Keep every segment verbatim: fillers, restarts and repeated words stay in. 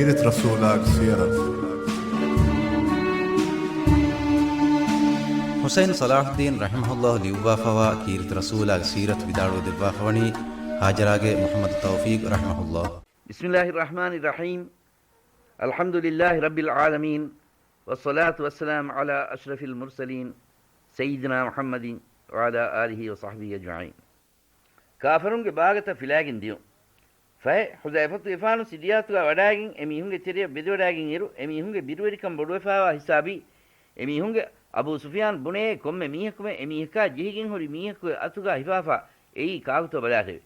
ކީރިތި ރަސޫލާގެ ސީރަތު. ޙުސައިން ޞަލާޙުއްދީން ރަޙިމަހުﷲ ލިޔުއްވާފަވާ ކީރިތި ރަސޫލާގެ ސީރަތު ވިދާޅުވެ ދެއްވާފަވަނީ ހާޖަރާގެ މުޙައްމަދު ތައުފީޤް ރަޙިމަހުﷲ. بسم الله الرحمن الرحيم. الحمد لله رب العالمين. والصلاة والسلام على أشرف المرسلين سيدنا محمد وعلى آله وصحبه أجمعين. ކާފަރުންގެ ބާގަތައް ފިލާގެން ދިޔުން. ފަހެ، ޙުޛައިފަތުގެފާނު ސިރިއާތުގަ ވަޑައިގެން އެ މީހުންގެ ތެރެޔަށް ބެދިވަޑައިގެން އިރު، އެ މީހުންގެ ބިރުވެރިކަން ބޮޑުވެފާވާ ހިސާބީ، އެ މީހުންގެ އަބޫ ސުފިޔާން ބުނޭ ކޮންމެ މީހަކުމެ އެ މީހަކާ ޖެހިގެން ހުރި މީހަކުގެ އަތުގަ ހިފާފާ އެއީ ކާކުތޯ ބަލާށެވެ.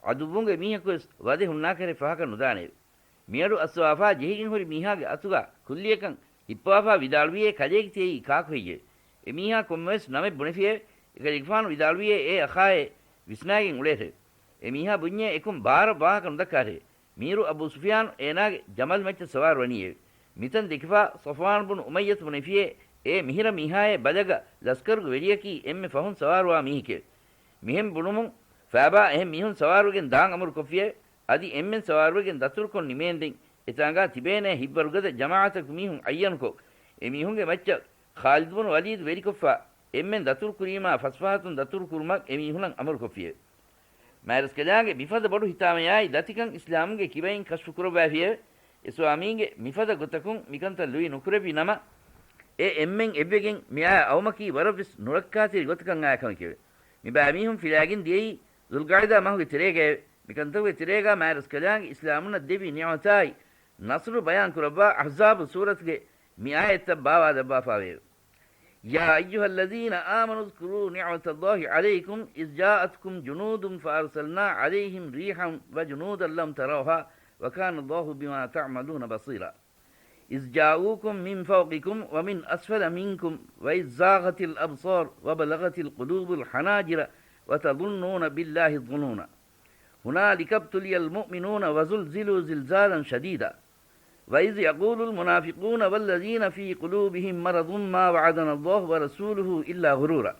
ޢަދުއްވުންގެ މީހަކުވެސް ވަދެ ހުންނާކަށެއް ފަހަކަށް ނުދާނެއެވެ. މިއަޑު އައްސަވާފާ ޖެހިގެން ހުރި މީހާގެ އަތުގަ ކުއްލިއަކަށް ހިއްޕަވާފާ ވިދާޅުވިއޭ ކަލޭގެ ތިޔައީ ކާކު ހެއްޔެވެ؟ އެ މީހާ ކޮންމެވެސް ނަމެއް ބުނެފިއެވެ. އެކަލޭގެފާނު ވިދާޅުވިއޭ އޭ އަޚާއޭ ވިސްނާގެން އުޅޭށެވެ. އެ މީހާ ބުންޏޭ އެކުން ބާރަށް ވާހަކަ ނުދައްކާށެވެ. މީރު އަބޫ ސުފިޔާނު އޭނާގެ ޖަމަލް މައްޗަށް ސަވާރު ވަނީއެވެ. މިތަން ދެކިފާ ޞަފްވާން ބުނު އުމައްޔަތު ބުނެފިއޭ އޭ މިހިރަ މީހާއޭ ބަލަގަ ލަސްކަރުގެ ވެރިޔަކީ އެންމެ ފަހުން ސަވާރުވާ މީހެކެވެ. މިހެން ބުނުމުން ފާބާ އެހެން މީހުން ސަވާރުވެގެން ދާން އަމުރު ކޮށްފިއެވެ. އަދި އެންމެން ސަވާރުވެގެން ދަތުރުކޮށް ނިމޭންދެން އެތާނގާ ތިބޭނޭ ހިތްވަރުގަދަ ޖަމާޢަތަކު މީހުން އައްޔަނުކޮށް، އެ މީހުންގެ މައްޗަށް ޚާލިދު ބުނު ވަލީދު ވެރިކޮށްފާ، އެންމެން ދަތުރު ކުރީމާ ފަސްފަހަތުން ދަތުރު ކުރުމަށް އެ މީހުނަށް އަމުރު ކޮށްފިއެވެ. މާތްރަސްކަލާނގެ މިފަދަ ބޮޑު ހިތާމަޔާއި ދަތިކަން އިސްލާމުގެ ކިބައިން ކަޝްފު ކުރައްވައިފިއެވެ. އިސްލާމީންގެ މިފަދަ ގޮތަކުން މިކަންތައް ލުއި ނުކުރެއްވި ނަމަ، އެ އެންމެން އެއްވެގެން މިއާ އައުމަކީ ވަރަށްވެސް ނުރައްކާތެރި ގޮތަކަށް އާ ކަމެކެވެ. މިބައިމީހުން ފިލާގެން ދިޔައީ ޛުލްޤަޢިދާ މަހުގެ ތެރޭގައެވެ. މިކަންތައްގެ ތެރޭގަ މާތްރަސްކަލާނގެ އިސްލާމުންނަށް ދެއްވި ނިޢުމަތާއި ނަޞްރު ބަޔާން ކުރައްވާ އަޙްޒާބު ސޫރަތުގެ މި އާޔަތްތައް ބާވާލައްވާފާވެއެވެ. يا أيها الذين آمنوا اذكروا نعمة الله عليكم إذ جاءتكم جنود فأرسلنا عليهم ريحا وجنودا لم تروها وكان الله بما تعملون بصيرا. إذ جاءوكم من فوقكم ومن أسفل منكم وإذ زاغت الأبصار وبلغت القلوب الحناجر وتظنون بالله الظنونا. هنالك ابتلي المؤمنون وزلزلوا زلزالا شديدا. وإذ يقول المنافقون والذين في قلوبهم مرض ما وعدنا الله ورسوله إلا غرورا.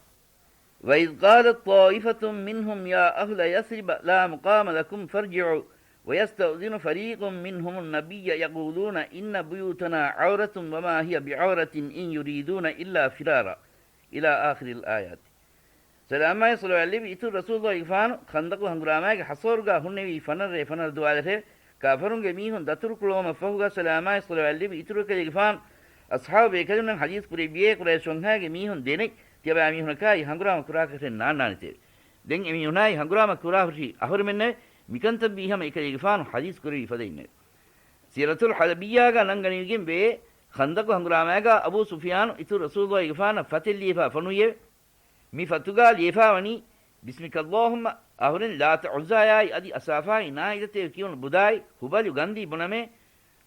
وإذ قالت طائفة منهم يا أهل يثرب لا مقام لكم فارجعوا ويستأذن فريق منهم النبي يقولون إن بيوتنا عورة وما هي بعورة إن يريدون إلا فرارا. إلى آخر الآيات. ސަލާމާއި ޞަލަވާތް ލެއްވި އިތުރު ރަސޫލުﷲގެފާނު ޚަންދަޤު ހަނގުރާމާގެ ޙަޞަރުގަ ހުންނެވީ ފަނަރަ ރޭ ފަނަރަ ދުވާލަށެވެ. ކާފަރުންގެ މީހުން ދަތުރުކުޅުވުމަށްފަހުގަ ސަލާމާއި ޞަލަވާތް ލެއްވި އިތުރު އެކަލޭގެފާނު އަޞްޙާބު ބޭކަލުންނަށް ޙަދީޘް ކުރެއްވިއޭ، ޤުރައިޝްވަންހާގެ މީހުން ދެނެއް ތިޔަބައިމީހުންނަކާއި ހަނގުރާމަ ކުރާކަށެއް ނާންނާނެތެވެ. ދެން އެމީހުނާއި ހަނގުރާމަ ކުރާ ހުށީ އަހުރެމެންނެވެ. މިކަންތައްވީ ހަމަ އެކަލޭގެފާނު ޙަދީޘް ކުރެއްވި ފަދައިންނެވެ. ސީރަތުލް ޙަލަބިއްޔާގަ ނަންގަނެވިގެން ވޭ، ޚަންދަޤު ހަނގުރާމާގަ އަބޫ ސުފިޔާނު އިތުރު ރަސޫލުﷲގެފާނަށް ފަތެއް ލިޔެފާ ފޮނުވިއެވެ. މި ފަތުގަ ލިޔެފާވަނީ، بسمك اللهم، އަހުރެން ލާތަ ޢުއްޒާޔާއި އަދި އަސާފާއި ނާއިލަތޭ ކިޔުނު ބުދާއި ހުބަލު ގަންދީ ބުނަމޭ.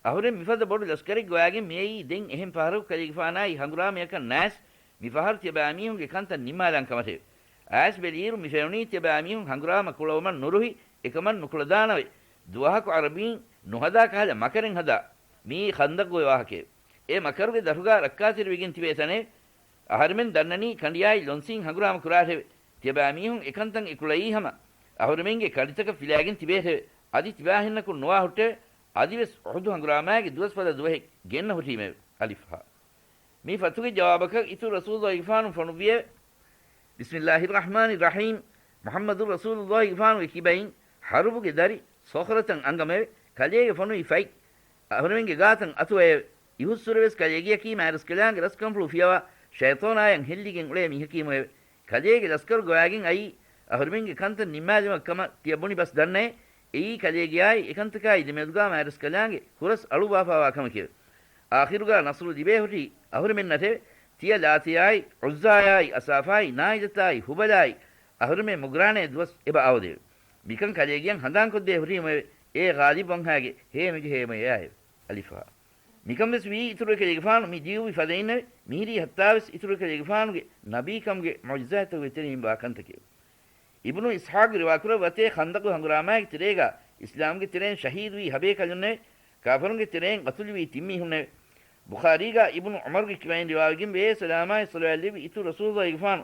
އަހުރެން މިފަދަ ބޮޑު ލަސްކަރެއްގަ ވައިގެން މިއައީ ދެން އެހެން ފަހަރަކު ކަލޭގެފާނާއި ހަނގުރާމަޔަކަށް ނާސް، މިފަހަރު ތިޔަބައިމީހުންގެ ކަންތައް ނިންމާލާން ކަމަށެވެ. އައިސް ބެލިއިރު މި ފެނުނީ ތިޔަބައިމީހުން ހަނގުރާމަ ކުޅަވުމަށް ނުރުހި، އެކަމަށް ނުކުޅަދާނަވެ. ދުވަހަކު ޢަރަބީން ނުހަދާ ކަހަލަ މަކަރެއް ހަދާ. މިއީ ޚަންދަޤުގެ ވާހަކައެވެ. އެ މަކަރުގެ ދަށުގަ ރައްކާތެރިވެގެން ތިބޭ ތަނެވެ. އަހަރެމެން ދަންނަނީ ކަނޑިއާއި ލޮންސީން ހަނގުރާމަ ކުރާށެވެ. ތިޔަބައިމީހުން އެކަންތައް އެކުޅައީ ހަމަ އަހުރެމެންގެ ކަނޑިތަކަށް ފިލާގެން ތިބޭށެވެ. އަދި ތިބާހެންނަކުން ނުވާ ހުއްޓެވެ. އަދިވެސް އުޙުދު ހަނގުރާމާގެ ދުވަސް ފަދަ ދުވަހެއް ގެންނަ ހުށީމެވެ. އަލިފް ހާ. މި ފަތުގެ ޖަވާބަކަށް އިތުރު ރަސޫލުﷲގެފާނު ފޮނުއްވިއެވެ. بسم الله الرحمن الرحيم. މުޙައްމަދު ރަސޫލުﷲގެފާނުގެ ކިބައިން ޙަރުބުގެ ދަރި ޞަޚްރަތަން އަންގަމެވެ. ކަލޭގެ ފޮނުވި ފަތް އަހުރެމެންގެ ގާތަށް އަތުވައެވެ. އިހުއްސުރެވެސް ކަލޭގެއަކީ މާތްރަސްކަލާނގެ ރަސްކަންފުޅު ފިޔަވާ ޝައިޠާނާޔަށް ހެއްލިގެން އުޅޭ މީހަކީމުއެވެ. ކަލޭގެ ލަސްކަރުގަ ވައިގެން އައީ އަހުރެމެންގެ ކަންތައް ނިންމާލުމަށް ކަމަށް ތިޔަ ބުނި ބަސް ދަންނައޭ. އެއީ ކަލޭގެއާއި އެކަންތަކާއި ދެމެދުގަ މާތްރަސްކަލާނގެ ހުރަސް އަޅުއްވާފާވާ ކަމެކެވެ. އާޚިރުގަ ނަޞްރު ލިބޭ ހުށީ އަހުރެމެންނަށެވެ. ތިޔަ ލާތަޔާއި ޢުއްޒާޔާއި އަސާފާއި ނާއިލަތާއި ހުބަލާއި އަހުރެމެން މުގްރާނޭ ދުވަސް އެބަ އަވަދެވެ. މިކަން ކަލޭގެއަށް ހަނދާންކޮށްދޭ ހުރީމެވެ. އޭ ޣާލިބު ވަންހާގެ ހޭމެގެ ހޭމަޔާއެވެ. އަލިފް ހާ. މިކަން ވެސް ވީ އިތުރު އެކަލޭގެފާނު މި ލިޔުއްވި ފަދައިންނެވެ. މިހިރީ ހައްތާވެސް އިތުރު އެކަލޭގެފާނުގެ ނަބީކަމުގެ މުޢުޖިޒާތްތަކުގެ ތެރެއިން ވާ ކަންތަކެވެ. އިބްނު އިސްޙާޤް ރިވާކުރައްވަތޭ ޚަންދަޤު ހަނގުރާމާގެ ތެރޭގަ އިސްލާމްގެ ތެރެއިން ޝަހީދުވީ ހަބޭކަލުންނެވެ. ކާފަރުންގެ ތެރެއިން ޤަތުލުވީ ތިން މީހުންނެވެ. ބުޚާރީގަ އިބްނު ޢުމަރުގެ ކިބައިން ރިވާވެގެން ވޭ، ސަލާމާއި ޞަލަވާތް ލެއްވި އިތުރު ރަސޫލުﷲގެފާނު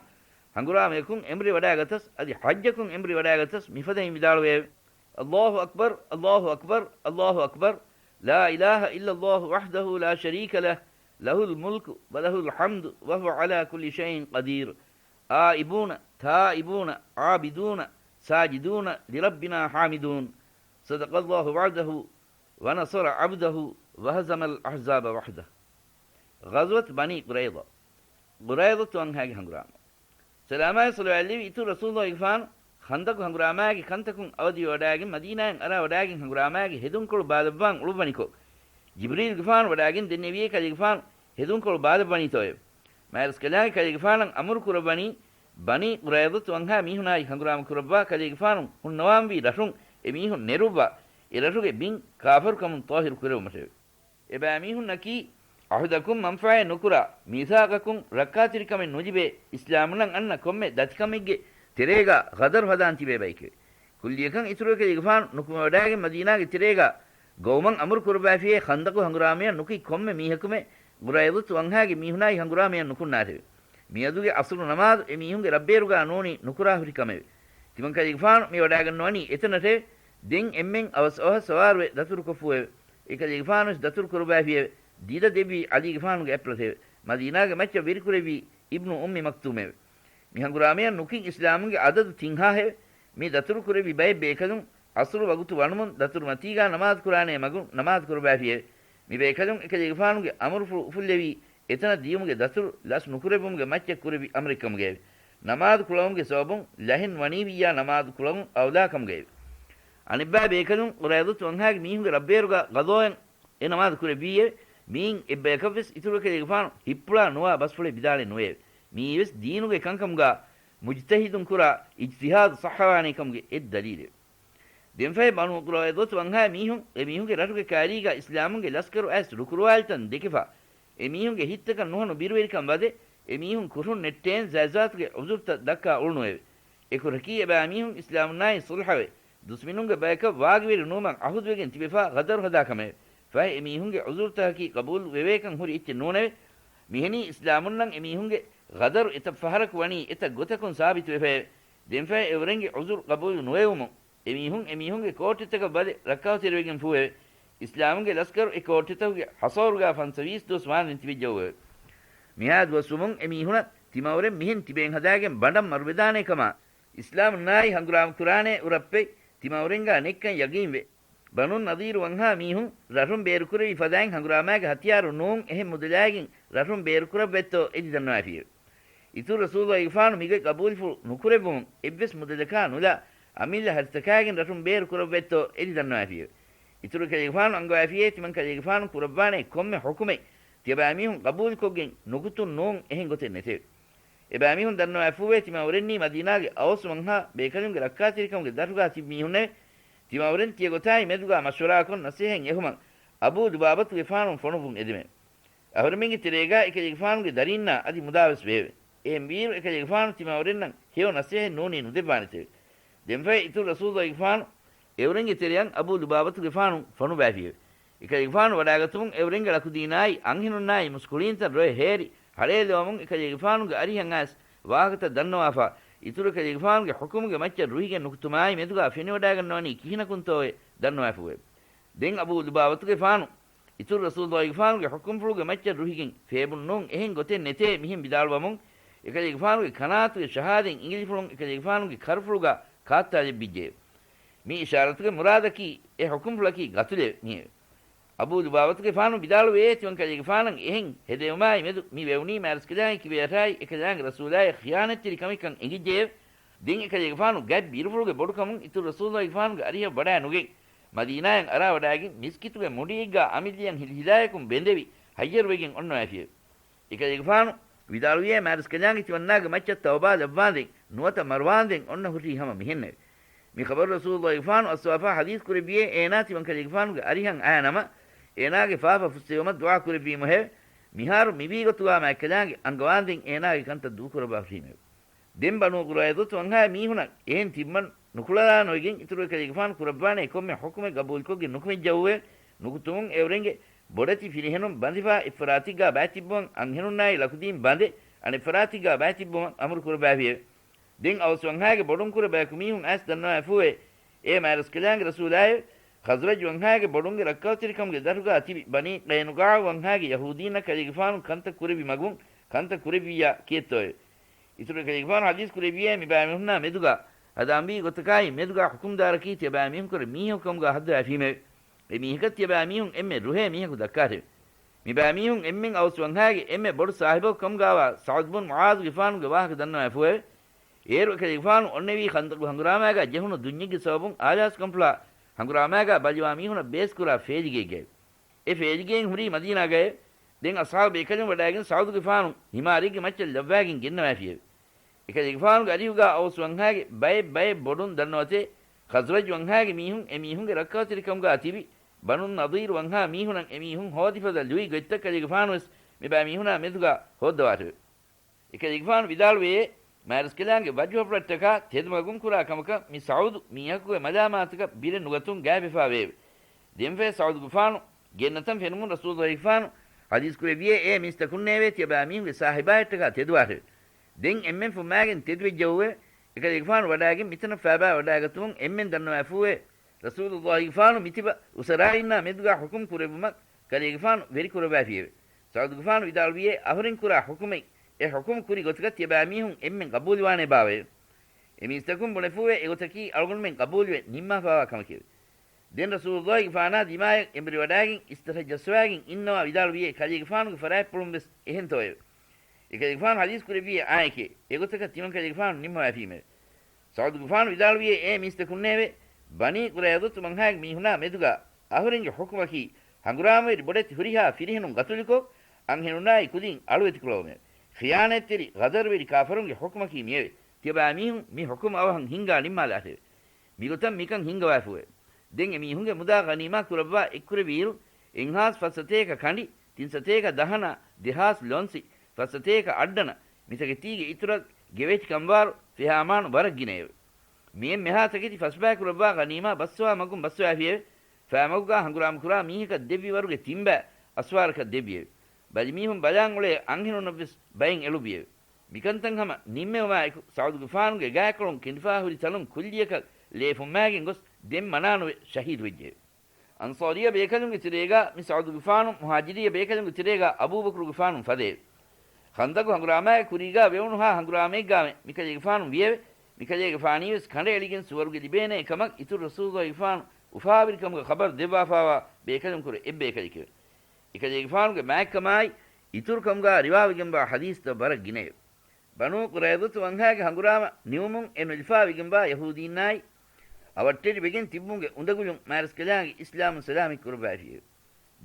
ހަނގުރާމަޔަކުން އެނބުރި ވަޑައިގަތަސް އަދި ޙައްޖަކުން އެނބުރި ވަޑައިގަތަސް މިފަދައިން ވިދާޅުވެއެވެ. الله أكبر، الله أكبر، الله أكبر. لا إله إلا الله وحده لا شريك له، له الملك وله الحمد وهو على كل شيء قدير. آئبون، تائبون، عابدون، ساجدون، لربنا حامدون. صدق الله وعده ونصر عبده وهزم الأحزاب وحده. ޣަޒްވަތު ބަނީ ޤުރައިޡާ. ޤުރައިޟަތު ވަންހާގެ ހަނގުރާމަ. ސަލާމާއި ޞަލަވާތް ލެއްވި އިތުރު ރަސޫލު ގެފާނު ޚަންދަޤު ހަނގުރާމާގެ ކަންތަކުން އަވަދިވެވަޑާގެން މަދީނާއިން އަރާވަޑާގެން ހަނގުރާމާގެ ހެދުންކޮޅު ބާލައްވާން އުޅުއްވަނިކޮށް، ޖިބްރީލް ގެފާނު ވަޑާގެން ދެންނެވިއޭ ކަލޭގެފާނު ހެދުންކޮޅު ބާލައްވަނީތޯއެވެ. މާތްރަސްކަލާނގެ ކަލޭގެފާނަށް އަމުރު ކުރައްވަނީ ބަނީ ޤުރައިޟަތު ވަންހާ މީހުނާއި ހަނގުރާމަ ކުރައްވާ ކަލޭގެފާނު ހުންނަވާންވީ ރަށުން އެ މީހުން ނެރުއްވާ، އެ ރަށުގެ ބިން ކާފަރުކަމުން ޠާހިރު ކުރެވުމަށެވެ. އެބައިމީހުންނަކީ ޢަހުދަކުން މަންފާއެއް ނުކުރާ، މީސާޤަކުން ރައްކާތެރިކަމެއް ނުލިބޭ، އިސްލާމުންނަށް އަންނަ ކޮންމެ ދަތިކަމެއްގެ ތެރޭގަ ޣަދަރު ހަދާން ތިބޭ ބައެކެވެ. ކުއްލިއަކަށް އިތުރު ކަލޭގެފާނު ނުކުމެވަޑާގެން މަދީނާގެ ތެރޭގަ ގައުމަށް އަމުރު ކުރައްވާފިޔޭ ޚަންދަޤު ހަނގުރާމަޔަށް ނުކުތް ކޮންމެ މީހަކުމެ ޤުރައިޟަތު ވަންހާގެ މީހުނާއި ހަނގުރާމަޔަށް ނުކުންނާށެވެ. މިއަދުގެ އަސުލު ނަމާދު އެ މީހުންގެ ރައްބޭރުގާ ނޫނީ ނުކުރާ ހުރި ކަމެވެ. ތިމަން ކަލޭގެފާނު މި ވަޑާގަންނަވަނީ އެތަނަށެވެ. ދެން އެންމެން އަވަސް އަވަހަށް ސަވާރުވެ ދަތުރުކޮށްފޫއެވެ. އެކަލޭގެފާނުވެސް ދަތުރު ކުރައްވާފިއެވެ. ދީދަ ދެއްވީ ޢަލީގެފާނުގެ އަތްޕުޅަށެވެ. މަދީނާގެ މައްޗަށް ވެރިކުރެއްވީ އިބްނު އުއްމި މަކްތޫމެވެ. މި ހަނގުރާމަޔަށް ނުކިން އިސްލާމުންގެ އަދަދު ތިންހާހެވެ. މި ދަތުރު ކުރެއްވި ބައެއް ބޭކަލުން ޢަޞްރު ވަގުތު ވަނުމުން ދަތުރުމަތީގާ ނަމާދު ކުރާނޭ މަގުން ނަމާދު ކުރައްވާފިއެވެ. މި ބޭކަލުން އެކަލޭގެފާނުގެ އަމުރުފުޅު އުފުއްލެވީ އެތަނަށް ދިޔުމުގެ ދަތުރު ލަސް ނުކުރެއްވުމުގެ މައްޗަށް ކުރެއްވި އަމުރެއްކަމުގައެވެ. ނަމާދު ކުޅަވުމުގެ ސަބަބުން ލަހެން ވަނީވިއްޔާ ނަމާދު ކުޅަވުން އައުލާކަމުގައެވެ. އަނެއްބައި ބޭކަލުން ޤުރައިޟަތު ވަންހާގެ މީހުންގެ ރައްބޭރުގާ ޤަޟާއަށް އެ ނަމާދު ކުރެއްވީއެވެ. މިއިން އެއްބަޔަކަށްވެސް އިތުރު ކަލޭގެފާނު ހިއްޕުޅާ ނުވާ ބަސްފުޅެއް ވިދާޅެއް ނުވެއެވެ. މިއީވެސް ދީނުގެ ކަންކަމުގާ މުޖްތަހިދުން ކުރާ އިޖްތިހާދު ޞައްޙަވާނޭކަމުގެ އެއް ދަލީލެވެ. ދެންފަހެ ބަނޫ ޤުރައިޟަތު ވަންހާ މީހުން އެ މީހުންގެ ރަށުގެ ކާރީގާ އިސްލާމުންގެ ލަސްކަރު އައިސް ރުކުރުވާލިތަން ދެކެފާ، އެ މީހުންގެ ހިތްތަކަށް ނުހަނު ބިރުވެރިކަން ވަދެ، އެ މީހުން ކުށުން ނެއްޓޭން ޒާތްޒާތުގެ ޢުޛުރުތައް ދައްކާ އުޅުނުއެވެ. އެކުރަކީ އެބައިމީހުން އިސްލާމުންނާއި ޞުލްޙަވެ، ދުސްމިނުންގެ ބަޔަކަށް ވާގިވެރި ނުވުމަށް ޢަހުދުވެގެން ތިބެފާ ޣަދަރު ހަދާ ކަމެވެ. ފަހެ އެ މީހުންގެ ޢުޛުރުތަކަކީ ޤަބޫލު ވެވޭކަން ހުރި އެއްޗެއް ނޫނެވެ. މިހެނީ އިސްލާމުންނަށް އެ މީހުންގެ ޣަދަރު އެތައް ފަހަރަކު ވަނީ އެތައް ގޮތަކުން ސާބިތުވެފައެވެ. ދެންފަހެ އެއުރެންގެ ޢުޛުރު ޤަބޫލު ނުވެވުމުން އެމީހުން އެމީހުންގެ ކޯޓެއްތަކަށް ވަދެ ރައްކާތެރިވެގެން ފޫއެވެ. އިސްލާމުންގެ ލަސްކަރު އެ ކޯޓެއްތަކުގެ ހަސޯރުގާ ފަންސަވީސް ދުވަސް ވާންދެން ތިބެއްޖައުއެވެ. މިހާ ދުވަސްވުމުން އެމީހުނަށް ތިމައުރެން މިހެން ތިބޭން ހަދާގެން ބަނޑަށް މަރުވެދާނޭ ކަމަށް އިސްލާމުންނާއި ހަނގުރާމަ ކުރާނޭ އުރައްޕެއް ތިމައުރެންގާ ނެތްކަން ޔަގީންވެ. ބަނޫ ނަޟީރު ވަންހާ މީހުން ރަށުން ބޭރުކުރެވި ފަދައިން ހަނގުރާމާގެ ހަތިޔާރު ނޫން އެހެން މުދަލާގެން ރަށުން ބޭރުކުރައްވައްތޯ އެދި ދަންނަވާފިއެވެ. އިތުރު ރަސޫލުގެފާނު މިގޮތް ޤަބޫލުފުޅު ނުކުރެއްވުމުން އެއްވެސް މުދަލަކާ ނުލާ އަމިއްލަ ހަރިތަކާގެން ރަށުން ބޭރު ކުރައްވައްތޯ އެދި ދަންނަވާފިއެވެ. އިތުރު ކަލޭގެފާނު އަންގަވާފިއޭ ތިމަން ކަލޭގެފާނު ކުރައްވާނޭ ކޮންމެ ޙުކުމެއް ތިޔަބައިމީހުން ޤަބޫލުކޮށްގެން ނުކުތުން ނޫން އެހެން ގޮތެއް ނެތެވެ. އެބައިމީހުން ދަންނަވާފޫވޭ ތިމަން އުރެންނީ މަދީނާގެ އަވަސް ވަންހާ ބޭކަލުންގެ ރައްކާތެރިކަމުގެ ދަށުގާ ތިބި މީހުންނެވެ. ތިމަން އުރެން ތިޔަގޮތާއި މެދުގާ މަޝްވަރާކޮށް ނަސޭހަތް އެހުމަށް އަބޫ ލުބާބަތުގެފާނު ފޮނުއްވުން އެދެމެވެ. އަހުރެމެންގެ ތެރޭގާ އެކަލޭގެފާނުގެ ދަރީންނާ އަދި މުދާވެސް ވެއެވެ. އެހެންވީއިރު އެކަލޭގެފާނު ތިމަން އުރެންނަށް ހެޔޮ ނަސޭހަތް ނޫނީ ނުދެއްވާނެތެވެ. ދެންފަހެ އިތުރު ރަސޫލުގެފާނު އެއުރެންގެ ތެރެއަށް އަބޫ ލުބާބަތުގެފާނު ފޮނުއްވާފިއެވެ. އެކަލޭގެފާނު ވަޑާގަތުމުން އެއުރެންގެ ޅަކުދީނާއި އަންހެނުންނާއި މުސްކުޅީންތައް ރޮއެ ހޭރި ހަޅޭލަވަމުން އެކަލޭގެފާނުގެ އަރިހަށް އައިސް ވާހަކަތައް ދަންނަވާފާ، އިތުރު އެކަލޭގެފާނުގެ ޙުކުމުގެ މައްޗަށް ރުހިގެން ނުކުތުމާއި މެދުގާ ފެނިވަޑާގަންނަވަނީ ކިހިނަކުންތޯއޭ ދަންނަވާފޫއެވެ. ދެން އަބޫ ލުބާބަތުގެފާނު އިތުރު ރަސޫލުގެފާނުގެ ޙުކުމްފުޅުގެ މައްޗަށް ރުހިގެން ފޭބުން ނޫން އެހެން ގޮތެއް ނެތޭ މިހެން ވިދާޅުވަމުން، އެކަލޭގެފާނުގެ ކަނާތުގެ ޝަހާދަތް އިނގިލިފުޅުން އެކަލޭގެފާނުގެ ކަރުފުޅުގާ ކާއްތާލެއްވިއްޖެއެވެ. މި އިޝާރަތުގެ މުރާދަކީ އެ ޙުކުމްފުޅަކީ ގަތުލެވެ. މިއެވެ. އަބޫ ލުބާބަތުގެފާނު ވިދާޅުވޭ ތިމަން ކަލޭގެފާނަށް އެހެން ހެދެވުމާއި މެދު މި ވެވުނީ މާތްރަސްކަލާނގެ ކިބަޔަށާއި އެކަލާނގެ ރަސޫލާއަށް ޚިޔާނަތްތެރި ކަމެއްކަން އެނގިއްޖެއެވެ. ދެން އެކަލޭގެފާނު ގަތް ބިރުފުޅުގެ ބޮޑުކަމުން އިތުރު ރަސޫލުގެފާނުގެ އަރިހަށް ވަޑާ ނުގެން، މަދީނާއަށް އަރާވަޑާގެން މިސްކިތުގެ މުޑިއެއްގާ އަމިއްލަޔަށް ހިލިހިލާޔަކުން ބެނދެވި ހައްޔަރުވެގެން އޮންނަވާފިއެވެ. އެކަލޭގެފާނު ވިދާޅުވިއޭ މާތްރަސްކަލާނގެ ތިމަންނާގެ މައްޗަށް ތައުބާ ލައްވާނދެން ނުވަތަ މަރުވާނދެން އޮންނަ ހުރީ ހަމަ މިހެންނެވެ. މި ޚަބަރު ރަސޫލުގެފާނު އައްސަވާފާ ޙަދީޘް ކުރެއްވިއޭ އޭނާ ތިމަން ކަލޭގެފާނުގެ އަރިހަށް އައިނަމަ، އޭނާގެ ފާފަ ފުއްސެވުމަށް ދުޢާ ކުރެއްވީމުހެވެ. މިހާރު މިވީ ގޮތުގާ މާތްކަލާނގެ އަންގަވާނދެން އޭނާގެ ކަންތައް ދޫކުރައްވާ ހުރީމެވެ. ދެން ބަނޫ ޤުރައިޟަތު ވަންހާ މީހުނަށް އެހެން ތިއްބަން ނުކުޅަރާނުވެގެން އިތުރު އެކަލޭގެފާނު ކުރައްވާނޭ ކޮންމެ ޙުކުމެއް ގަބޫލުކޮށްގެން ނުކުމެއްޖައޫވެ. ނުކުތުމުން އެއުރެންގެ ބޮޑެތި ފިރިހެނުން ބަނދެފާ އެއްފަރާތެއްގާ ބާތިއްބުމަށް އަންހެނުންނާއި ޅަކުދީން ބަނދެ އަނެއްފަރާތެއްގާ ބާތިއްބުމަށް އަމުރު ކުރައްވާފިއެވެ. ދެން އަވަސް ވަންހާގެ ބޮޑުންކުރެ ބަޔަކު މީހުން އައިސް ދަންނަވާފޫއެވެ. އޭ މާތްރަސްކަލާނގެ ރަސޫލާއެވެ. ޚަޒްރަޖް ވަންހާގެ ބޮޑުންގެ ރައްކައުތެރިކަމުގެ ދަށުގާ ތިބި ބަނީ ޤައިނުޤާޢު ވަންހާގެ ޔަހޫދީންނަށް ކަލޭގެފާނު ކަންތައް ކުރެއްވި މަގުން ކަންތައް ކުރެއްވިއްޔާ ކީއްތޯއެވެ؟ އިތުރަށް ކަލޭގެފާނު ޙަދީޘް ކުރެއްވިއޭ މިބައިމީހުންނާ މެދުގާ ހަދާންވީ ގޮތަކާއި މެދުގާ ޙުކުމްދާރަކީ ތިޔަބައިމީހުންކުރެ މީހަކު ކަމުގާ ހައްދަވައިފީމެވެ. އެ މީހަކަށް ތިޔަބައިމީހުން އެންމެ ރުހޭ މީހަކު ދައްކާށެވެ. މިބައިމީހުން އެންމެން އައުސް ވަންހާގެ އެންމެ ބޮޑު ސާހިބަކު ކަމުގާވާ ސަޢުދު ބުން މުޢާޛުގެފާނުގެ ވާހަކަ ދަންނަވައިފޫއެވެ. އޭރު އެކަލޭގެފާނު އޮންނެވީ ޚަންދަޤު ހަނގުރާމާގާ ޖެހުނު ދުންޏެއްގެ ސަބަބުން އާލާސް ކަންފުޅާ ހަނގުރާމާގާ ބަލިވާ މީހުނަށް ބޭސްކުރާ ފޭލިގެއެއްގައެވެ. އެ ފޭލިގެއިން ހުރީ މަދީނާގައެވެ. ދެން އަޞްޙާބު ބޭކަލުން ވަޑާގެން ސަޢުދުގެފާނު ހިމާރެއްގެ މައްޗަށް ލައްވާގެން ގެންނަވައިފިއެވެ. އެކަލޭގެފާނުގެ އަރިހުގާ އައުސް ވަންހާގެ ބައެއް ބައެއް ބޮޑުން ދަންނަވަތޭ، ޚަޒްރަޖް ވަންހާގެ މީހުން އެމީހުންގެ ރައްކާތެރިކަމުގާ ތިބި، ބަނު ނަޟީރު ވަންހާ މީހުނަށް އެމީހުން ހޯދިފަދަ ލުއި ގޮތްތައް ކަލޭގެފާނުވެސް މިބައިމީހުނާ މެދުގާ ހޯއްދަވާށެވެ. އެކަލޭގެފާނު ވިދާޅުވޭ، މާތްރަސްކަލާނގެ ވަޖުހަފުޅަށްޓަކާ ތެދުމަގުން ކުރާ ކަމަކަށް މި ސަޢުދު މީހަކުގެ މަލާމާތަކަށް ބިރެއް ނުގަތުން ގާތްވެފާވެއެވެ. ދެންފަހެ ސަޢުދުގެފާނު ގެންނަތަން ފެނުމުން ރަސޫލުގެފާނު ޙަދީޘް ކުރެއްވިއޭ، އޭ މީސްތަކުންނޭވެ! ތިޔަބައިމީހުންގެ ސާހިބާއަށްޓަކާ ތެދުވާށެވެ. ދެން އެންމެން ފުއްމާގެން ތެދުވެއްޖެއެވެ. އެކަލޭގެފާނު ވަޑާގެން މިތަނަށް ފައިބާ ވަޑާގަތުމުން އެންމެން ދަންނަވައިފޫއެވެ. ރަސޫލުއްލާހިގެފާނު މިތިބަ އުސަރާއިންނާ މެދުގާ ޙުކުމް ކުރެއްވުމަށް ކަލޭގެފާނު ވެރިކުރައްވައިފިއެވެ. ސަޢުދުގެފާނު ވިދާޅުވިއޭ، އަހުރެން ކުރާ ޙުކުމެއް އެ ޙުކުމް ކުރި ގޮތަކަށް ތިޔަބައިމީހުން އެންމެން ގަބޫލުވާނޭ ބާވައެވެ. އެމީސްތަކުން ބުނެފޫއެވެ. އެގޮތަކީ އަޅުގަނޑުމެން ގަބޫލުވެ ނިންމާފާވާ ކަމެކެވެ. ދެން ރަސޫލުއްލާހިގެފާނާ ދިމާޔަށް އެނބުރިވަޑާގެން އިސްތަށަށް ޖައްސަވާގެން އިންނަވާ ވިދާޅުވިއޭ، ކަލޭގެފާނުގެ ފަރާތްޕުޅުން ވެސް އެހެންތޯއެވެ. އެކަލޭގެފާނު ޙަދީޘް ކުރެއްވިއޭ އާނއެކޭ. އެގޮތަކަށް ތިމަން ކަލޭގެފާނު ނިންމަވައިފީމެވެ. ސަޢުދުގެފާނު ވިދާޅުވިއޭ، އޭ މީސްތަކުންނޭވެ! ބަނީ ޤުރައިޟަތު ވަންހާގެ މީހުނާ މެދުގާ އަހުރެންގެ ޙުކުމަކީ، ހަނގުރާމަވެރި ބޮޑެތި ހުރިހާ ފިރިހެނުން ގަތުލުކޮށް، އަންހެނުންނާއި ކުދިން އަޅުވެތިކުރެވުމެވެ. ޚިޔާނާތްތެރި ޣަދަރުވެރި ކާފަރުންގެ ޙުކުމަކީ މިއެވެ. ތިޔަބައިމީހުން މި ޙުކުމް އަވަހަށް ހިންގާ ނިންމާލާށެވެ. މިގޮތަށް މިކަން ހިންގަވާފޫއެވެ. ދެން އެމީހުންގެ މުދާ ޣަނީމާ ކުރައްވާ އެއްކުރެވިއިރު، އެއްހާސް ފަސްސަތޭކަ ކަނޑި، ތިންސަތޭކަ ދަހަނަ، ދެހާސް ލޮންސި، ފަސްސަތޭކަ އައްޑަނަ، މިތަކެތީގެ އިތުރަށް ގެވެއްޓި ކަނބާރު ފެހާމާނު ވަރަށް ގިނައެވެ. މިއެންމެހާ ތަކެތި ފަސްބައިކުރައްވާ ޣަނީމާ ބަސްވާ މަގުން ބަސްވާފިއެވެ. ފައިމަގުގާ ހަނގުރާމަކުރާ މީހަކަށް ދެއްވި ވަރުގެ ތިންބައި އަސްވާރަކަށް ދެއްވިއެވެ. ބަލިމީހުން ބަލާން އުޅޭ އަންހެނުންނަށްވެސް ބައެއް އެޅުއްވިއެވެ. މިކަންތައް ހަމަ ނިންމެވުމާއެކު، ސަޢުދުގެފާނުގެ ގާތްކޮޅުން ކެނޑިފާ ހުރި ތަނުން ކުއްލިއަކަށް ލޭ ފުއްމާގެން ގޮސް ދެން މަނާނުވެ ޝަހީދުވެއްޖެއެވެ. އަންޞާރިއްޔަ ބޭކަލުންގެ ތެރޭގާ މި ސަޢުދުގެފާނު، މުހާޖިރިއްޔަ ބޭކަލުންގެ ތެރޭގާ އަބޫބަކުރުގެފާނު ފަދައެވެ. ޚަންދަޤު ހަނގުރާމާގެ ކުރީގާ ވެވުނުހާ ހަނގުރާމައެއްގާމެ މިކަލޭގެފާނު ވިއެވެ. މިކަލޭގެފާނީވެސް ކަނޑައެޅިގެން ސުވަރުގެ ލިބޭނޭ ކަމަށް އިތުރު ރަސޫލުގެފާނު އުފާވެރިކަމުގަ ޚަބަރު ދެއްވާފާވާ ބޭކަލުންކުރެ އެއްބޭކަލެކެވެ. އެކަލޭގެފާނުގެ މާތްކަމާއި، އިތުރުކަމުގާ ރިވާވެގެންވާ ޙަދީޘްތައް ވަރަށް ގިނައެވެ. ބަނޫ ޤުރައިޟަތު ވަންހާގެ ހަނގުރާމަ ނިމުމުން އެ ނުލިފާވެގެންވާ ޔަހޫދީންނާއި، އަވަށްޓެރިވެގެން ތިއްބުމުގެ އުނދަގުލުން މާތްރަސްކަލާނގެ އިސްލާމުން ސަލާމަތް ކުރައްވައިފިއެވެ.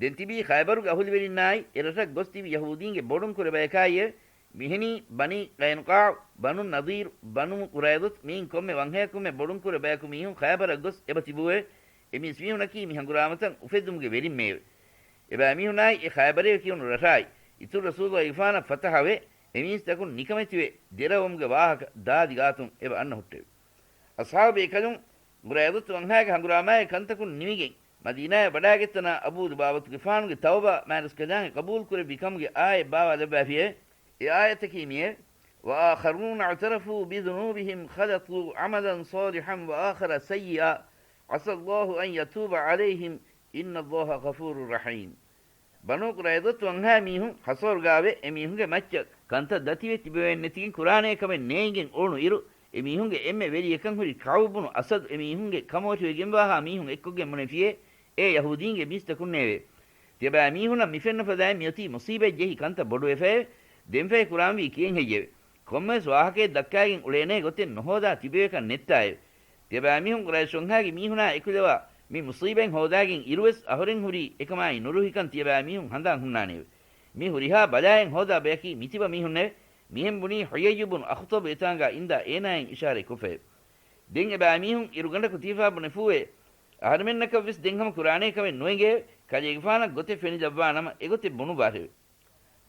ދެން ތިބީ ޚައިބަރުގެ އަހުލުވެރިންނާއި، އެ ރަށަށް ގޮސް ތިބި ޔަހޫދީންގެ ބޮޑުން ކުރެ ބަޔަކާއިއެވެ. މިހެނީ ބަނީ ޤައިނުޤާޢު، ބަނޫ ނަޟީރު، ބަނޫ ޤުރައިޟަތު މިއިން ކޮންމެ ވަންހަޔަކުންމެ ބޮޑުން ކުރެ ބަޔަކު މީހުން ޚައިބަރަށް ގޮސް އެބަ ތިބޫއެވެ. އެ މީސްމީހުނަކީ މި ހަނގުރާމަތައް އުފެއްދުމުގެ ވެރިންމެއެވެ. އެބައިމީހުނާއި އެ ޚައިބަރޭ ކިޔުނު ރަށާއި، އިތުރު ރަސޫލުގެފާނަށް ފަތަޙަވެ، އެމީސްތަކުން ނިކަމެތިވެ ދެރަވުމުގެ ވާހަކަ ދާދި ގާތުން އެބަ އަންނަ ހުއްޓެވެ. އަޞްޙާބު ބޭކަލުން ޤުރައިޟަތު ވަންހާގެ ހަނގުރާމާގެ ކަންތަކުން ނިމިގެން، މަދީނާޔަށް ވަޑާގަތްތަނާ އަބޫ ލުބާބަތުގެފާނުގެ ތައުބާ މާތްރަސްކަލާނގެ ޤަބޫލު ކުރެއްވި ކަމުގެ އާޔަތް ބާވާލައްވައިފިއެވެ. އެ އާޔަތަކީ މިއެވެ. وآخرون اعترفوا بذنوبهم خلطوا عملا صالحا وآخر سيئا عسى الله أن يتوب عليهم إن الله غفور رحيم. ބަނޫ ޤުރައިޟަތު ވަންހާ މީހުން ހަސޯރުގާވެ، އެމީހުންގެ މައްޗަށް ކަންތައް ދަތިވެ ތިބެވެން ނެތިގެން ކުރާނޭ ކަމެއް ނޭނގެން އުޅުނު އިރު، އެމީހުންގެ އެންމެ ވެރިޔަކަން ހުރި ކަޢުބު ބުނު އަސަދު އެމީހުންގެ ކަމުވަށިވެގެންވާހާ މީހުން އެއްކޮށްގެން ބުނެފިއޭ، އޭ ޔަހޫދީންގެ މީސްތަކުންނޭވެ! ތިޔަބައިމީހުނަށް މި ފެންނަ ފަދައިން މިއޮތީ މުޞީބަތް ޖެހި ކަންތައް ބޮޑުވެފައެވެ. ދެންފަހެ ކުރާންވީ ކިހެން ހެއްޔެވެ؟ ކޮންމެވެސް ވާހަކައެއް ދައްކާގެން އުޅޭނޭ ގޮތެއް ނުހޯދާ ތިބެވޭކަށް ނެއްތާއެވެ. ތިޔަބައިމީހުން ޤުރައިޝް ވަންހާގެ މީހުނާ އެކުލަވާ މި މުޞީބަތް ހޯދާގެން އިރުވެސް އަހުރެން ހުރީ އެކަމާއި ނުރުހިކަން ތިޔަބައިމީހުން ހަނދާން ހުންނާނެއެވެ. މި ހުރިހާ ބަލާއެއް ހޯދާ ބަޔަކީ މިތިބަ މީހުންނެވެ. މިހެން ބުނީ ޙުޔައްޔު ބުނު އަޚްޠަބު އެތާނގާ އިންދާ އޭނާއަށް އިޝާރަތް ކޮށްފައެވެ. ދެން އެބައިމީހުން އިރުގަނޑަކު ތިބިފާ ބުނެފޫއެވެ. އަހަރެމެންނަކަށްވެސް ދެން ހަމަ ކުރާނޭ ކަމެއް ނުއެނގެއެވެ. ކަލޭގެފާނަށް ގޮތެއް ފެނިލައްވާނަމަ އެގޮތެއް ބުނުއްވާށެވެ.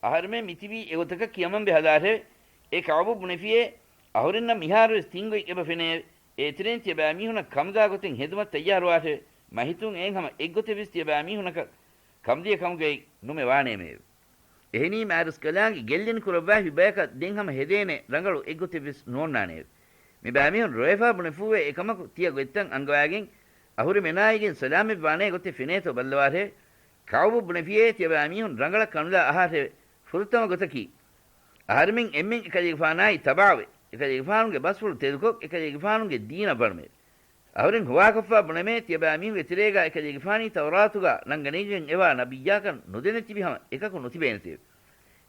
އަހަރެމެން މިތިބީ އެގޮތަކަށް ކިޔަމަންބެ ހަދާށެވެ. އޭ ކަޢުބު ބުނެފިއޭ، އަހުރެންނަށް މިހާރުވެސް ތިން ގޮތް އެބަ ފެނެއެވެ. އޭތެރެއިން ތިޔަބައިމީހުނަށް ކަމުދާ ގޮތެއް ހެދުމަށް ތައްޔާރުވާށެވެ. މަހިތުން އެއިން ހަމަ އެއްގޮތެއްވެސް ތިޔަބައިމީހުންނަކަށް ކަމުދިޔަ ކަމުގައި ނުމެ ވާނޭމެއެވެ. އެހެނީ މާތްރަސްކަލާނގެ ގެއްލެނި ކުރައްވާފި ބަޔަކަށް ދެން ހަމަ ހެދޭނެ ރަނގަޅު އެއްގޮތެއްވެސް ނޯންނާނެއެވެ. މިބައިމީހުން ރޮވެފާ ބުނެފޫއެވެ. އެކަމަކު ތިޔަ ގޮތްތައް އަންގަވާގެން އަހުރެމެނާއިގެން ސަލާމަތްވާނޭ ގޮތެއް ފެނޭތޯ ބައްލަވާށެވެ. ކަޢުބު ބުނެފިއޭ ތިޔަބައިމީހުން ރަނގަޅަށް ކަނުލާ އަހާށެވެ. ފުރަތަމަ ގޮތަކީ، އަހަރެމެން އެންމެން އެކަލޭގެފާނާއި ތަބާވެ، އެކަލޭގެފާނުގެ ބަސްފުޅު ތެދުކޮށް، އެކަލޭގެފާނުގެ ދީނަށް ވަނުމެވެ. އަހުރެން ހުވާކޮށްފާ ބުނަމޭ، ތިޔަބައިމީހުންގެ ތެރޭގާ އެކަލޭގެފާނީ ތައުރާތުގާ ނަންގަނެގެން އެވާ ނަބިއްޔާކަން ނުދެނެ ތިބި ހަމަ އެކަކު ނުތިބޭނެތެވެ.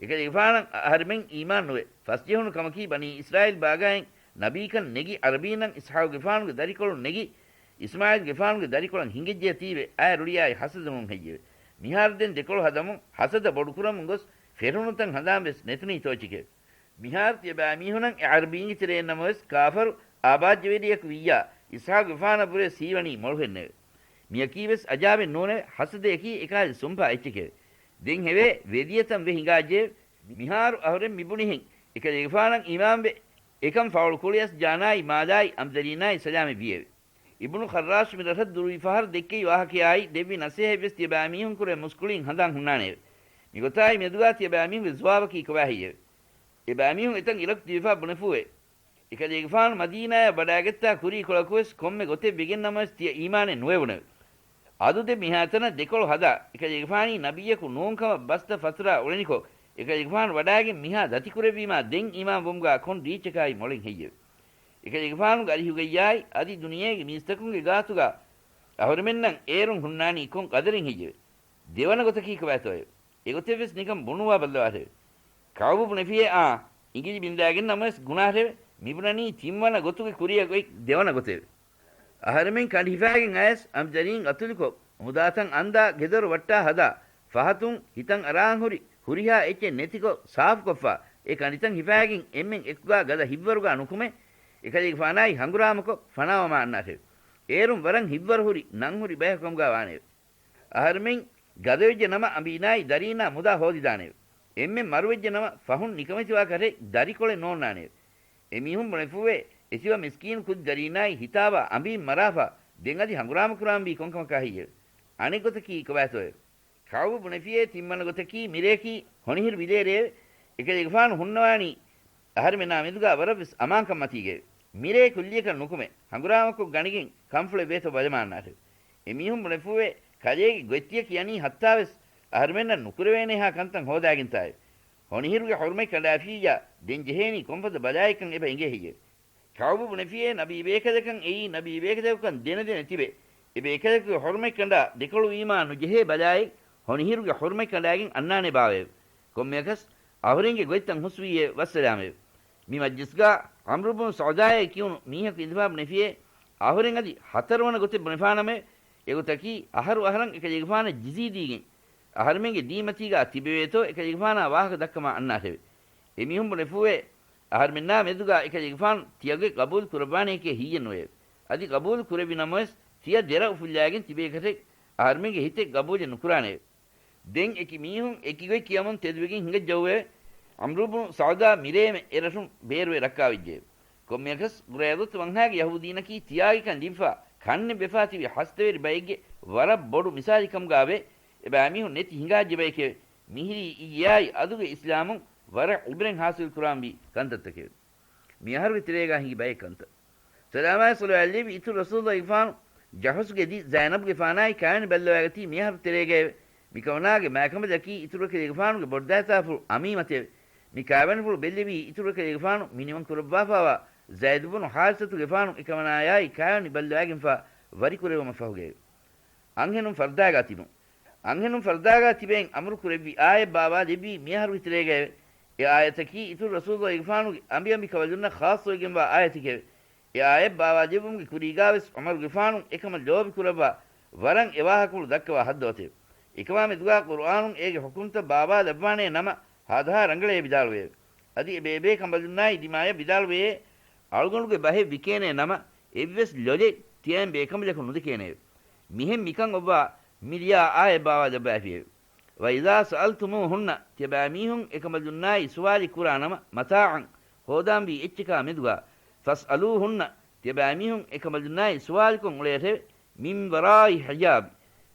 އެކަލޭގެފާނަށް އަހަރެމެން އީމާން ނުވެ، ފަސްޖެހުނު ކަމަކީ ބަނީ އިސްރާއީލް ބާގާއިން ނަބީކަން ނެގި އަރަބީންނަށް އިސްޙާޤުގެފާނުގެ ދަރިކޮޅުން ނެގި، އިސްމާޢީލްގެފާނުގެ ދަރިކޮޅަށް ހިނގައްޖެޔަތީވެ، އައިރުޅިއާއި ޙަސަދުނޫން ހެއްޔެވެ؟ މިހާރު ދެން ދެކޮޅު ހަދަމުން ޙަސަދަ ބޮޑުކުރަމުން ގޮސް ފެށުނުތަން ހަނދާން ވެސް ނެތުނީ ތޯއެއްޗެކެވެ. މިހާރު ތިޔަބައިމީހުނަށް އެ ޢަރަބީންގެ ތެރެއިން ނަމަވެސް ކާފަރު އާބާއްޖަވެރިޔަކު ވިއްޔާ، އިސްޙާޤުގެފާނަށްވުރެ ސީވަނީ މޮޅުހެންނެވެ. މިޔަކީވެސް އަޖާބެއް ނޫނެވެ. ޙަސަދަޔަކީ އެކަހަލަ ސުންޕާ އެއްޗެކެވެ. ދެން ހެވޭ ވެދިޔަތަން ވެ ހިނގާއްޖެއެވެ. މިހާރު އަހުރެން މިބުނިހެން އެކަލޭގެފާނަށް އީމާންވެ، އެކަން ފައުޅު ކުޅިޔަސް ޖާނާއި މާލާއި އަމްދަރީނާއި ސަލާމަތްވިއެވެ. އިބްނު ޚައްރާޝް މި ރަށަށް ދުރުވި ފަހަރު ދެއްކެވި ވާހަކަޔާއި ދެއްވި ނަޞޭޙަތްވެސް ތިޔަބައިމީހުންކުރެ މުސްކުޅިން ހަނދާން ހުންނާނެއެވެ. މިގޮތާއި މެދުގާ ތިޔަބައިމީހުންގެ ޖުވާބަކީ ކޮބާހެއްޔެވެ؟ އެބައިމީހުން އެތަން އިރަކު ތިބިފާ ބުނެފޫއެވެ. އެކަލޭގެފާނު މަދީނާޔަށް ވަޑާގަތްތާ ކުރީ ކޮޅަކުވެސް ކޮންމެ ގޮތެއް ވެގެން ނަމަވެސް ތިޔަ އީމާނެއް ނުވެވުނެވެ. އަދު ދެން މިހާތަނަށް ދެކޮޅު ހަދާ، އެކަލޭގެފާނީ ނަބިއްޔަކު ނޫންކަމަށް ބަސްތައް ފަތުރާ އުޅެނިކޮށް، އެކަލޭގެފާނު ވަޑާގެން މިހާ ދަތިކުރެއްވީމާ ދެން އީމާންވުމުގާ ކޮން ރީއްޗަކާއި މޮޅެއް ހެއްޔެވެ؟ އެކަލޭގެފާނުގެ އަރިހުގައްޔާއި އަދި ދުނިޔޭގެ މީސްތަކުންގެ ގާތުގާ އަހުރެމެންނަށް އޭރުން ހުންނާނީ ކޮން ޤަދަރެއް ހެއްޔެވެ؟ ދެވަނަ ގޮތަކީ ކޮބާތޯއެވެ؟ އެގޮތެއްވެސް ނިކަން ބުނުއްވާ ބައްލަވާށެވެ. ކަޢުބު ބުނެފިއޭ އާނ، އިނގިލި ބިންދާގެން ނަމަވެސް ގުނާހެވެ. މިބުނަނީ ތިންވަނަ ގޮތުގެ ކުރިއަށް އޮތް ދެވަނަ ގޮތެވެ. އަހަރެމެން ކަނޑި ހިފާގެން އަޔަސް އަމްޒަރީން ގަތުލުކޮށް، މުދާތަން އަންދާ ގެދޮރު ވައްޓާ ހަދާ، ފަހަތުން ހިތަށް އަރާން ހުރި ހުރިހާ އެއްޗެއް ނެތިކޮށް ސާފުކޮށްފާ، އެ ކަނޑިތައް ހިފާގެން އެންމެން އެކުގާ ގަދަ ހިއްވަރުގާ ނުކުމެ، އެކަލޭގެފާނާއި ހަނގުރާމަކޮށް ފަނާވަމާ އަންނާށެވެ. އޭރުން ވަރަށް ހިއްވަރު ހުރި ނަން ހުރި ބަޔަކު ކަމުގާ ވާނެއެވެ. އަހަރެމެން ގަދަވެއްޖެ ނަމަ އަނބީނާއި ދަރީންނާ މުދާ ހޯދިދާނެއެވެ. އެންމެން މަރުވެއްޖެ ނަމަ ފަހުން ނިކަމެތިވާ ކަށެއް ދަރިކޮޅެއް ނޯންނާނެއެވެ. އެމީހުން ބުނެފޫއެވެ. އެތިބަ މިސްކީނު ކުދި ދަރީންނާއި ހިތާވާ އަނބީން މަރާފާ، ދެން އަދި ހަނގުރާމަ ކުރާންވީ ކޮންކަމަކާ ހެއްޔެވެ؟ އަނެއް ގޮތަކީ ކޮބާތޯއެވެ؟ ކަޢުބު ބުނެފިއޭ ތިންވަނަ ގޮތަކީ މިރެއަކީ ހޮނިހިރު ވިލޭރެއެވެ. އެކަލޭގެފާނު ހުންނަވާނީ އަހަރެމެންނާ މެދުގާ ވަރަށްވެސް އަމާންކަންމަތީގައެވެ. މިރޭ ކުއްލިއަކަށް ނުކުމެ، ހަނގުރާމަކޮށް ގަނެގެން ކަންފުޅެއް ވޭތޯ ބަލަމާ އަންނާށެވެ. އެމީހުން ބުނެފޫއެވެ. ކަލޭގެ ގޮތްތިޔަކީ އަނީ ހައްތާވެސް އަހަރެމެންނަށް ނުކުރެވޭނޭހާ ކަންތައް ހޯދާގެންތާއެވެ. ހޮނިހިރުގެ ޙުރުމަތް ކަނޑާފިއްޔާ ދެން ޖެހޭނީ ކޮންފަދަ ބަލާއެއްކަން އެބަ އެނގޭ ހެއްޔެވެ؟ ކަޢުބު ބުނެފިއޭ ނަބީ ބޭކަލަކަން އެއީ ނަބީ ބޭކަލަކުކަން ދެނެދެނެ ތިބެ، އެ ބޭކަލަކުގެ ޙުރުމަތް ކަނޑާ ދެކޮޅުވީމާ ނުޖެހޭ ބަލާއެއް ހޮނިހިރުގެ ޙުރުމަތް ކަނޑާގެން އަންނާނެ ބާވައެވެ. ކޮންމެއަކަސް އަހުރެންގެ ގޮތްތައް ހުސްވީއޭ ވައްސަލާމެވެ. މި މަޖްލިސްގާ ޢަމްރު ބުނު ސަޢުދާއޭ ކިޔުނު މީހަކު އިނދެފާ ބުނެފިއޭ، އަހުރެން އަދި ހަތަރުވަނަ ގޮތެއް ބުނެފާނަމެވެ. އެގޮތަކީ އަހަރު އަހަރަށް އެކަލޭގެފާނަށް ޖިޒީ ދީގެން، އަހަރެމެންގެ ދީންމަތީގާ ތިބެވޭތޯ އެކަލޭގެފާނާ ވާހަކަ ދައްކަމާ އަންނާށެވެ. އެމީހުން ބުނެފޫއޭ، އަހަރެމެންނާ މެދުގާ އެކަލޭގެފާނު ތިޔަގޮތް ގަބޫލު ކުރައްވާނެއެކޭ ހިއްޔެއް ނުވެއެވެ. އަދި ގަބޫލު ކުރެއްވި ނަމަވެސް، ތިޔަ ދެރަ އުފުއްލާގެން ތިބޭކަށެއް އަހަރެމެންގެ ހިތެއް ގަބޫލެއް ނުކުރާނެއެވެ. ދެން އެކި މީހުން އެކި ގޮތް ކިޔަމުން ތެދުވެގެން ހިނގައްޖައުވެއެވެ. ޢަމްރު ބުނު ސަޢުދާ މިރޭމެ އެ ރަށުން ބޭރުވެ ރައްކާވެއްޖެއެވެ. ކޮންމެއަކަސް ޤުރައިޟަތު ވަންހާގެ ޔަހޫދީނަކީ ތިޔާގިކަން ލިބިފާ، ކަންނެއް ވެފާ ތިބި ހަސަދަވެރި ބައެއްގެ ވަރަށް ބޮޑު މިސާލެއް ކަމުގާވެ، އެބައިމީހުން ނެތި ހިނގާއްޖެ ބައެކެވެ. މިހިރީ އިއްޔާއި އަދުގެ އިސްލާމުން ވަރަށް ޢިބްރަތް ޙާޞިލް ކުރާންވީ ކަންތައްތަކެވެ. މި އަހަރުގެ ތެރޭގާ ހިނގި ބައެއް ކަންތައް. ސަލާމާއި ޞަލަވާތް ލެއްވި އިތުރު ރަސޫލުގެފާނު ޖަޙުޝްގެ ދި ޒައިނަބުގެފާނާއި ކާވެނި ބައްލަވާގަތީ މި އަހަރު ތެރޭގައެވެ. މިކަމަނާގެ މާކަނބަލަކީ އިތުރު ކަލޭގެފާނުގެ ބޮޑުދައިތާފުޅު އަމީމަތެވެ. މި ކާވެނިފުޅު ބެއްލެވީ އިތުރު ކަލޭގެފާނު މިނިވަން ކުރައްވާފާވާ ޒައިދު ބުނު ޙާރިސަތުގެފާނު އެކަމަނާޔާއި ކާވެނި ބައްލަވާގެންފާ ވަރިކުރެއްވުމަށް ފަހުގައެވެ. އަންހެނުން ފަރުދާގާ ތިބުން. އަންހެނުން ފަރުދާގާ ތިބެއިން އަމުރު ކުރެއްވި އާޔަތް ބާވާލެއްވީ މި އަހަރުގެ ތެރޭގައެވެ. އެ އާޔަތަކީ އިތުރު ރަސޫލުގެފާނުގެ އަނބިއަނބި ކަނބަލުންނަށް ޚާއްޞަވެގެންވާ އާޔަތެކެވެ. އެ އާޔަތް ބާވާލެއްވުމުގެ ކުރީގާވެސް ޢުމަރުގެފާނު އެކަމަށް ލޯބި ކުރައްވާ ވަރަށް އެ ވާހަކަފުޅު ދައްކަވާ ހައްދަވަތެވެ. އެކަމާ މެދުގާ ޤުރުއާނުން އޭގެ ޙުކުމްތައް ބާވާލައްވާނޭ ނަމަ ހާދަހާ ރަނގަޅޭ ވިދާޅުވެއެވެ. އަދި އެ ބޭބޭ ކަނބަލުންނާއި ދިމާޔަށް ވިދާޅުވެޔޭ، އަޅުގަނޑުގެ ބަހެއް ވިކޭނޭ ނަމަ، އެއްވެސް ލޮލެއް ތިޔައިން ބޭކަނބަލަކު ނުދެކޭނެއެވެ. މިހެން މިކަން އޮއްވާ މި ލިޔާ އާޔަތް ބާވާލައްވައިފިއެވެ. وَإِذَا سَأَلْتُمُوهُنَّ، ތިޔަބައިމީހުން އެކަނބަލުންނާއި ސުވާލެއް ކުރާ ނަމަ، مَتَاعًا، ހޯދާންވީ އެއްޗަކާ މެދުގާ، فَاسْأَلُوهُنَّ، ތިޔަބައިމީހުން އެކަނބަލުންނާއި ސުވާލުކޮށް އުޅޭށެވެ. مِنْ وَرَاءِ حِجَابٍ،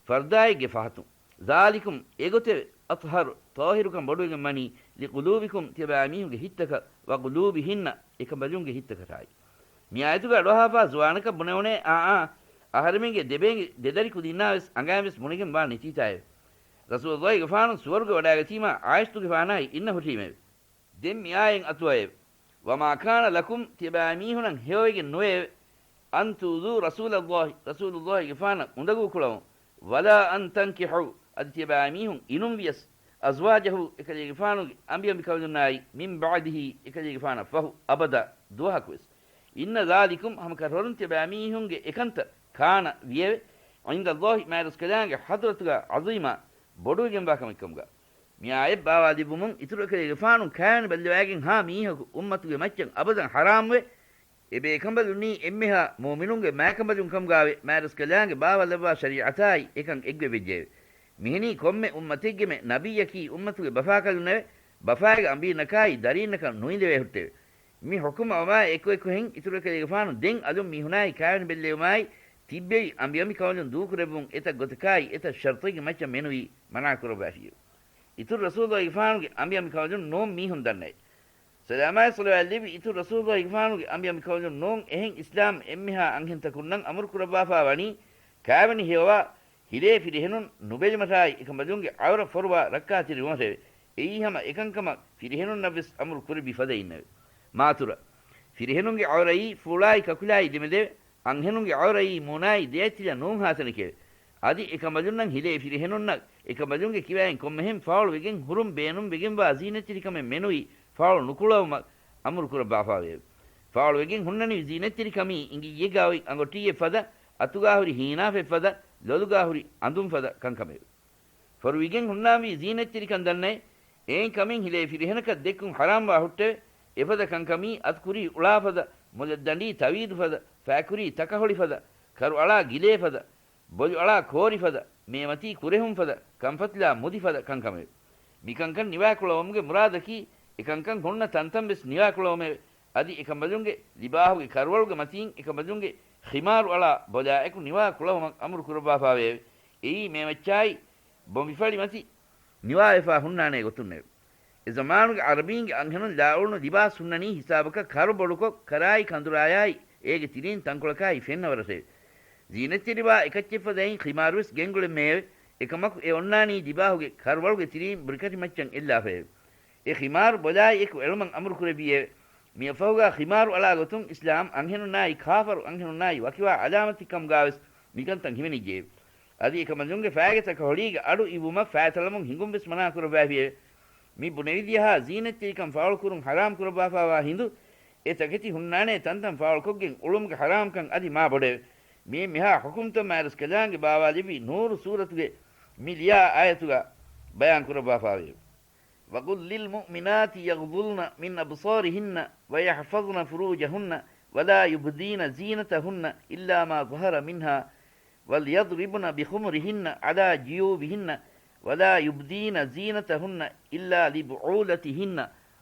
ފަރުދާއެއްގެ ފަހަތުން. ذَٰلِكُمْ، އެގޮތެވެ. أَطْهَرُ، ޠާހިރުކަން ބޮޑުވެގެން ވަނީ، لِقُلُوبِكُمْ، ތިޔަބައިމީހުންގެ ހިތްތަކަށް، وَقُلُوبِهِنَّ، އެކަނބަލުންގެ ހިތްތަކަށާއި. މި އާޔަތުގަ އަޑުއަހާފާ ޒުވާނަކަށް ބުނެވުނޭ، އާ، އާ، އަހަރެމެންގެ ދެބޭންގެ ދެދަރި ކުދިންނާވެސް އަނގައިންވެސް ބުނެގެން ވާ ނެތީތާއެވެ. ރަސޫލުﷲ ގެފާނު ސުވަރުގެ ވަޑާގަތީމާ ޢާއިޝަތުގެފާނާއި އިންނަ ހުށީމެވެ. ދެން މިއާޔަތް އަތުވައެވެ. وما كان لكم، ތިޔަބައިމީހުނަށް ހެޔޮވެގެން ނުވެއެވެ. أن تؤذوا رسول الله، ރަސޫލުﷲ ގެފާނަށް އުނދަގޫ ކުޅަވުން. ولا أن تنكحوا، އަދި ތިޔަބައިމީހުން އިނުން ވިޔަސް، أزواجه، އެކަލޭގެފާނުގެ އަނބިއަނބިކަމަލުންނާއި، من بعده، އެކަލޭގެފާނަށް ފަހު، އަބަދާ، ދުވަހަކުވެސް. إن ذلكم، ހަމަކަށަވަރުން ތިޔަބައިމީހުންގެ އެކަންތައް، كان، ވިއެވެ. عند الله، މާތްރަސްކަލާނގެ ޙަޟްރަތުގަ، عظيما، ބޮޑުވެގެންވާ ކަމެއްކަމުގަ. މި އާޔަތް ބާވާލެއްވުމުން އިތުރު އެކަލޭގެފާނު ކާވެނި ބައްލަވައިގެން ހާ މީހަކު އުއްމަތުގެ މައްޗަށް އަބަދަން ޙަރާމްވެ، އެބޭކަނބަލުންނީ އެންމެހާ މުއުމިނުންގެ މާކަނބަލުން ކަމުގައިވެ، މާތްރަސްކަލާނގެ ބާވާލައްވާ ޝަރީޢަތާއި އެކަން އެއްގޮތްވެއްޖެއެވެ. މިހެނީ ކޮންމެ އުއްމަތެއްގެމެ ނަބިއްޔަކީ އުއްމަތުގެ ބަފާކަލުންނެވެ. ބަފާއިގެ އަނބީންނަކާއި ދަރީންނަކަށް ނުއިނދެވޭ ހުއްޓެވެ. މި ޙުކުމް އައުމާ އެކުއެކުހެން އިތުރު އެކަލޭގެފާނު ދެން އަލުން މީހުނާއި ކާވެނި ބެއްލެވުމާއި ތިއްބެވި އަނބިއަނބިކަނބަލުން ދޫކުރެއްވުން އެތައް ގޮތަކާއި އެތައް ޝަރުޠެއްގެ މައްޗަށް މެނުވީ މަނާކުރައްވާފިއެވެ. އިތުރު ރަސޫލުގެފާނުގެ އަނބިއަނބިކަނބަލުން ނޫން މީހުން ދަންނައެވެ. ސަލާމާއި ޞަލަވާތް ލެއްވި އިތުރު ރަސޫލުގެފާނުގެ އަނބިއަނބިކަނބަލުން ނޫން އެހެން އިސްލާމް އެންމެހާ އަންހެންތަކުންނަށް އަމުރުކުރައްވާފާ ވަނީ ކާވެނި ހެޔޮވާ ހިލޭ ފިރިހެނުން ނުބެލުމަށާއި އެކަނބަލުންގެ ޢައުރަތް ފޮރުވާ ރައްކާތެރިވުމަށެވެ. އެއީ ހަމަ އެކަންކަމަށް ފިރިހެނުންނަށްވެސް އަމުރު ކުރެއްވި ފަދައިންނެވެ. މާތުރަ. ފިރިހެނުންގެ ޢައުރަތް ފޫޅާއި ކަކުލާއި ދެމެދެވެ. އަންހެނުންގެ ޢައުރަތް މޫނާއި ދެއަތްތިލަ ނޫންހާ ތަނެކެވެ. އަދި އެކަނބަލުންނަށް ހިލޭ ފިރިހެނުންނަށް އެކަނބަލުންގެ ކިބައިން ކޮންމެހެން ފާޅުވެގެން ހުރުން ބޭނުންވެގެންވާ ޒީނަތްތެރިކަމެއް މެނުވީ ފާޅު ނުކުޅަވުމަށް އަމުރު ކުރައްވާފާވެއެވެ. ފާޅުވެގެން ހުންނަނިވި ޒީނަތްތެރިކަމީ އިނގިއްޔެއްގަ އޮތް އަނގޮޓީއެއް ފަދަ، އަތުގާ ހުރި ހީނާފައެއް ފަދަ، ލޮލުގާ ހުރި އަނދުން ފަދަ ކަންކަމެވެ. ފޮރުވިގެން ހުންނާންވީ ޒީނަތްތެރިކަން ދަންނައެވެ. އެހެން ކަމެއް ހިލޭ ފިރިހެނަކަށް ދެއްކުން ޙަރާމްވާ ހުއްޓެވެ. އެފަދަ ކަންކަމީ އަތު ކުރީ އުޅާފަދަ، މޮލަށް ދަނޑީ ތަވީދުފަދަ، ފައި ކުރީ ތަކަހޮޅިފަދަ، ކަރު އަޅާ ގިލޭފަދަ، ބޮލު އަޅާ ކޯރިފަދަ، މޭމަތީ ކުރެހުންފަދަ، ކަންފަތިލާ މުދިފަދަ ކަންކަމެވެ. މިކަންކަން ނިވާކުޅަވުމުގެ މުރާދަކީ، އެކަންކަން ހުންނަ ތަންތަން ވެސް ނިވާކުޅަވުމެވެ. އަދި އެކަނބަލުންގެ ލިބާހުގެ ކަރުވަޅުގެ މަތީން އެކަނބަލުންގެ ޚިމާރު އަޅާ ބޮލާއެކު ނިވާ ކުޅަވުމަށް އަމުރު ކުރައްވާފާވެއެވެ. އެއީ މޭމައްޗާއި ބޮނބިފަޅި މަތި ނިވާވެފާ ހުންނާނޭ ގޮތުންނެވެ. އެ ޒަމާނުގެ ޢަރަބީންގެ އަންހެނުން ލާއުޅުނު ލިބާސް ހުންނަނީ ހިސާބަކަށް ކަރު ބޮޑުކޮށް، ކަރާއި ކަނދުރާޔާއި އޭގެ ތިރީން ތަންކޮޅަކާއި ފެންނަވަރަށެވެ. ޒީނަތްތެރިވާ އެކައްޗެއްފަދައިން ޚިމާރުވެސް ގެންގުޅެންމެއެވެ. އެކަމަކު އެ އޮންނާނީ ލިބާހުގެ ކަރުވަޅުގެ ތިރީން ބުރިކަށިމައްޗަށް އެއްލާފައެވެ. އެ ޚިމާރު ބޮލާއި އެކު އެޅުމަށް އަމުރު ކުރެއްވިއެވެ. މިއަށްފަހުގާ ޚިމާރު އަޅާ ގޮތުން އިސްލާމް އަންހެނުންނާއި ކާފަރު އަންހެނުންނާއި ވަކިވާ ޢަލާމަތެއް ކަމުގާވެސް މިކަންތައް ހިމެނިއްޖެއެވެ. އަދި އެކަމަލުންގެ ފައިގެ ތަކަހޮޅީގެ އަޑު އިވުމަށް ފައިތަޅަމުން ހިނގުން ވެސް މަނާ ކުރައްވައިފިއެވެ. މި ބުނެވިދިޔަހާ ޒީނަތްތެރިކަން ފާޅުކުރުން ޙަރާމް ކުރައްވާފާވާ ހިނދު، އެ ތަކެތި ހުންނާނޭ ތަންތަން ފާޅުކޮށްގެން އުޅުމުގެ ޙަރާމްކަން އަދި މާ ބޮޑެވެ. މި އެންމެހާ ޙުކުމްތައް މާތްރަސްކަލާނގެ ބާވާލެއްވި ނޫރު ސޫރަތުގެ މި ލިޔާ އާޔަތުގަ ބަޔާން ކުރައްވާފާވެއެވެ. وقل للمؤمنات يغضضن من أبصارهن ويحفظن فروجهن ولا يبدين زينتهن إلا ما ظهر منها وليضربن بخمرهن على جيوبهن ولا يبدين زينتهن إلا لبعولتهن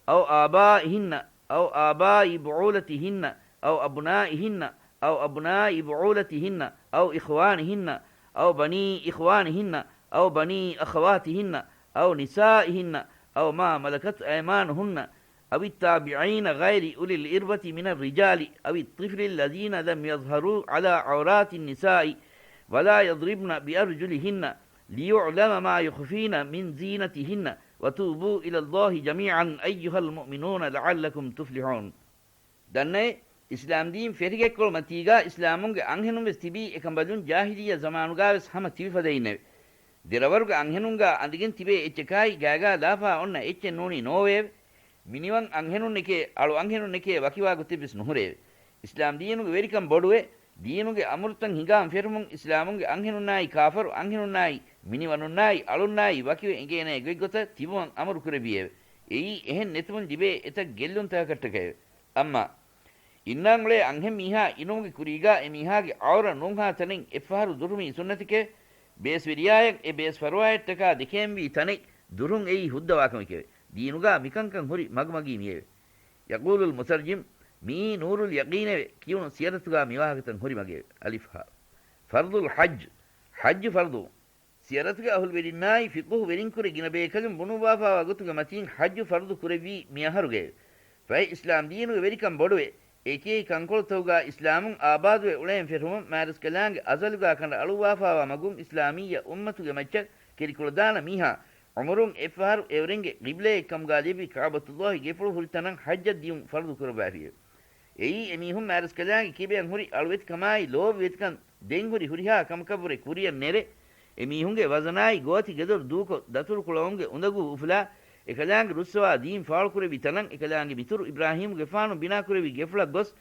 أو آبائهن أو آباء بعولتهن أو أبنائهن أو أبناء بعولتهن أو إخوانهن أو بني إخوانهن أو بني أخواتهن أو نسائهن أو ما ملكت أيمانهن أو التابعين غير أولي الإربة من الرجال أو الطفل الذين لم يظهروا على عورات النساء ولا يضربن بأرجلهن ليعلم ما يخفين من زينتهن وتوبوا إلى الله جميعا أيها المؤمنون لعلكم تفلحون. ދަންނައޭ، އިސްލާމްދީން ފެށިގެން އެއްކޮޅު މަތީގާ އިސްލާމުންގެ އަންހެނުން ވެސް ތިބީ އެކަނބަލުން ޖާހިލިއްޔަ ޒަމާނުގާ ވެސް ހަމަ ތިބިފަދައިންނެވެ. ދެރަވަރުގެ އަންހެނުންގާ އަނދިގެން ތިބޭ އެއްޗަކާއި ގާގާ ލާފާ އޮންނަ އެއްޗެއް ނޫނީ ނޯވެއެވެ. މިނިވަން އަންހެނުންނެކޭ، އަޅު އަންހެނުންނެކޭ ވަކިވާ ގޮތެއް ވެސް ނުހުރެއެވެ. އިސްލާމްދީނުގެ ވެރިކަން ބޮޑުވެ، ދީނުގެ އަމުރުތައް ހިނގާން ފެށުމުން އިސްލާމުންގެ އަންހެނުންނާއި ކާފަރު އަންހެނުންނާއި މިނިވަނުންނާއި އަޅުންނާއި ވަކިވެ އެނގޭނޭ ގޮތްގޮތަށް ތިބުމަށް އަމުރު ކުރެއްވިއެވެ. އެއީ އެހެން ނެތުމުން ލިބޭ އެތައް ގެއްލުންތަކަކަށްޓަކައެވެ. އައްމާ އިންނާން އުޅޭ އަންހެން މީހާ އިނުމުގެ ކުރީގާ އެ މީހާގެ އައުރަ ނޫންހާ ތަނެއް އެއްފަހަރު ދުރުހުމީ ސުންނަތެކެވެ. ބޭސްވެރިޔާއަށް އެ ބޭސްފަރުވާއަށްޓަކާ ދެކެއިންވީ ތަނެއް ދުރުހުން އެއީ ހުއްދަވާކަމެކެވެ. ދީނުގާ މިކަންކަން ހުރި މަގުމަގީ މިއެވެ. يقول المترجم، މިއީ ނޫރުލް ޔަޤީނެވެ. ކިޔުނު ސިޔަރަތުގާ މިވާހަކަތައް ހުރި މަގެވެ. އަލިފް ހާ. ފަރްޟުލް ޙައްޖް، ޙައްޖު ފަރްޟު. ސިޔަރަތުގެ އަހުލުވެރިންނާއި ފިޤުހު ވެރިންކުރެ ގިނަ ބޭކަލުން ބުނުއްވާފާވާ ގޮތުގެ މަތީން ޙައްޖު ފަރުޟު ކުރެއްވީ މިއަހަރުގައެވެ. ފަހެ އިސްލާމްދީނުގެ ވެރިކަން ބޮޑުވެ، އެކި ކަންކޮޅުތަކުގާ އިސްލާމުން އާބާދުވެ އުޅޭން ފެށުމުން މާރަސްކަލާނގެ އަޒަލުގާ ކަނޑައަޅުއްވާފާވާ މަގުން އިސްލާމިއްޔަ އުއްމަތުގެ މައްޗަށް ކެރިކުޅަދާނަ މީހާ އުމުރުން އެއްފަހަރު އެއުރެންގެ ޤިބްލައެއް ކަމުގާ ލިބި ކަޢުބަތުﷲގެ ގެފުޅު ހުރި ތަނަށް ޙައްޖަށް ދިޔުން ފަރުޟު ކުރައްވާފިއެވެ. އެއީ އެމީހުން މާރަސްކަލާނގެ ކިބަޔަށް ހުރި އަޅުވެތިކަމާއި ލޯބިވެތިކަން ދެން ހުރި ހުރިހާ ކަމަކަށްވުރެ ކުރިއަށް ނެރެ، އެމީހުންގެ ވަޒަނާއި ގޯތި ގެދޮރު ދޫކޮށް، ދަތުރުކުޅައުންގެ އުނދަގޫ އުފުލާ، އެކަލާނގެ ރުއްސަވާ ދީން ފާޅުކުރެއްވި ތަނަށް އެކަލާނގެ މިތުރު އިބްރާހީމުގެފާނު ބިނާކުރެއްވި ގެފުޅަށް ގޮސް،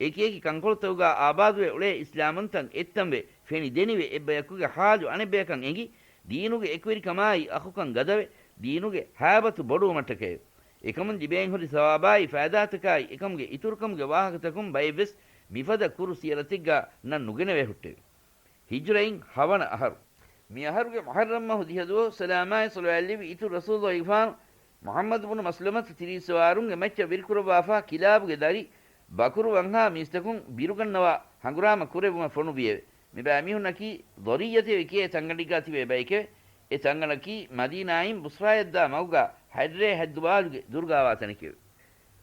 އެކިއެކި ކަންކޮޅުތަކުގާ އާބާދުވެ އުޅޭ އިސްލާމުންތަން އެއްތަންވެ، ފެނި ދެނިވެ، އެއްބަޔަކުގެ ޙާލު އަނެއްބަޔަކަށް އެނގި، ދީނުގެ އެކުވެރިކަމާއި އަޚުކަން ގަދަވެ، ދީނުގެ ހައިބަތު ބޮޑުވުމަށްޓަކައެވެ. އެކަމުން ލިބޭންހުރި ސަވާބާއި ފައިދާތަކާއި އެކަމުގެ އިތުރުކަމުގެ ވާހަކަތަކުން ބައެއްވެސް މިފަދަ ކުރު ސިޔަރަތެއްގާ ނަން ނުގެނެވޭ ހުއްޓެވެ. ހިޖްރައިން ހަވަނަ އަހަރު. މި އަހަރުގެ މުޙައްރަމް މަހު ދިހަ ދުވަހު ސަލާމާއި ޞަލަވާތްލެއްވި އިތުރު ރަސޫލުގެފާނު މުޙައްމަދު ބުނު މަސްލަމަތު ތިރީސް ސަވާރުންގެ މައްޗަށް ވެރިކުރައްވާފާ ކިލާބުގެ ދަރި ބަކުރު ވަންހާ މީސްތަކުން ބިރުގަންނަވާ ހަނގުރާމަ ކުރެއްވުމަށް ފޮނުއްވިއެވެ. މި ބައިމީހުންނަކީ ޟަރިއްޔަތޭވެ ކިޔޭ ތަންގަނޑެއްގާ ތިބޭ ބައެކެވެ. އެ ތަންގަނޑަކީ މަދީނާއިން ބުޞްރާޔަށްދާ މަގުގާ ހައްރޭ ހައްދުބާލުގެ ދުރުގާވާ ތަނެކެވެ.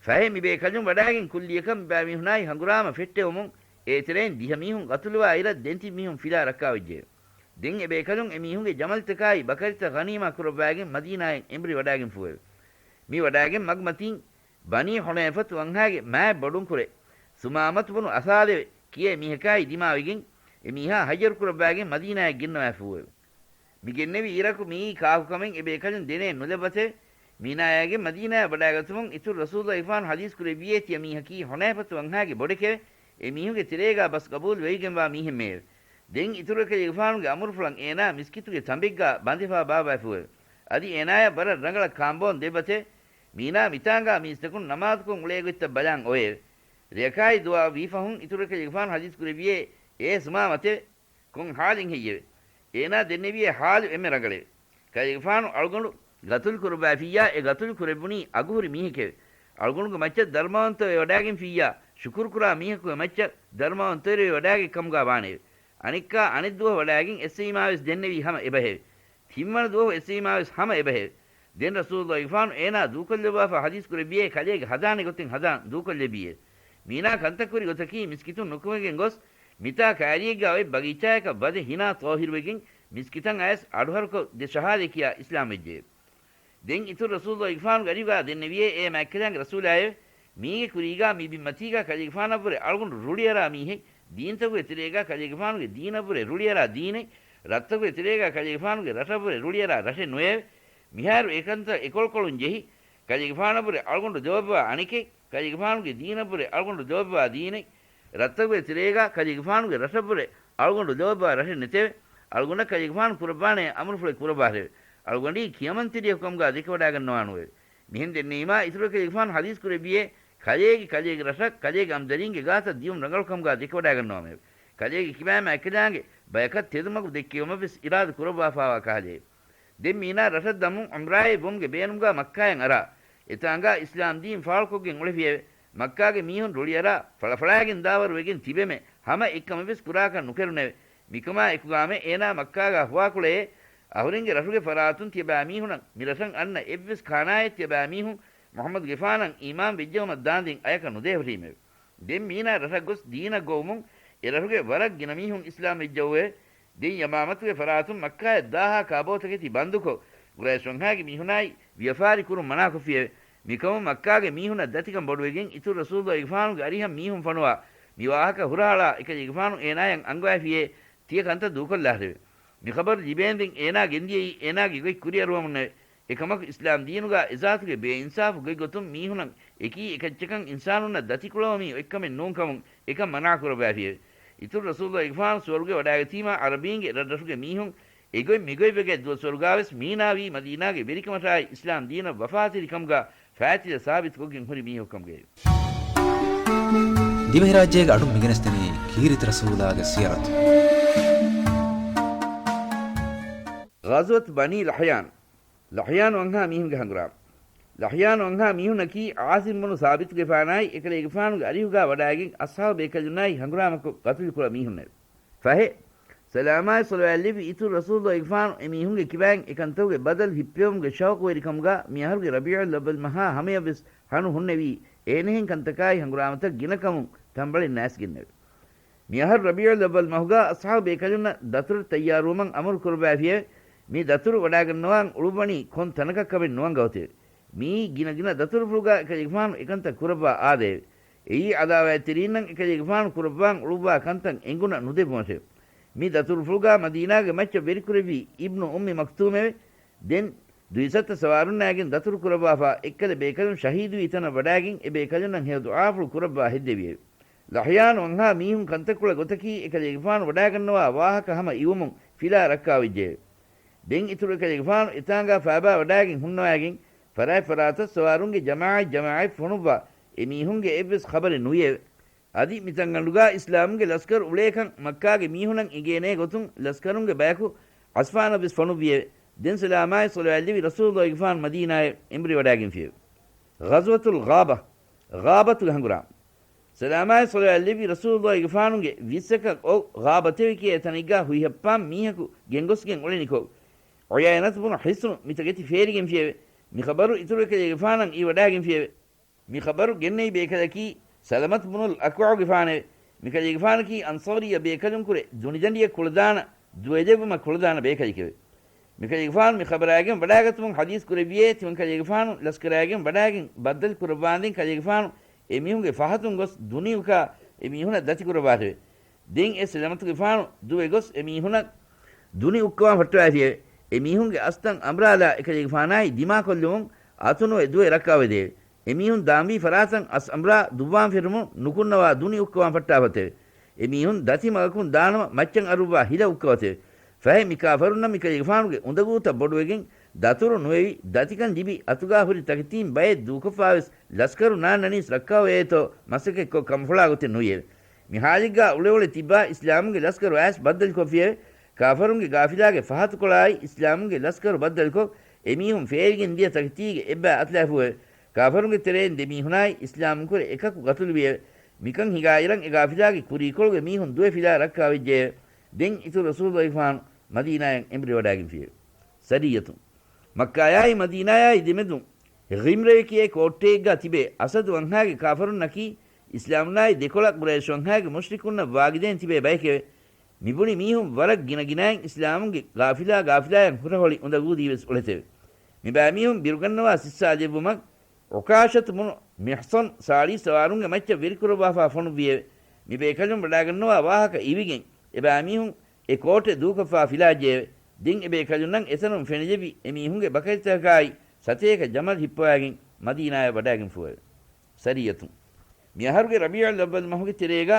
ފަހެ މި ބޭކަލުން ވަޑާގެން ކުއްލިއަކަށް މި ބައިމީހުނާއި ހަނގުރާމަ ފެއްޓެވުމުން އޭތެރެއިން ދިހަ މީހުން ގަތުލުވާ އިރަށް ދެން ތިން މީހުން ފިލާ ރައްކާވެއްޖެއެވެ. ދެން އެ ބޭކަލުން އެ މީހުންގެ ޖަމަލްތަކާއި ބަކަރިތައް ޣަނީމާ ކުރައްވާގެން މަދީނާއިން އެނބުރި ވަޑާގެންފޫއެވެ. މި ވަޑާގެން މަގުމަތީން ބަނީ ޙުނައިފަތު ވަންހާގެ މާތް ބޮޑުންކުރެ، ސުމާމަތު ބުނު އަސާލެވެ ކިޔޭ މީހަކާއި ދިމާވެގެން، އެ މީހާ ހައްޔަރު ކުރައްވާގެން މަދީނާއަށް ގެންނަވާފޫއެވެ. މި ގެންނެވި އިރަކު މިއީ ކާކުކަމެއް އެ ބޭކަލުން ދެނޭ ނުލައްވަތެވެ. މީނާޔާގެން މަދީނާއަށް ވަޑާގަތުމުން އިތުރު ރަސޫލުގެފާނު ޙަދީޘް ކުރެއްވިޔޭ ތިޔަ މީހަކީ ޙުނައިފަތު ވަންހާގެ ބޮޑެކެވެ. އެ މީހުންގެ ތެރޭގާ ބަސް ޤަބޫލު ވެވިގެންވާ މީހެއްމެއެވެ. ދެން އިތުރު އެކަލޭގެފާނުގެ އަމުރުފުޅަށް އޭނާ މިސްކިތުގެ ތަނބެއްގާ ބަނދެފާ ބާއްވާފޫއެވެ. އަދި އޭނާޔަށް ވަރަށް ރަނގަޅަށް ކާނބޯން ދެއްވަތެވެ. މީނާ މިތާނގާ މީސްތަކުން ނަމާދުކޮށް އުޅޭ ގޮތްތައް ބަލާން އޮވެއެވެ. ރެޔަކާއި ދުވާ ވީފަހުން އިތުރު އެކަލޭގެފާނު ޙަދީޘް ކުރެއްވިޔޭ އޭ ސުމާމަތެވެ. ކޮން ޙާލެއް ހެއްޔެވެ؟ އޭނާ ދެންނެވިޔޭ ޙާލު އެންމެ ރަނގަޅެވެ. ކަލޭގެފާނު އަޅުގަނޑު ގަތުލު ކުރައްވާފިއްޔާ އެ ގަތުލު ކުރެއްވުނީ އަގުހުރި މީހެކެވެ. އަޅުގަނޑުގެ މައްޗަށް ދަރުމަވަންތަވެ ވަޑާގެންފިއްޔާ ޝުކުރުކުރާ މީހަކުގެ މައްޗަށް ދަރުމަވަންތަވެރިވެ ވަޑާގަތް ކަމުގާ ވާނެއެވެ. އަނެއްކާ އަނެއް ދުވަހު ވަޑާގެން އެއްސެވީމާވެސް ދެންނެވީ ހަމަ އެބަހެވެ. ތިންވަނަ ދުވަހު އެއްސެވީމާވެސް ހަމަ އެބަހެވެ. ދެން ރަސޫލުގެފާނު އޭނާ ދޫކޮށްލައްވާފަ ޙަދީޘް ކުރެއްވިޔޭ ކަލޭގެ ހަދާނެ ގޮތެއް ހަދާން ދޫކޮށްލެއްވިއެވެ. މީނާ ކަންތައް ކުރި ގޮތަކީ މިސްކިތުން ނުކުމެގެން ގޮސް، މިތާ ކައިރިއެއްގާ އޮތް ބަގީޗާޔަކަށް ވަދެ ހިނާ ޠާހިރުވެގެން މިސްކިތަށް އައިސް އަޑުހަރުކޮށް ދެ ޝަހާދަތް ކިޔާ އިސްލާމް ވެއްޖެއެވެ. ދެން އިތުރު ރަސޫލުގެފާނުގެ އަރިހުގާ ދެންނެވިޔޭ އޭ މާތްކަލާނގެ ރަސޫލާއެވެ. މީގެ ކުރީގާ މި ބިންމަތީގާ ކަލޭގެފާނަށްވުރެ އަޅުގަނޑު ރުޅިއަރާ މީހެއް، ދީންތަކުގެ ތެރޭގާ ކަލޭގެފާނުގެ ދީނަށްވުރެ ރުޅިއަރާ ދީނެއް، ރަށްތަކުގެ ތެރޭގާ ކަލޭގެފާނުގެ ރަށަށްވުރެ ރުޅިއަރާ ރަށެއް ނުވެއެވެ. މިހާރު އެކަންތައް އެކޮޅުކޮޅުން ޖެހި، ކަލޭގެފާނަށްވުރެ އަޅުގަނޑު ލޯބިވާ އަނެކެއް، ކަލޭގެފާނުގެ ދީނަށްވުރެ އަޅުގަނޑު ލޯބިވާ ދީނެއް، ރަށްތަކުގެ ތެރޭގާ ކަލޭގެފާނުގެ ރަށަށްވުރެ އަޅުގަނޑު ލޯބިވާ ރަށެއް ނެތެވެ. އަޅުގަނޑަށް ކަލޭގެފާނު ކުރައްވާނޭ އަމުރުފުޅެއް ކުރައްވާށެވެ. އަޅުގަނޑީ ކިޔަމަންތެރިޔަކު ކަމުގާ ދެކެވަޑާގަންނަވާނުއެވެ. މިހެން ދެންނެވީމާ އިތުރު އެކަލޭގެފާނު ޙަދީޘް ކުރެއްވިޔޭ، ކަލޭގެ ކަލޭގެ ރަށަށް ކަލޭގެ އަމްދަރީންގެ ގާތަށް ދިޔުން ރަނގަޅު ކަމުގާ ދެކެވަޑާގަންނަވަމެވެ. ކަލޭގެ ކިބާމާ އެކަލާނގެ ބަޔަކަށް ތެދުމަގު ދެއްކެވުމަށްވެސް އިރާދަ ކުރައްވާފާވާ ކަހަލައެވެ. ދެން މީނާ ރަށަށް ދަމުން ޢުމްރާއެއް ވުމުގެ ބޭނުމުގާ މައްކާޔަށް އަރާ، އެތާނގާ އިސްލާމް ދީން ފާޅުކޮށްގެން އުޅެފިއެވެ. މައްކާގެ މީހުން ރުޅިއަރާ، ފަޅަފަޅާގެން ދާވަރު ވެގެން ތިބެމެ، ހަމަ އެއްކަމެއްވެސް ކުރާކަށް ނުކެރުނެވެ. މިކަމާ އެކުގާމެ އޭނާ މައްކާގާ ހުވާކުޅައޭ، އަހުރެންގެ ރަށުގެ ފަރާތުން ތިޔަބައިމީހުނަށް މި ރަށަށް އަންނަ އެއްވެސް ކާނާއެއް ތިޔަބައިމީހުން މުޙައްމަދުގެފާނަށް އީމާން ވެއްޖައުމަށް ދާންދެން އަޔަކަށް ނުދޭހުރީމެވެ. ދެން މީނާ ރަށަށް ގޮސް ދީނަށް ގޮވުމުން އެ ރަށުގެ ވަރަށް ގިނަ މީހުން އިސްލާމް ވެއްޖައުއެވެ. ދެން ޔަމާމަތުގެ ފަރާތުން މައްކާއަށް ދާހާ ކާބޯތަކެތި ބަންދުކޮށް، ޤުރައިޝް ވަންހާގެ މީހުނާއި ވިޔަފާރި ކުރުން މަނާކޮށްފިއެވެ. މިކަމުން މައްކާގެ މީހުންނަށް ދަތިކަން ބޮޑުވެގެން އިތުރު ރަސޫލުގެފާނުގެ އަރިހަށް މީހުން ފޮނުވާ މި ވާހަކަ ހުރަހަޅާ އެކަލޭގެފާނު އޭނާޔަށް އަންގަވައިފިއޭ ތިޔަ ކަންތައް ދޫކޮށްލާށެވެ. މި ޚަބަރު ލިބޭންދެން އޭނާ ގެންދިޔައީ އޭނާގެ ގޮތް ކުރިއަރުވަމުންނެވެ. އެކަމަކު އިސްލާމް ދީނުގާ އެޒާތުގެ ބޭއިންސާފު ގޮތްގޮތުން މީހުނަށް އެކީ އެކައްޗަކަށް އިންސާނުންނަށް ދަތިކުޅަވަމީ އޮތްކަމެއް ނޫންކަމުން އެކަން މަނާ ކުރައްވާފިއެވެ. އިތުރު ރަސޫލުގެފާނު ސުވަރުގެ ވަޑާގަތީމާ ޢަރަބީންގެ ރަށްރަށުގެ މީހުން އެގޮތް މިގޮތްވެގަތް ދުވަސްވަރުގާވެސް މީނާވީ މަދީނާގެ ވެރިކަމަށާއި އިސްލާމް ދީނަށް ވަފާތެރިކަމުގާ ފާތިލަ ސާބިތުކޮށްގެން ހުރި މީހަކުކަމުގައެވެ. ދިވެހިރާއްޖޭގެ އަޑުން މިގެނެސްދެނީ ކީރިތި ރަސޫލާގެ ސިޔަރަތު. ޣަޒުވަތު ބަނީ ލަހްޔާން. ލަހްޔާން ވަންހާ މީހުންގެ ހަނގުރާމަ. ލަހްޔާން ވަންހާ މީހުންނަކީ ޢާޞިމް ބުނު ސާބިތުގެފާނާއި އެކަލޭގެފާނުގެ އަރިހުގާ ވަޑާގެން އަޞްޙާބު ބޭކަލުންނާއި ހަނގުރާމަކޮށް ގަތުލުކުޅަ މީހުންނެވެ. ފަހެ، ސަލާމާއި ޞަލަވާތްލެއްވި އިތުރު ރަސޫލުގެފާނު އެމީހުންގެ ކިބައިން އެކަންތަކުގެ ބަދަލު ހިއްޕެވުމުގެ ޝައުޤުވެރިކަމުގާ މިއަހަރުގެ ރަބީޢުލް އައްވަލް މަހާ ހަމަޔަށްވެސް ހަނު ހުންނެވީ އެހެނިހެން ކަންތަކާއި ހަނގުރާމަތައް ގިނަ ކަމުން ތަންބަޅެއް ނައިސްގެންނެވެ. މިއަހަރު ރަބީޢުލް އައްވަލް މަހުގާ އަޞްޙާބު ބޭކަލުންނަށް ދަތުރު ތައްޔާރުވުމަށް އަމުރު ކުރައްވައިފިއެވެ. މި ދަތުރު ވަޑާގަންނަވާން އުޅުއްވަނީ ކޮން ތަނަކަށް ކަމެއް ނުއަންގަ އޮތެވެ. މިއީ ގިނަ ގިނަ ދަތުރުފުޅުގާ އެކަލޭގެފާނު އެކަންތައް ކުރައްވާ އާދައެވެ. އެއީ ޢަދާވާތްތެރީންނަށް އެކަލޭގެފާނު ކުރައްވާން އުޅުއްވާ ކަންތައް އެނގުނަ ނުދެއްވުމަށެވެ. މި ދަތުރުފުޅުގާ މަދީނާގެ މައްޗަށް ވެރިކުރެއްވީ އިބްނު އުއްމި މަކްތޫމެވެ. ދެން ދުއިސައްތަ ސަވާރުންނާގެން ދަތުރު ކުރައްވާފާ އެއްކަލަ ބޭކަލުން ޝަހީދުވި ތަނަށް ވަޑާގެން އެ ބޭކަލުންނަށް ހެޔޮ ދުޢާފުޅު ކުރައްވާ ހެއްދެވިއެވެ. ލަހްޔާނު ވަންހާ މީހުން ކަންތައްކުޅަ ގޮތަކީ އެކަލޭގެފާނު ވަޑާގަންނަވާ ވާހަކަ ހަމަ އިވުމުން ފިލާ ރައްކާވެއްޖެއެވެ. ދެން އިތުރު އެކަލޭގެފާނު އެތާނގާ ފާބާ ވަޑާގެން ހުންނަވާގެން ފަރާތް ފަރާތަށް ސަވާރުންގެ ޖަމާޢަތް ޖަމާޢަތް ފޮނުއްވާ އެ މީހުންގެ އެއްވެސް ޚަބަރެއް ނުވިއެވެ. އަދި މިތަންގަނޑުގާ އިސްލާމުގެ ލަސްކަރު އުޅޭކަން މައްކާގެ މީހުނަށް އެނގޭނޭ ގޮތުން ލަސްކަރުންގެ ބަޔަކު ޢަސްފާނަށް ވެސް ފޮނުއްވިއެވެ. ދެން ސަލާމާއި ޞަލަވާތްލެއްވި ރަސޫލުއްލާހިގެފާނު މަދީނާއަށް އެނބުރިވަޑާގެންފިއެވެ. ޣަޒްވަތުލް ޣާބަ، ޣާބަތުގެ ހަނގުރާމަ. ސަލާމާއި ޞަލަވާތްލެއްވި ރަސޫލުއްލާހިގެފާނުގެ ވިއްސަކަށް އޮތް ޣާބަތެވެ ކިޔޭ ތަނެއްގާ ހުއިހައްޕާން މީހަކު ގެންގޮސްގެން އުޅެނިކޮށް، ޢުޔައިނަތު ބުނު ޙިޞްނު މިތަކެތި ފޭރިގެންފިއެވެ. މި ޚަބަރު އިތުރު އެކަލޭގެފާނަށް އިވަޑާގެންފިއެވެ. މި ޚަބަރު ގެންނެވި ބޭކަލަކީ ސަލަމަތު ބުނުލް އަކްވަޢުގެފާނެވެ. މިކަލޭގެފާނަކީ އަންޞާރިއްޔަ ބޭކަލުންކުރެ ދުނިދަނޑިއަށް ކުޅަދާނަ ދުވެލެއްވުމަށް ކުޅަދާނަ ބޭކަލެކެވެ. މިކަލޭގެފާނު މި ޚަބަރާގެން ވަޑާގަތުމުން ޙަދީޘް ކުރެއްވިއޭ، ތިމަން ކަލޭގެފާނު ލަސްކަރާގެން ވަޑާގެން ބައްދަލުކުރައްވާނދެން ކަލޭގެފާނު އެ މީހުންގެ ފަހަތުން ގޮސް ދުނި އުކާ އެ މީހުނަށް ދަތިކުރައްވާށެވެ. ދެން އެ ސަލަމަތުގެފާނު ދުވެ ގޮސް އެ މީހުނަށް ދުނި އުއްކަވާން ފައްޓަވައިފިއެވެ. އެ މީހުންގެ އަސްތަން އަނބުރާލާ އެކަލޭގެފާނާއި ދިމާކޮށްލުމުން އަތުނުވެ ދުވެ ރައްކާވެދެއެވެ. އެ މީހުން ދާންވީ ފަރާތަށް އަސް އަނބުރާ ދުއްވާން ފެށުމުން ނުކުންނަވާ ދުނި އުއްކަވާން ފައްޓާފަތެވެ. އެ މީހުން ދަތި މަގަކުން ދާނަމަ މައްޗަށް އަރުއްވާ ހިލަ އުއްކަވަތެވެ. ފަހެ މި ކާފަރުންނަށް މިކަލޭގެފާނުގެ އުނދަގޫތައް ބޮޑުވެގެން ދަތުރު ނުވެވި، ދަތިކަން ލިބި އަތުގާ ހުރި ތަކެތީން ބައެއް ދޫކޮށްފާވެސް ލަސްކަރު ނާންނަނީސް ރައްކާވެޔޭތޯ މަސައްކަތްކޮށް ކަންފުޅާ ގޮތެއް ނުވިއެވެ. މި ހާލެއްގާ އުޅެއުޅެ ތިއްބާ އިސްލާމުގެ ލަސްކަރު އައިސް ބައްދަލުކޮށްފިއެވެ. ކާފަރުންގެ ގާފިލާގެ ފަހަތުކޮޅާއި އިސްލާމުގެ ލަސްކަރު ބައްދަލުކޮށް، އެމީހުން ފޭރިގެން ދިޔަ ތަކެތީގެ އެއްބައި އަތުލައިފޫއެވެ. ކާފަރުންގެ ތެރެއިން ދެ މީހުނާއި އިސްލާމުންކުރެ އެކަކު ގަތުލުވިއެވެ. މިކަން ހިނގާއިރަށް އެ ގާފިލާގެ ކުރީކޮޅުގެ މީހުން ދުވެ ފިލާ ރައްކާވެއްޖެއެވެ. ދެން އިތުރު ރަސޫލުއްލާހިގެފާނު މަދީނާއަށް އެނބުރިވަޑާގެންފިއެވެ. ސަރިއްޔަތުން. މައްކާޔާއި މަދީނާޔާއި ދެމެދުން ޣިމްރޭ ކިޔޭ ކޯއްޓެއެއްގާ ތިބޭ އަސަދު ވަންހާގެ ކާފަރުންނަކީ، އިސްލާމުންނާއި ދެކޮޅަށް ޤުރައިޝް ވަންހާގެ މުޝްރިކުންނަށް ވާގިދޭން ތިބޭ ބަޔެކެވެ. މިބުނި މީހުން ވަރަށް ގިނަގިނައިން އިސްލާމުންގެ ގާފިލާ ގާފިލާޔަށް ހުރަހޮޅި އުނދަގޫދީވެސް އުޅެތެވެ. މިބައިމީހުން ބިރުގަންނަވާ ސިއްސާލެއްވުމަށް ޢުކާޝަތު ބުނު މިޙްޞަން ސާޅީސް ސަވާރުންގެ މައްޗަށް ވެރިކުރައްވާފާ ފޮނުއްވިއެވެ. މި ބޭކަލުން ވަޑާގަންނަވާ ވާހަކަ އިވިގެން އެބައިމީހުން އެ ކޯޓެއް ދޫކޮށްފާ ފިލާއްޖެއެވެ. ދެން އެބޭކަލުންނަށް އެތަނުން ފެނިލެއްވި އެމީހުންގެ ބަކައްތަކާއި ސަތޭކަ ޖަމަލް ހިއްޕަވާގެން މަދީނާޔަށް ވަޑާގެންފޫއެވެ. ސަރިއްޔަތުން. މިއަހަރުގެ ރަބީޢުލް އައްވަލް މަހުގެ ތެރޭގާ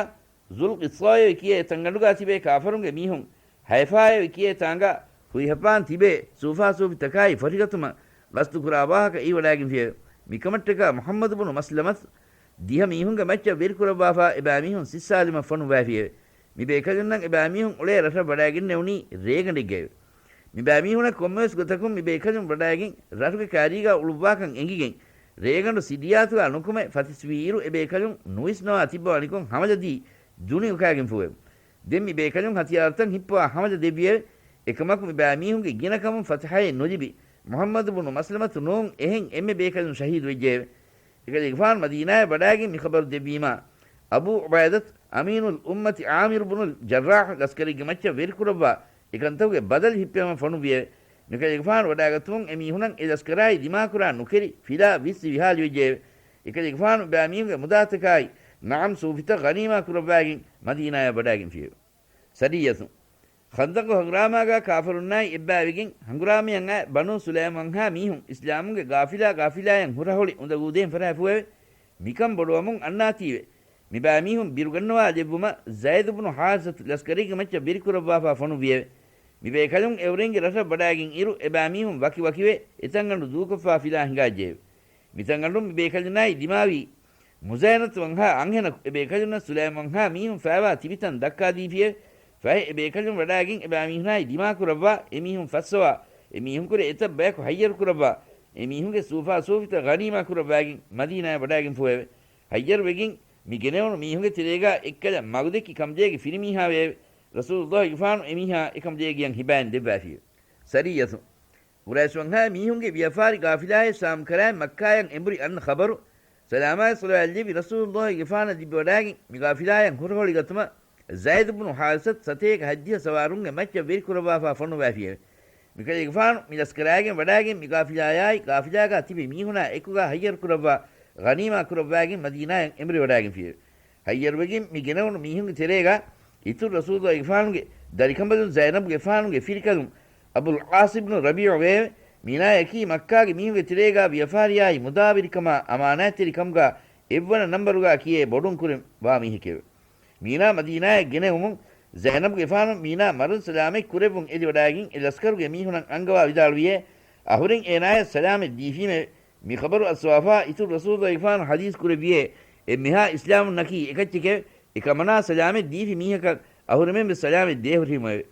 ޒުލް ޤިޞާޔަވެ ކިޔޭ ތަންގަނޑުގާ ތިބޭ ކާފަރުންގެ މީހުން ހައިފާޔަވެ ކިޔޭ ތާނގާ ހުއިހައްޕާން ތިބޭ ސޫފާސޫފިތަކާއި ފޮށިގަތުމަށް ގަސްތުކުރާ ވާހަކަ އިވިވަޑާގެންފިއެވެ. މިކަމަށްޓަކާ މުޙައްމަދު ބުނު މަސްލަމަތު ދިހަ މީހުންގެ މައްޗަށް ވެރިކުރައްވާފާ އެބައިމީހުން ސިއްސާލުމަށް ފޮނުއްވައިފިއެވެ. މިބޭކަލުންނަށް އެބައިމީހުން އުޅޭ ރަށަށް ވަޑައިގެންނެވުނީ ރޭގަނޑެއްގައެވެ. މިބައިމީހުނަށް ކޮންމެވެސް ގޮތަކުން މިބޭކަލުން ވަޑައިގެން ރަށުގެ ކާރީގާ އުޅުއްވާކަން އެނގިގެން، ރޭގަނޑު ސިރިޔާތުގާ ނުކުމެ ފަތިސްވީއިރު އެބޭކަލުން ނުވިސްނަވާ ތިއްބަވަނިކޮށް ހަމަލަދީ ދުނި އުކާގެންފޫއެވެ. ދެން މިބޭކަލުން ހަތިޔާރުތައް ހިއްޕަވާ ހަމަލަ ދެއްވިއެވެ. އެކަމަކު މިބައިމީހުންގެ ގިނަކަމުން ފަތަޙައެއް ނުލިބި، މުޙައްމަދު ބުނު މަސްލަމަތު ނޫން އެހެން އެންމެ ބޭކަލުން ޝަހީދުވެއްޖެއެވެ. އެކަލޭގެފާނު މަދީނާޔަށް ވަޑައިގެން މި ޚަބަރު ދެއްވީމާ، އަބޫ ޢުބައިދަތު އަމީނުލް އުއްމަތި ޢާމިރު ބުނުލް ޖައްރާޙު ލަސްކަރެއްގެ މައްޗަށް ވެރިކުރައްވާ އެކަންތަކުގެ ބަދަލު ހިއްޕެވުމަށް ފޮނުއްވިއެވެ. މިކަލޭގެފާނު ވަޑައިގަތުމުން އެމީހުނަށް އެ ލަސްކަރާއި ދިމާކުރާ ނުކެރި ފިލާ ވިއްސި ވިހާލިވެއްޖެއެވެ. އެކަލޭގެފާނު އެބައިމީހުންގެ މުދާތަކާއި ނަޢަމް ސޫފިތައް ޣަނީމާ ކުރައްވައިގެން މަދީނާޔަށް ވަޑައިގެންފިއެވެ. ސަރިއްޔަތުން. ޚަންދަޤު ހަނގުރާމާގާ ކާފަރުންނާއި އެއްބައިވެގެން ހަނގުރާމަޔަށް އައި ބަނޫ ސުލައިމް ވަންހާ މީހުން އިސްލާމުގެ ގާފިލާ ގާފިލާޔަށް ހުރަހޮޅި އުނދަގޫދޭން ފަރާފޫއެވެ. މިކަން ބޮޑުވަމުން އަންނާތީވެ. މިބައިމީހުން ބިރުގަންނަވާލެއްވުމަށް ޒައިދު ބުނު ޙާރިސަތު ލަސްކަރެއްގެ މައްޗަށް ވެރިކުރައްވާފާ ފޮނުއްވިއެވެ. މިބޭކަލުން އެއުރެންގެ ރަށަށް ވަޑައިގެން އިރު އެބައިމީހުން ވަކިވަކިވެ އެތަންގަނޑު ދޫކޮށްފާ ފިލާ ހިނގާއްޖެއެވެ. މިތަންގަނޑުން މިބޭކަލުންނާއި ދިމާވީ މުޒާއިނަތު ވަންހާ އަންހެނަކު އެބޭކަލުންނަށް ސުލައިމް ވަންހާ މީހުން ފައިވާ ތިބިތަން ދައްކާދީފިއެވެ. ފަހެ އެބޭކަލުން ވަޑައިގެން އެބައިމީހުނާއި ދިމާކުރައްވާ އެމީހުން ފައްސަވާ އެމީހުންކުރެ އެތައް ބަޔަކު ހައްޔަރު ކުރައްވާ އެމީހުންގެ ސޫފާ ސޫފިތައް ޣަނީމާ ކުރައްވައިގެން މަދީނާޔަށް ވަޑައިގެންފޫއެވެ. ހައްޔަރުވެގެން މި ގެނެވުނު މީހުންގެ ތެރޭގާ އެއްކަލަ މަގުދެއްކި ކަމުދޭގެ ފިރިމީހާވެއެވެ. ރަސޫލުއްލާހިގެފާނު އެމީހާ އެކަމުދޭގެއަށް ހިބާއިން ދެއްވައިފިއެވެ. ސަރިއްޔަތު. ޤުރައިޝް ވަންހާ މީހުންގެ ވިޔަފާރި ގާފިލާއެއް ޝާމް ކަރާއިން މައްކާޔަށް އެނބުރި އަންނަ ޚަބަރު ސަލާމާއި ޞަލަވާތް ލެއްވި ރަސޫލުﷲގެފާނަށް ލިބިވަޑާގެން މި ޤާފިލާޔަށް ހުރަހޮޅިގަތުމަށް ޒައިދު ބުނު ޙާރިޘަތު ސަތޭކަ ހަތްދިހަ ސަވާރުންގެ މައްޗަށް ވެރިކުރައްވާފާ ފޮނުއްވައިފިއެވެ. މިކަލޭގެފާނު މި ލަސްކަރާގެން ވަޑާގެން މި ޤާފިލާޔާއި ޤާފިލާގާ ތިބި މީހުނާ އެކުގާ ހައްޔަރުކުރައްވާ ޣަނީމާ ކުރައްވާގެން މަދީނާޔަށް އެނބުރިވަޑާގެންފިއެވެ. ހައްޔަރުވެގެން މި ގެނެވުނު މީހުންގެ ތެރޭގާ އިތުރު ރަސޫލުގެފާނުގެ ދަރިކަނބަލުން ޒައިނަބުގެފާނުގެ ފިރިކަލުން އަބުލް ޢާޞި ބުނު ރަބީޢު ވެއެވެ. މީނާޔަކީ މައްކާގެ މީހުންގެ ތެރޭގާ ވިޔަފާރިޔާއި މުދާވެރިކަމާ އަމާނާތްތެރިކަމުގާ އެއްވަނަ ނަންބަރުގާ ކިޔޭ ބޮޑުން ކުރެން ވާ މީހެކެވެ. މީނާ މަދީނާޔަށް ގެނެވުމުން ޒައިނަބުގެފާނު މީނާ މަރުން ސަލާމަތް ކުރެއްވުން އެދިވަޑާގެން އެ ލަސްކަރުގެ މީހުނަށް އަންގަވާ ވިދާޅުވިއޭ، އަހުރެން އޭނާޔަށް ސަލާމަތް ދީފީމެވެ. މި ޚަބަރު އައްސަވާފާ އިތުރު ރަސޫލުގެފާނު ޙަދީޘް ކުރެއްވިއޭ، އެންމެހާ އިސްލާމުންނަކީ އެކައްޗެކެވެ. އެކަމަނާ ސަލާމަތް ދީފި މީހަކަށް އަހުރެމެން ވެސް ސަލާމަތް ދޭހުށީމެވެ.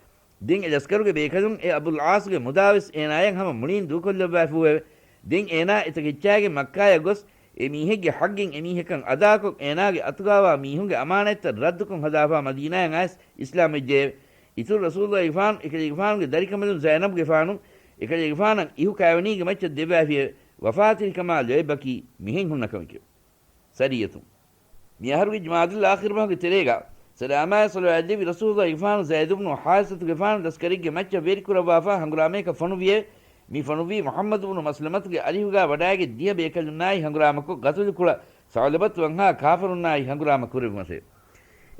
ދެން އެ ލަސްކަރުގެ ބޭކަލުން އެ އަބުލް ޢާޞްގެ މުދާ ވެސް އޭނާޔަށް ހަމަ މުޅީން ދޫކޮށްލައްވާފޫއެވެ. ދެން އޭނާ އެތަކެއްޗާގެން މައްކާޔަށް ގޮސް އެ މީހެއްގެ ޙައްޤެއް އެ މީހަކަށް އަދާކޮށް، އޭނާގެ އަތުގާވާ މީހުންގެ އަމާނަތްތައް ރައްދުކޮށް ހަދާފާ މަދީނާޔަށް އައިސް އިސްލާމް ވެއްޖެއެވެ. އިތުރު ރަސޫލުގެފާނު އެކަލޭގެފާނުގެ ދަރިކަނބަލުން ޒައިނަބުގެފާނު އެކަލޭގެފާނަށް އިހު ކައިވެނީގެ މައްޗަށް ދެއްވާފިއެވެ. ވަފާތެރިކަމާ ލޯތްބަކީ މިހެން ހުންނަ ކަމެކެވެ. ސަރިއްޔަތުން. މިއަހަރުގެ ޖުމާދުލް އާޚިރު މަހުގެ ތެރޭގާ، ސަލާމާއި ޞަލަވާތް ލެއްވި ރަސޫލުގެފާނު ޒައިދު ބުނު ޙާރިޘަތުގެފާނު ލަސްކަރެއްގެ މައްޗަށް ވެރިކުރައްވާފާ ހަނގުރާމަޔަކަށް ފޮނުއްވިއެވެ. މި ފޮނުއްވީ މުޙައްމަދު ބުނު މަސްލަމަތުގެ އަރިހުގާ ވަޑާގެ ދިހަ ބޭކަލުންނާއި ހަނގުރާމަކޮށް، ގަތުލުކުޅަ ސަޢުލަބަތު ވަންހާ ކާފަރުންނާއި ހަނގުރާމަ ކުރެއްވުމަށެވެ.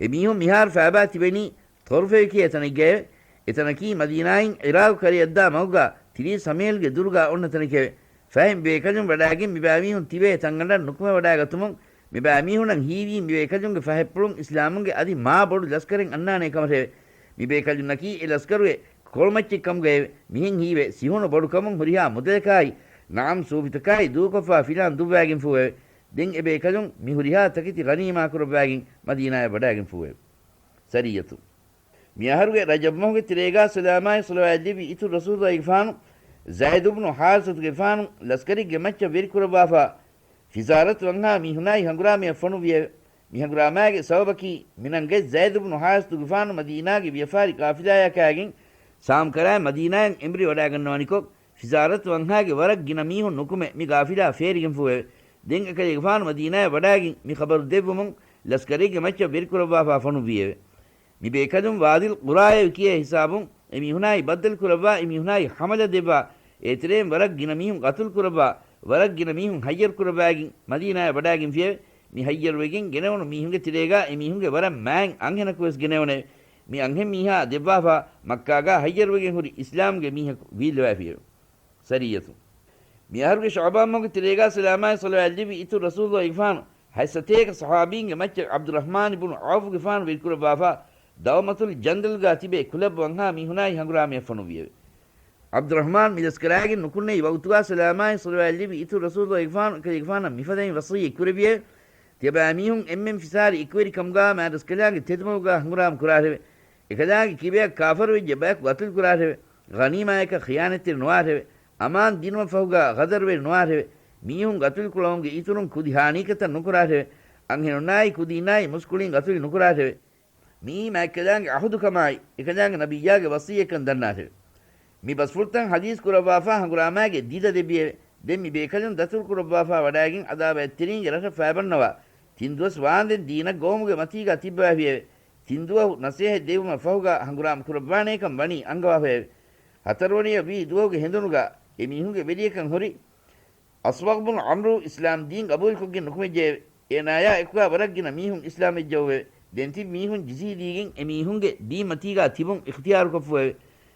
އެ މީހުން މިހާރު ފައިބާ ތިބެނީ ޠަރުފޭ ކިޔޭ ތަނެއްގައެވެ. އެތަނަކީ މަދީނާއިން ޢިރާޤު ކަރަޔަށްދާ މަގުގާ ތިރީސް މީލްގެ ދުރުގާ އޮންނަ ތަނެކެވެ. ފަހެ މިބޭކަލުން ވަޑާގެން މިބައިމީހުން ތިބޭ ތަންގަނޑަށް ނުކުމެވަޑާގަތުމުން، މިބައިމީހުނަށް ހީވީ މިބޭކަލުންގެ ފަހަތްޕުޅުން އިސްލާމުންގެ އަދި މާ ބޮޑު ލަސްކަރެއް އަންނާނޭ ކަމަށެވެ. މިބޭކަލުންނަކީ އެ ލަސްކަރުގެ ކޮޅުމައްޗެއް ކަމުގައެވެ. މިހެން ހީވެ، ސިހުނު ބޮޑުކަމުން ހުރިހާ މުދަލަކާއި، ނަޢަމް ސޫފިތަކާއި ދޫކޮށްފާ ފިލާން ދުއްވާގެންފޫއެވެ. ދެން އެ ބޭކަލުން މި ހުރިހާ ތަކެތި ޣަނީމާ ކުރައްވާގެން މަދީނާޔަށް ވަޑާގެންފޫއެވެ. ސަރިއްޔަތު. މިއަހަރުގެ ރަޖަބް މަހުގެ ތެރޭގާ ސަލާމާއި ޞަލަވާތް ލެއްވި އިތުރު ރަސޫލުގެފާނު ޒައިދު ބުނު ޙާރިޘަތުގެފާނު ލަސްކަރެއްގެ މައްޗަށް ވެރިކުރައްވާފާ، ފިޒާރަތު ވަންހާ މީހުނާއި ހަނގުރާމަޔަށް ފޮނުއްވިއެވެ. މި ހަނގުރާމާގެ ސަބަބަކީ، މިނަންގަތް ޒައިދު ބުނު ޙާރިޘަތުގެފާނު މަދީނާގެ ވިޔަފާރި ޤާފިލާޔާ ކާގެން ޝާމް ކަރާއި މަދީނާޔަށް އެނބުރި ވަޑާގަންނަވަނިކޮށް، ފިޒާރަތު ވަންހާގެ ވަރަށް ގިނަ މީހުން ނުކުމެ، މި ޤާފިލާ ފޭރިގެންފޫއެވެ. ދެން އެކަލޭގެފާނު މަދީނާޔަށް ވަޑާގެން މި ޚަބަރު ދެއްވުމުން، ލަސްކަރެއްގެ މައްޗަށް ވެރިކުރައްވާފާ ފޮނުއްވިއެވެ. މި ބޭކަލުން ވާދިލް ޤުރާއެވެ ކިޔޭ ހިސާބުން އެމީހުނާއި ބައްދަލުކުރައްވާ، އެމީހުނާއި ހަމަލަ ދެއްވާ، އޭތެރެއިން ވަރަށް ގިނަ މީހުން ޤަތުލުކުރައްވާ، ވަރަށް ގިނަ މީހުން ހައްޔަރުކުރައްވާގެން މަދީނާޔަށް ވަޑާގެންފިއެވެ. މި ހައްޔަރުވެގެން ގެނެވުނު މީހުންގެ ތެރޭގާ އެމީހުންގެ ވަރަށް މާތް އަންހެނަކު ވެސް ގެނެވުނެވެ. މި އަންހެން މީހާ ދެއްވާފާ، މައްކާގާ ހައްޔަރުވެގެން ހުރި އިސްލާމްގެ މީހަކު ވީއްލަވާފިއެވެ. ސަރިއްޔަތު. މިއަހަރުގެ ޝަޢުބާން މަހުގެ ތެރޭގާ ސަލާމާއި ޞަލަވާތް ލެއްވި އިތުރު ރަސޫލުގެފާނު ހަތްސަތޭކަ ޞަޙާބީންގެ މައްޗަށް ޢަބްދުއްރަޙްމާން ބުނު ޢައުފުގެފާނު ވެރިކުރައްވާފާ، ދައުމަތުލް ޖަންދަލްގާ ތިބޭ ކުލަބް ވަންހާ މީހުނާއި ހަނގުރާމަޔަށް ފޮނުއްވިއެވެ. ޢަބްދުއްރަޙްމާން މި ލަސްކަރާގެން ނުކުންނެވި ވަގުތުގާ ސަލާމާއި ޞަލަވާތް ލެއްވި އިތުރު ރަސޫލުގެފާނު އެކަލޭގެފާނަށް މިފަދައިން ވަޞިއްޔަތް ކުރެއްވިއެވެ. ތިޔަބައިމީހުން އެންމެން ފިސާރި އެކުވެރިކަމުގާ މާތްރަސްކަލާނގެ ތެދުމަގުގާ ހަނގުރާމަ ކުރާށެވެ. އެކަލާނގެ ކިބަޔަށް ކާފަރުވެއްޖެ ބަޔަކު ގަތުލުކުރާށެވެ. ޣަނީމާޔަކަށް ޚިޔާނަތްތެރި ނުވާށެވެ. އަމާން ދިނުމަށް ފަހުގާ ޣަދަރުވެރި ނުވާށެވެ. މީހުން ގަތުލުކުޅަވުމުގެ އިތުރުން ކުދި ހާނީކަތައް ނުކުރާށެވެ. އަންހެނުންނާއި ކުދީންނާއި މުސްކުޅިން ގަތުލު ނުކުރާށެވެ. މިއީ މާތްކަލާނގެ އަހުދުކަމާއި، އެކަލާނގެ ނަބިއްޔާގެ ވަޞިއްޔަތްކަން ދަންނާށެވެ. މި ބަސްފުޅުތައް ޙަދީޘް ކުރައްވާފާ ހަނގުރާމާގެ ދިދަ ދެއްވިއެވެ. ދެން މި ބޭކަލުން ދަތުރުކުރައްވާފާ ވަޑާގެން އަދާބައެއްތެރިންގެ ރަށަށް ފައިބަންނަވާ، ތިން ދުވަސް ވާންދެން ދީނަށް ގޮވުމުގެ މަތީގާ ތިއްބަވާފިއެވެ. ތިން ދުވަހު ނަސޭހަތް ދެއްވުމަށް ފަހުގާ ހަނގުރާމަ ކުރައްވާނޭކަން ވަނީ އަންގަވާފައެވެ. ހަތަރުވަނަޔަށް ވީ ދުވަހުގެ ހެނދުނުގާ އެ މީހުންގެ ވެރިޔަކަން ހުރި އަޞްވަގް ބުނު ޢަމްރޫ އިސްލާމް ދީން ގަބޫލުކޮށްގެން ނުކުމެއްޖެއެވެ. އޭނާޔާ އެކުގާ ވަރަށް ގިނަ މީހުން އިސްލާމްވެއްޖެއެވެ. ދެން ތިބި މީހުން ޖިޒިޔަ ދީގެން އެ މީހުންގެ ދީންމަތީގާ ތިބުން އިޚްތިޔާރުކޮށްފުއެވެ.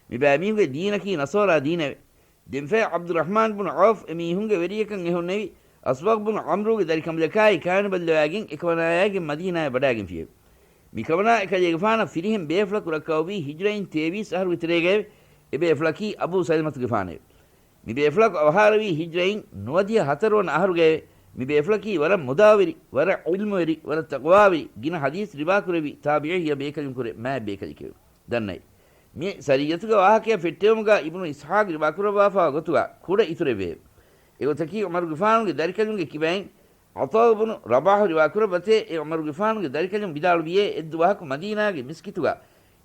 މިބައިމީހުންގެ ދީނަކީ ނަޞާރާ ދީނެވެ. ދެންފަހެ ޢަބްދުއްރަޙްމާން ބުނު ޢައުފް އެ މީހުންގެ ވެރިޔަކަން އެހުންނެވި އަޞްވަގް ބުނު ޢަމްރޫގެ ދަރިކަނބަލަކާއި ކާނިބަލްލަވާގެން އެކަމަނާޔާގެން މަދީނާޔަށް ވަޑާގެންފިއެވެ. މިކަމަނާ އެކަލޭގެފާނަށް ފިރިހެން ބޭފުޅަކު ރައްކައުވީ ހިޖްރައިން ތޭވީސް އަހަރުގެ ތެރޭގައެވެ. އެ ބޭފުޅަކީ އަބޫ ސަލަމަތުގެފާނެވެ. މި ބޭފުޅަކު އަވަހާރަވީ ހިޖްރައިން ނުވަދިހަ ހަތަރުވަނަ އަހަރުގައެވެ. މި ބޭފުޅަކީ ވަރަށް މުދާވެރި، ވަރަށް ޢިލްމުވެރި، ވަރަށް ތަޤްވާވެރި، ގިނަ ޙަދީޘް ރިވާކުރެއްވި ތާބިޢީ ބޭކަލުންކުރެ މާތް ބޭކަލެކެވެ. ދަންނައި. މި ސަރިއްޔަތުގެ ވާހަކަޔަށް ފެއްޓެވުމުގާ އިބްނު އިސްޙާޤް ރިވާކުރައްވާފާ ގޮތުގާ ކުޑަ އިތުރެއްވެއެވެ. އެގޮތަކީ ޢުމަރުގެފާނުގެ ދަރިކަލުންގެ ކިބައިން ޢަޠާއު ބުނު ރަބާޙު ރިވާކުރައްވަތޭ، އެ ޢުމަރުގެފާނުގެ ދަރިކަލުން ވިދާޅުވިއޭ، އެއްދުވަހަކު މަދީނާގެ މިސްކިތުގާ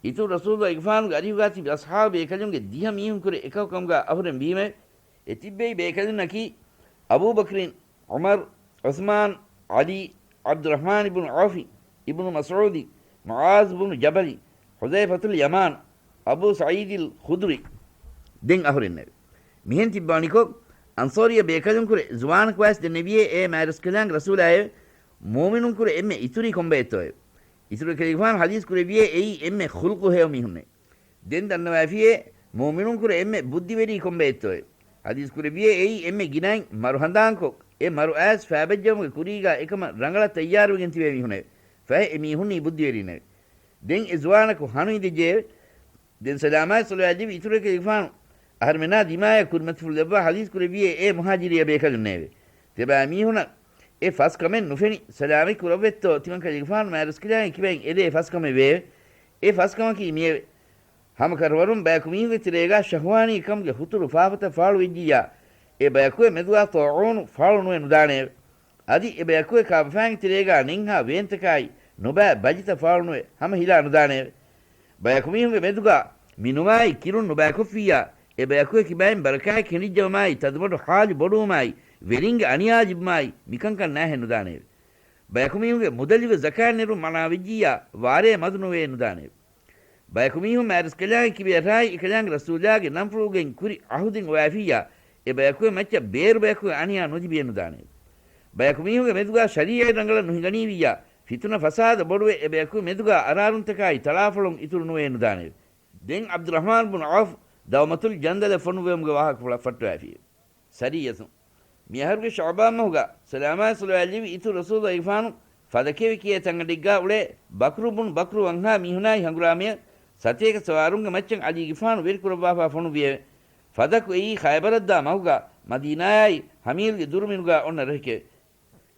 އިތުރު ރަސޫލުގެފާނުގެ އަރިހުގާ ތިބި އަޞްޙާބު ބޭކަލުންގެ ދިހަ މީހުންކުރެ އެކަކުކަމުގާ އަހުރެން ވީމެވެ. އެ ތިއްބެވި ބޭކަލުންނަކީ، އަބޫބަކްރިން، ޢުމަރު، ޢުސްމާން، ޢަލީ، ޢަބްދުއްރަޙްމާން ބުނު ޢައުފި، އިބްނު މަސްޢޫދި، މުޢާޛު ބުނު ޖަބަލި، ޙުޛައިފަތުލް ޔަމާން، އަބޫ ސަޢީދިލް ޚުދްރީ ދެން އަހުރެންނެވެ. މިހެން ތިއްބާނިކޮށް، އަންޞާރީ ބޭކަލުންކުރެ ޒުވާނަކުވެސް ދެންނެވިއޭ އޭ މާތްރަސްކަލާނގެ ރަސޫލާއެވެ. މުއުމިނުންކުރެ އެންމެ އިތުރީ ކޮންބައެއްތޯއެވެ؟ އިތުރު ކަލޭގެފާނު ޙަދީޘް ކުރެއްވިއޭ އެއީ އެންމެ ޚުލްޤު ހެޔޮ މީހުންނެވެ. ދެން ދަންނަވައިފިއޭ މުއުމިނުންކުރެ އެންމެ ބުއްދިވެރީ ކޮންބައެއްތޯއެވެ؟ ޙަދީޘް ކުރެއްވިއޭ އެއީ އެންމެ ގިނައިން މަރު ހަނދާންކޮށް، އެ މަރު އައިސް ފައިބައްޖަވުމުގެ ކުރީގާ އެކަމަށް ރަނގަޅަށް ތައްޔާރުވެގެން ތިބޭ މީހުންނެވެ. ފަހެ އެ މީހުންނީ ބުއްދިވެރީންނެވެ. ދެން އެ ޒުވާނަކު ހަނު އިނދެއްޖެއެވެ. ދެން ސަލާމާއި ޞަލަވާތް ލެއްވި އިތުރު ކަލޭގެފާނު އަހަރުމެނާ ދިމާޔަށް ކުރިމަތިފުޅު ލެއްވާ ޙަދީޘް ކުރެއްވިއޭ އޭ މުހާޖިރީ ބޭކަލުންނޭވެ. ތިޔަބައިމީހުނަށް އެ ފަސް ކަމެއް ނުފެނި ސަލާމަތް ކުރައްވައްތޯ؟ ތިމަން ކަލޭގެފާނު މާތްރަސްކަލާނގެ ކިބައިން އެދޭ ފަސް ކަމެއް ވެއެވެ. އެ ފަސް ކަމަކީ މިއެވެ. ހަމަ ކަށަވަރުން ބަޔަކު މީހުންގެ ތެރޭގާ ޝަހުވާނީ ކަމުގެ ހުތުރު ފާފަތައް ފާޅުވެއްޖިއްޔާ، އެ ބަޔަކުގެ މެދުގާ ޠާޢޫނު ފާޅުނުވެ ނުދާނެއެވެ. އަދި އެ ބަޔަކުގެ ކާބަފައިންގެ ތެރޭގާ ނެންހާ ވޭންތަކާއި ނުބައި ބަލިތައް ފާޅުނުވެ ހަމަ ހިލާ ނުދާނެއެވެ. ބަޔަކު މީހުންގެ މެދުގާ މި ނުމާއި ކިރުން ނުބައިކޮށްފިއްޔާ، އެ ބަޔަކުގެ ކިބައިން ބަރަކާތް ކެނޑިއްޖަވުމާއި، ތަދުމަޑު ޙާލު ބޮޑުވުމާއި، ވެރިންގެ އަނިޔާ ލިބުމާއި، މިކަންކަން ނާހެއް ނުދާނެއެވެ. ބަޔަކު މީހުންގެ މުދަލުގެ ޒަކާތް ނެރުން މަނާވެއްޖިއްޔާ، ވާރޭ މަދު ނުވެ ނުދާނެއެވެ. ބަޔަކު މީހުން މާތްރަސްކަލާނގެ ކިބަޔަށާއި އެކަލާނގެ ރަސޫލާގެ ނަންފުޅުގައި ކުރި ޢަހުދުން އޮވާފިއްޔާ، އެ ބަޔަކުގެ މައްޗަށް ބޭރު ބަޔަކުގެ އަނިޔާ ނުލިބިއެއް ނުދާނެއެވެ. ބަޔަކު މީހުންގެ މެދުގާ ޝަރީޢަތް ރަނގަޅަށް ނުހިނގަނީވިއްޔާ، ފިތުނަ ފަސާދަ ބޮޑުވެ، އެ ބަޔަކުގެ މެދުގާ އަރާރުންތަކާއި ތަޅާފޮޅުން އިތުރު ނުވެ ނުދާނެއެވެ. ދެން ޢަބްދުއްރަޙްމާން ބުނު ޢައުފް ދައުމަތުލް ޖަންދަލަށް ފޮނުއްވެވުމުގެ ވާހަކަފުޅަށް ފައްޓަވައިފިއެވެ. ސަރިއްޔަތުން. މިއަހަރުގެ ޝަޢުބާން މަހުގަ ސަލާމާއި ޞަލަވާތް ލެއްވި އިތުރު ރަސޫލު އިގްފާނު ފަދަ ކެވެ ކިޔޭ ތަންގަނޑެއްގާ އުޅޭ ބަކްރު ބުނު ބަކްރު ވަންހާ މީހުނާއި ހަނގުރާމަޔަށް ސަތޭކަ ސަވާރުންގެ މައްޗަށް ޢަލީގެފާނު ވެރިކުރައްވާފާ ފޮނުއްވިއެވެ. ފަދަކު އެއީ ޚައިބަރަށްދާ މަހުގާ މަދީނާއާއި ހަމީލްގެ ދުރުމިނުގާ އޮންނަ ރަށެކެވެ.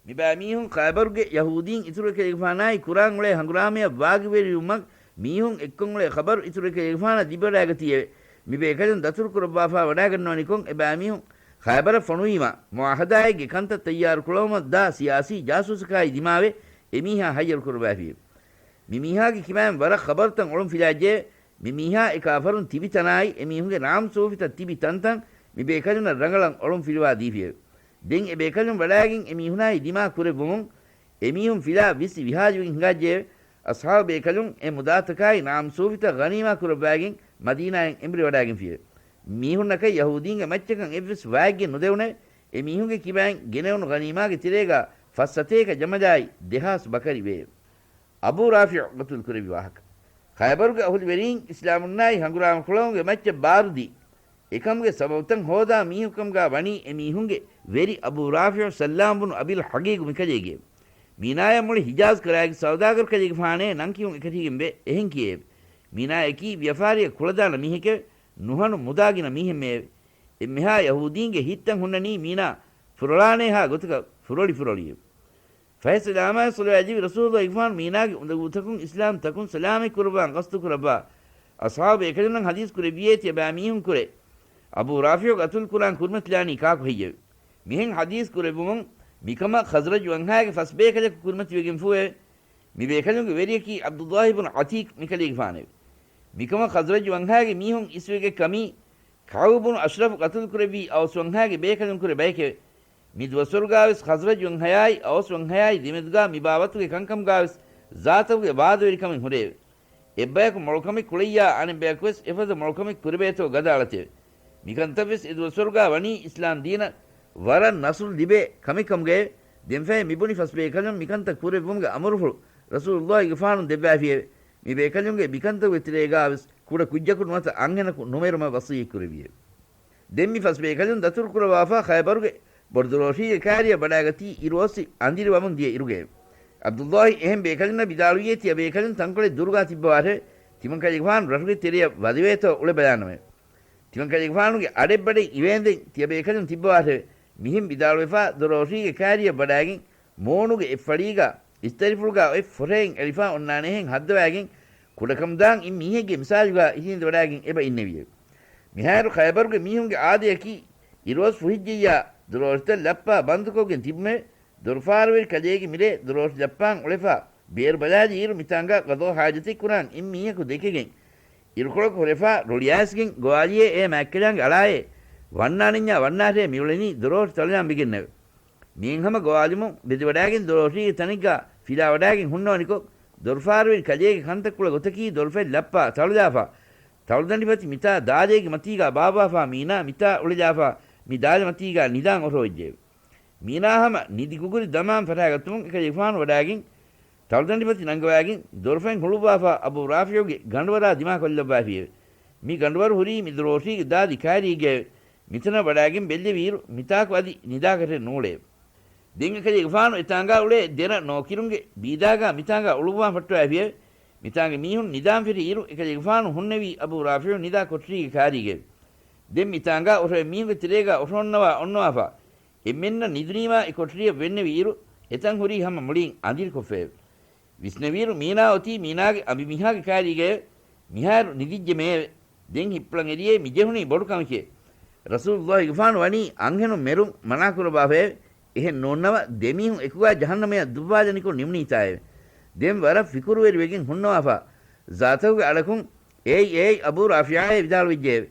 މިބައިމީހުން ޚައިބަރުގެ ޔަހޫދީން އިތުރު އެކަލޭގެފާނާއި ކުރާން އުޅޭ ހަނގުރާމަޔަށް ވާގިވެރިވުމަށް މީހުން އެއްކޮށް އުޅޭ ޚަބަރު އިތުރު އެކަލޭގެފާނަށް ލިބިވަޑައިގަތީއެވެ. މި ބޭކަލުން ދަތުރު ކުރައްވާފާ ވަޑައިގަންނަވަނިކޮށް އެބައިމީހުން ޚައިބަރަށް ފޮނުވީމަ، މުޢާހަދާއެއްގެ ކަންތައް ތައްޔާރު ކުޅަވުމަށް ދާ ސިޔާސީ ޖާސޫސަކާއި ދިމާވެ އެމީހާ ހައްޔަރު ކުރައްވައިފިއެވެ. މި މީހާގެ ކިބައިން ވަރަށް ޚަބަރުތައް އޮޅުން ފިލާއްޖެއެވެ. މި މީހާ އެ ކާފަރުން ތިބި ތަނާއި އެ މީހުންގެ ނާމް ސޫފިތައް ތިބި ތަންތަން މި ބޭކަލުންނަށް ރަނގަޅަށް އޮޅުން ފިލުވާ ދީފިއެވެ. ދެން އެ ބޭކަލުން ވަޑައިގެން އެ މީހުނާއި ދިމާ ކުރެއްވުމުން އެ މީހުން ފިލާ ވިސް ވިހާލިވެގެން ހިނގާއްޖެއެވެ. އަޞްޙާބު ބޭކަލުން އެ މުދާތަކާއި ނާމް ސޫފިތައް ޣަނީމާ ކުރައްވައިގެން މަދީނާއަށް އެނބުރި ވަޑައިގެންފިއެވެ. މީހުންނަކަށް ޔަހޫދީންގެ މައްޗަކަށް އެއްވެސް ވައެއްގެ ނުދެވުނެވެ. އެ މީހުންގެ ކިބައިން ގެނެވުނު ޣަނީމާގެ ތެރޭގާ ފަސް ސަތޭކަ ޖަމަލާއި ދެހާސް ބަކަރި ވެއެވެ. އަބޫ ރާފިޢު ގަތުލު ކުރެއްވި ވާހަކަ. ޚައިބަރުގެ އަހުލުވެރީން އިސްލާމުންނާއި ހަނގުރާމަ ކުޅަވުމުގެ މައްޗަށް ބާރުދީ، އެކަމުގެ ސަބަބުތައް ހޯދާ މީހުން ކަމުގާ ވަނީ އެ މީހުންގެ ވެރި އަބޫ ރާފިޢު ސައްލާމް ބުނު އަބިލް ޙަޤީޤު މިކަލޭގެއެވެ. މީނާޔަށް މުޅި ހިޖާޒް ކަރައިގެ ސައުދާގަރު ކަލޭގެފާނޭ ނަން ކިޔުން އެކަށީގެންވެ އެހެން ކިޔެއެވެ. މީނާޔަކީ ވިޔަފާރިއަށް ކުޅަދާނަ މީހެކެވެ. ނުހަނު މުދާ ގިނަ މީހެއްމެއެވެ. އެންމެހާ ޔަހޫދީންގެ ހިތްތައް ހުންނަނީ މީނާ ފުރޮޅާނޭހާ ގޮތަކަށް ފުރޮޅި ފުރޮޅިއެވެ. ފަހެ ސަލާމާއި ޞަލަވާތް ލެއްވި ރަސޫލު އިގްފާނު މީނާގެ އުނދަގޫތަކުން އިސްލާމް ތަކުން ސަލާމަތް ކުރައްވާން ގަސްތު ކުރައްވާ އަޞްޙާބު ބޭކަލުންނަށް ޙަދީޘް ކުރެއްވިއޭ ތިޔަބައިމީހުން ކުރެ އަބޫ ރާފިޢު ގަތުލު ކުރާން ކުރިމަތިލާނީ ކާކު ހެއްޔެވެ؟ މިހެން ޙަދީޘް ކުރެއްވުމުން މިކަމަށް ޚަޒްރަޖު ވަންހާގެ ފަސް ބޭކަލަކު ކުރިމަތިވެގެންފޫއެވެ. މި ބޭކަލުންގެ ވެރިޔަކީ ޢަބްދުﷲ ބުނު ޢަތީޤް މިކަލޭގެފާނެވެ. މިކަމަށް ޚަޒްރަޖު ވަންހާގެ މީހުން އިސްވެގެ ކަމީ ކަޢުބު ބުނު އަޝްރަފު ގަތުލު ކުރެއްވީ އައުސް ވަންހާގެ ބޭކަލުން ކުރެ ބަޔެކެވެ. މި ދުވަސްވަރުގާވެސް ޚަޒްރަޖު ވަންހަޔާއި އައުސް ވަންހަޔާއި ދެމެދުގާ މި ބާވަތުގެ ކަންކަމުގާވެސް ޒާތަކުގެ ވާދަވެރިކަމެއް ހުރެއެވެ. އެއްބަޔަކު މޮޅުކަމެއް ކުޅެއްޔާ އަނެއްބަޔަކުވެސް އެފަދަ މޮޅުކަމެއް ކުރެވޭތޯ ގަދައަޅަތެވެ. މިކަންތައްވެސް އެދުވަސްވަރުގާ ވަނީ އިސްލާމް ދީނަށް ވަރަށް ނަޞްރު ލިބޭ ކަމެއް ކަމުގައެވެ. ދެންފަހެ މިބުނި ފަސް ބޭކަލުން މިކަންތައް ކުރެއްވުމުގެ އަމުރުފުޅު ރަސޫލުﷲ ގެފާނުން ދެއްވައިފިއެވެ. މި ބޭކަލުންގެ މިކަންތަކުގެ ތެރޭގާވެސް ކުޑަ ކުއްޖަކު ނުވަތަ އަންހެނަކު ނުމެރުމަށް ވަޞިއްޔަތް ކުރެއްވިއެވެ. ދެން މި ފަސް ބޭކަލުން ދަތުރު ކުރައްވާފާ ޚައިބަރުގެ ބޮޑުދުރޯށީގެ ކާރިއަށް ވަޑައިގަތީ އިރުއޮއްސި އަނދިރި ވަމުން ދިޔަ އިރުގައެވެ. ޢަބްދުﷲ އެހެން ބޭކަލުންނަށް ވިދާޅުވިއޭ ތިޔަ ބޭކަލުން ތަންކޮޅެއް ދުރުގާ ތިއްބަވާށެވެ. ތިމަންކަލޭގެފާނު ރަށުގެ ތެރެއަށް ވަދެވޭތޯ އުޅެބަލާނަމެވެ. ތިމަންކަލޭގެފާނުގެ އަޑެއްބަޑެއް އިވޭންދެން ތިޔަ ބޭކަލުން ތިއްބަވާށެވެ. މިހެން ވިދާޅުވެފާ ދޮރޯށީގެ ކާރިއަށް ވަޑައިގެން މޫނުގެ އެއްފަޅީގާ އިސްތަށިފުޅުގާ އޮތް ފޮށައެއް އެޅިފާ އޮންނާނެހެން ހައްދަވައިގެން ކުޑަކަމުދާން އިން މީހެއްގެ މިސާލުގާ އިށީނދެވަޑައިގެން އެބަ އިންނެވިއެވެ. މިހާރު ޚައިބަރުގެ މީހުންގެ އާދަޔަކީ އިރުއޮއްސް ފުހިއްޖެއްޔާ ދޮރޯށިތައް ލައްޕާ ބަންދުކޮށްގެން ތިބުމެވެ. ދޮރުފާރުވެރި ކަލޭގެ މިރޭ ދޮރޯށި ލައްޕާން އުޅެފާ ބޭރު ބަލާލިއިރު މިތާނގާ ޤަޟާ ޙާޖަތެއް ކުރާން އިން މީހަކު ދެކެގެން އިރުކޮޅަކު ހުރެފާ ރޮޅިއައިސްގެން ގޮވާލިއޭ އޭ މާތްކަލާނގެ އަޅާއޭ ވަންނާނެންޏާ ވަންނާށޭ މިއުޅެނީ ދޮރޯށި ތަޅުލާން ވެގެންނެވެ. މިއެއްހަމަ ގޮވާލުމުން ބެދިވަޑާގެން ދޮރޯށީގެ ތަނެއްގާ ފިލާވަޑާގެން ހުންނަވަނިކޮށް، ދޮރުފާރުވެރި ކަލޭގެ ކަންތައްކުޅަ ގޮތަކީ ދޮރުފަތް ލައްޕާ ތަޅުލާފާ، ތަޅުދަނޑިފަތި މިތާ ދާލޭގެ މަތީގާ ބާއްވާފާ މީނާ މިތާ އުޅެލާފާ މި ދާލެ މަތީގާ ނިދާން އޮށޯއްޖެއެވެ. މީނާ ހަމަ ނިދި ގުގުރި ދަމާން ފަށާގަތުމުން އެކަލޭގެފާނު ވަޑާގެން، ތަޅުދަނޑިފަތި ނަންގަވާގެން ދޮރުފަތް ހުޅުއްވާފާ އަބޫ ރާފިޢުގެ ގަނޑުވަރާ ދިމާކޮށްލައްވާފިއެވެ. މި ގަނޑުވަރު ހުރީ މި ދޮރޯށީގެ ދާދި ކާރީގައެވެ. މިތަނަށް ވަޑާގެން ބެއްލެވިއިރު މިތާކު އަދި ނިދާކަށެއް ނޫޅެއެވެ. ދެން އެކަލޭގެފާނު އެތާނގާ އުޅޭ ދެރަ ނޯކިރުންގެ ބީދާގާ މިތާނގާ އުޅުއްވާން ފައްޓަވާފިއެވެ. މިތާނގެ މީހުން ނިދާން ފެށިއިރު އެކަލޭގެފާނު ހުންނެވީ އަބޫ ރާފިޢު ނިދާ ކޮޓަރީގެ ކާރީގައެވެ. ދެން މިތާނގާ އޮށޯ މީހުންގެ ތެރޭގާ އޮށޯންނަވާ އޮންނަވާފާ، އެންމެންނަށް ނިދުނީމާ އެ ކޮޓަރިއަށް ވެންނެވި އިރު، އެތަން ހުރީ ހަމަ މުޅީން އަނދިރިކޮށްފައެވެ. ވިސްނެވިއިރު މީނާ އޮތީ މީނާގެ އަނބިމީހާގެ ކާރީގައެވެ. މިހާރު ނިދިއްޖެ މެއެވެ. ދެން ހިއްޕުޅަން އެރިޔޭ މި ޖެހުނީ ބޮޑު ކަމެކޭ. ރަސޫލުއްލާހިގެފާނު ވަނީ އަންހެނުން މެރުން މަނާކުރައްވާފައެވެ. އެހެން ނޫންނަމަ ދެމީހުން އެކުގާ ޖަހަންނަމަޔަށް ދުއްވާލަނިކޮށް ނިމުނީތާއެވެ. ދެން ވަރަށް ފިކުރުވެރިވެގެން ހުންނަވާފާ، ޒާތަކުގެ އަޑަކުން، އޭތް އޭތް އަބޫ ރާފިޢާއޭ ވިދާޅުވެއްޖެއެވެ.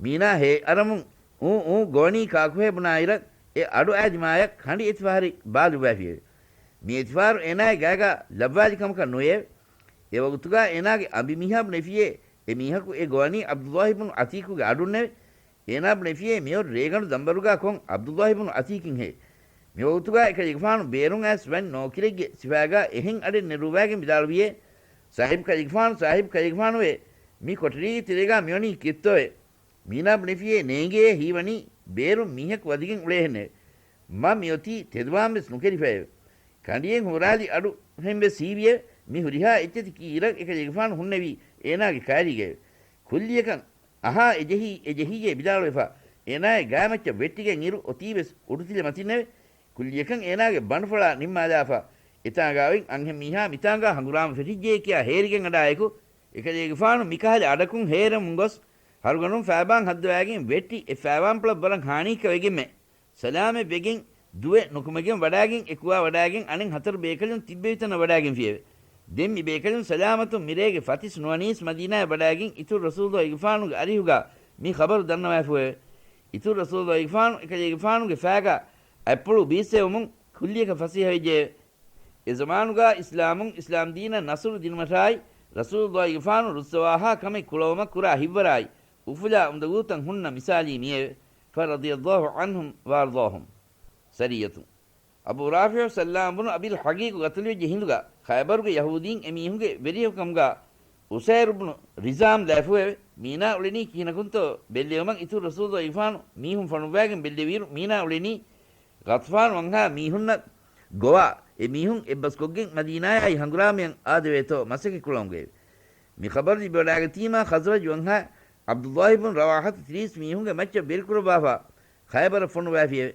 މީނާ ހޭއަރަމުން އޫ އޫ ގޮވަނީ ކާކުހޭ ބުނާއިރަށް އެ އަޑު އާދިމާޔަށް ކަނޑި އެތިފަހަރި ބާލުއްވާފިއެވެ. މި އެތިފަހަރު އޭނާގެ ގާގާ ލައްވާލި ކަމަކަށް ނުވެއެވެ. އެ ވަގުތުގާ އޭނާގެ އަނބިމީހާ ބުނެފިޔޭ، އެ މީހަކު އެ ގޮވަނީ ޢަބްދުﷲ ބުނު ޢަތީޤުގެ އަޑުންނެވެ. އޭނާ ބުނެފިޔޭ މިއޮތް ރޭގަނޑު ދަންބަރުގާ ކޮން ޢަބްދުﷲ ބުނު ޢަތީޤިންހޭ. މިވަގުތުގާ އެކަލޭގެފާނު ބޭރުން އައިސް ވަން ނޯކިރެއްގެ ސިފާގާ އެހެން އަޑެއް ނެރުއްވާގެން ވިދާޅުވިޔޭ، ސާހިބު ކަލޭގެފާނު، ސާހިބު ކަލޭގެފާނުވޭ، މި ކޮޓަރީގެ ތެރޭގާ މިވަނީ ކެއްތޯއޭ؟ މީނާ ބުނެފިޔޭ ނޭނގެޔޭ ހީވަނީ ބޭރުން މީހަކު ވަދެގެން އުޅޭހެންނެވެ. މަ މިއޮތީ ތެދުވާން ވެސް ނުކެރިފައެވެ. ކަނޑިއެއް ހުރާލި އަޑު ހެން ވެސް ހީވިއެވެ. މި ހުރިހާ އެއްޗެތި ކީއިރަށް އެކަލޭގެފާނު ހުންނެވީ އޭނާގެ ކާރީގައެވެ. ކުއްލިއަކަށް އަހާ އެޖެހީ އެޖެހީއޭ ވިދާޅުވެފާ، އޭނާއެއް ގާމައްޗަށް ވެއްޓިގެން އިރު އޮތީވެސް އުޑުތިލަ މަތިންނެވެ. ކުއްލިއަކަށް އޭނާގެ ބަނޑުފަޅާ ނިންމާލާފާ، އެތާނގާ އޮތް އަންހެން މީހާ މިތާނގާ ހަނގުރާމަ ފެށިއްޖެޔޭ ކިޔާ ހޭރިގެން އަޑާއެކު، އެކަލޭގެފާނު މިކަހަލަ އަޑަކުން ހޭރަމުން ގޮސް، ހަރުގަނޑުން ފައިބާން ހައްދަވާގެން ވެއްޓި އެ ފައިބާން ޕުޅަށް ވަރަށް ހާނީއްކަ ވެގެންމެ، ސަލާމަތް ވެގެން ދުވެ ނުކުމެގެން ވަޑާގެން އެކުވާ ވަޑާގެން އަނެއް ހަތަރު ބޭކަލުން ތިއްބެވި ތަނަށް ވަޑާގެންފިއެވެ. ދެން މި ބޭކަލުން ސަލާމަތުން މިރޭގެ ފަތިސް ނުވަނީސް މަދީނާއަށް ވަޑާގެން އިތުރު ރަސޫލުއްލާހިގެފާނުގެ އަރިހުގާ މި ޚަބަރު ދަންނަވާފައެވެ. އިތުރު ރަސޫލުއްލާހިގެފާނު އެކަލޭގެފާނުގެ ފައިގާ އަތްޕުޅު ބީއްސެވުމުން ކުއްލިއަކަށް ފަސޭހަވެއްޖެއެވެ. އެ ޒަމާނުގާ އިސްލާމުން އިސްލާމްދީނަށް ނަޞްރު ދިނުމަށާއި، ރަސޫލުއްލާހިގެފާނު ރުއްސަވާހާ ކަމެއް ކުޅަވުމަށް ކުރާ ހިތްވަރާއި، އުފުލާ އުނދަގޫތައް ހުންނަ މިސާލީ މިއެވެ. ފަރަޟިޔައްލާހު ޢަންހުމް ވައަރްޟާހުމް. ސަރިއްޔަތުން. އަބޫ ރާފިޢު ސައްލާމް ބުނު އަބީލް ޙަޤީޤު ގަތުލުވެއްޖެ ހިނދުގަ، ޚައިބަރުގެ ޔަހޫދީން އެމީހުންގެ ވެރިޔަކު ކަމުގަ އުސައިރު ބުނު ރިޒާމް ލައިފުއެވެ. މީނާ އުޅެނީ ކިހިނަކުންތޯ ބެއްލެވުމަށް އިތުރު ރަސޫލުއްލާހިގެފާނު މީހުން ފޮނުއްވާގެން ބެއްލެވިއިރު، މީނާ އުޅެނީ ޣަޠުފާން ވަންހާ މީހުންނަށް ގޮވާ، އެ މީހުން އެއްބަސްކޮށްގެން މަދީނާޔާއި ހަނގުރާމަޔަށް އާދެވޭތޯ މަސައްކަތް ކުޅަމުގައެވެ. މި ޚަބަރު ލިބިވަޑާގަތީމާ ޚަޒްރަޖް ވަންހާ ޢަބްދުއްލާހި ބުން ރަވާޙަތު ތިރީސް މީހުންގެ މައްޗަށް ވެރިކުރައްވާފާ، ޚައިބަރަށް ފޮނުއްވާފިއެވެ.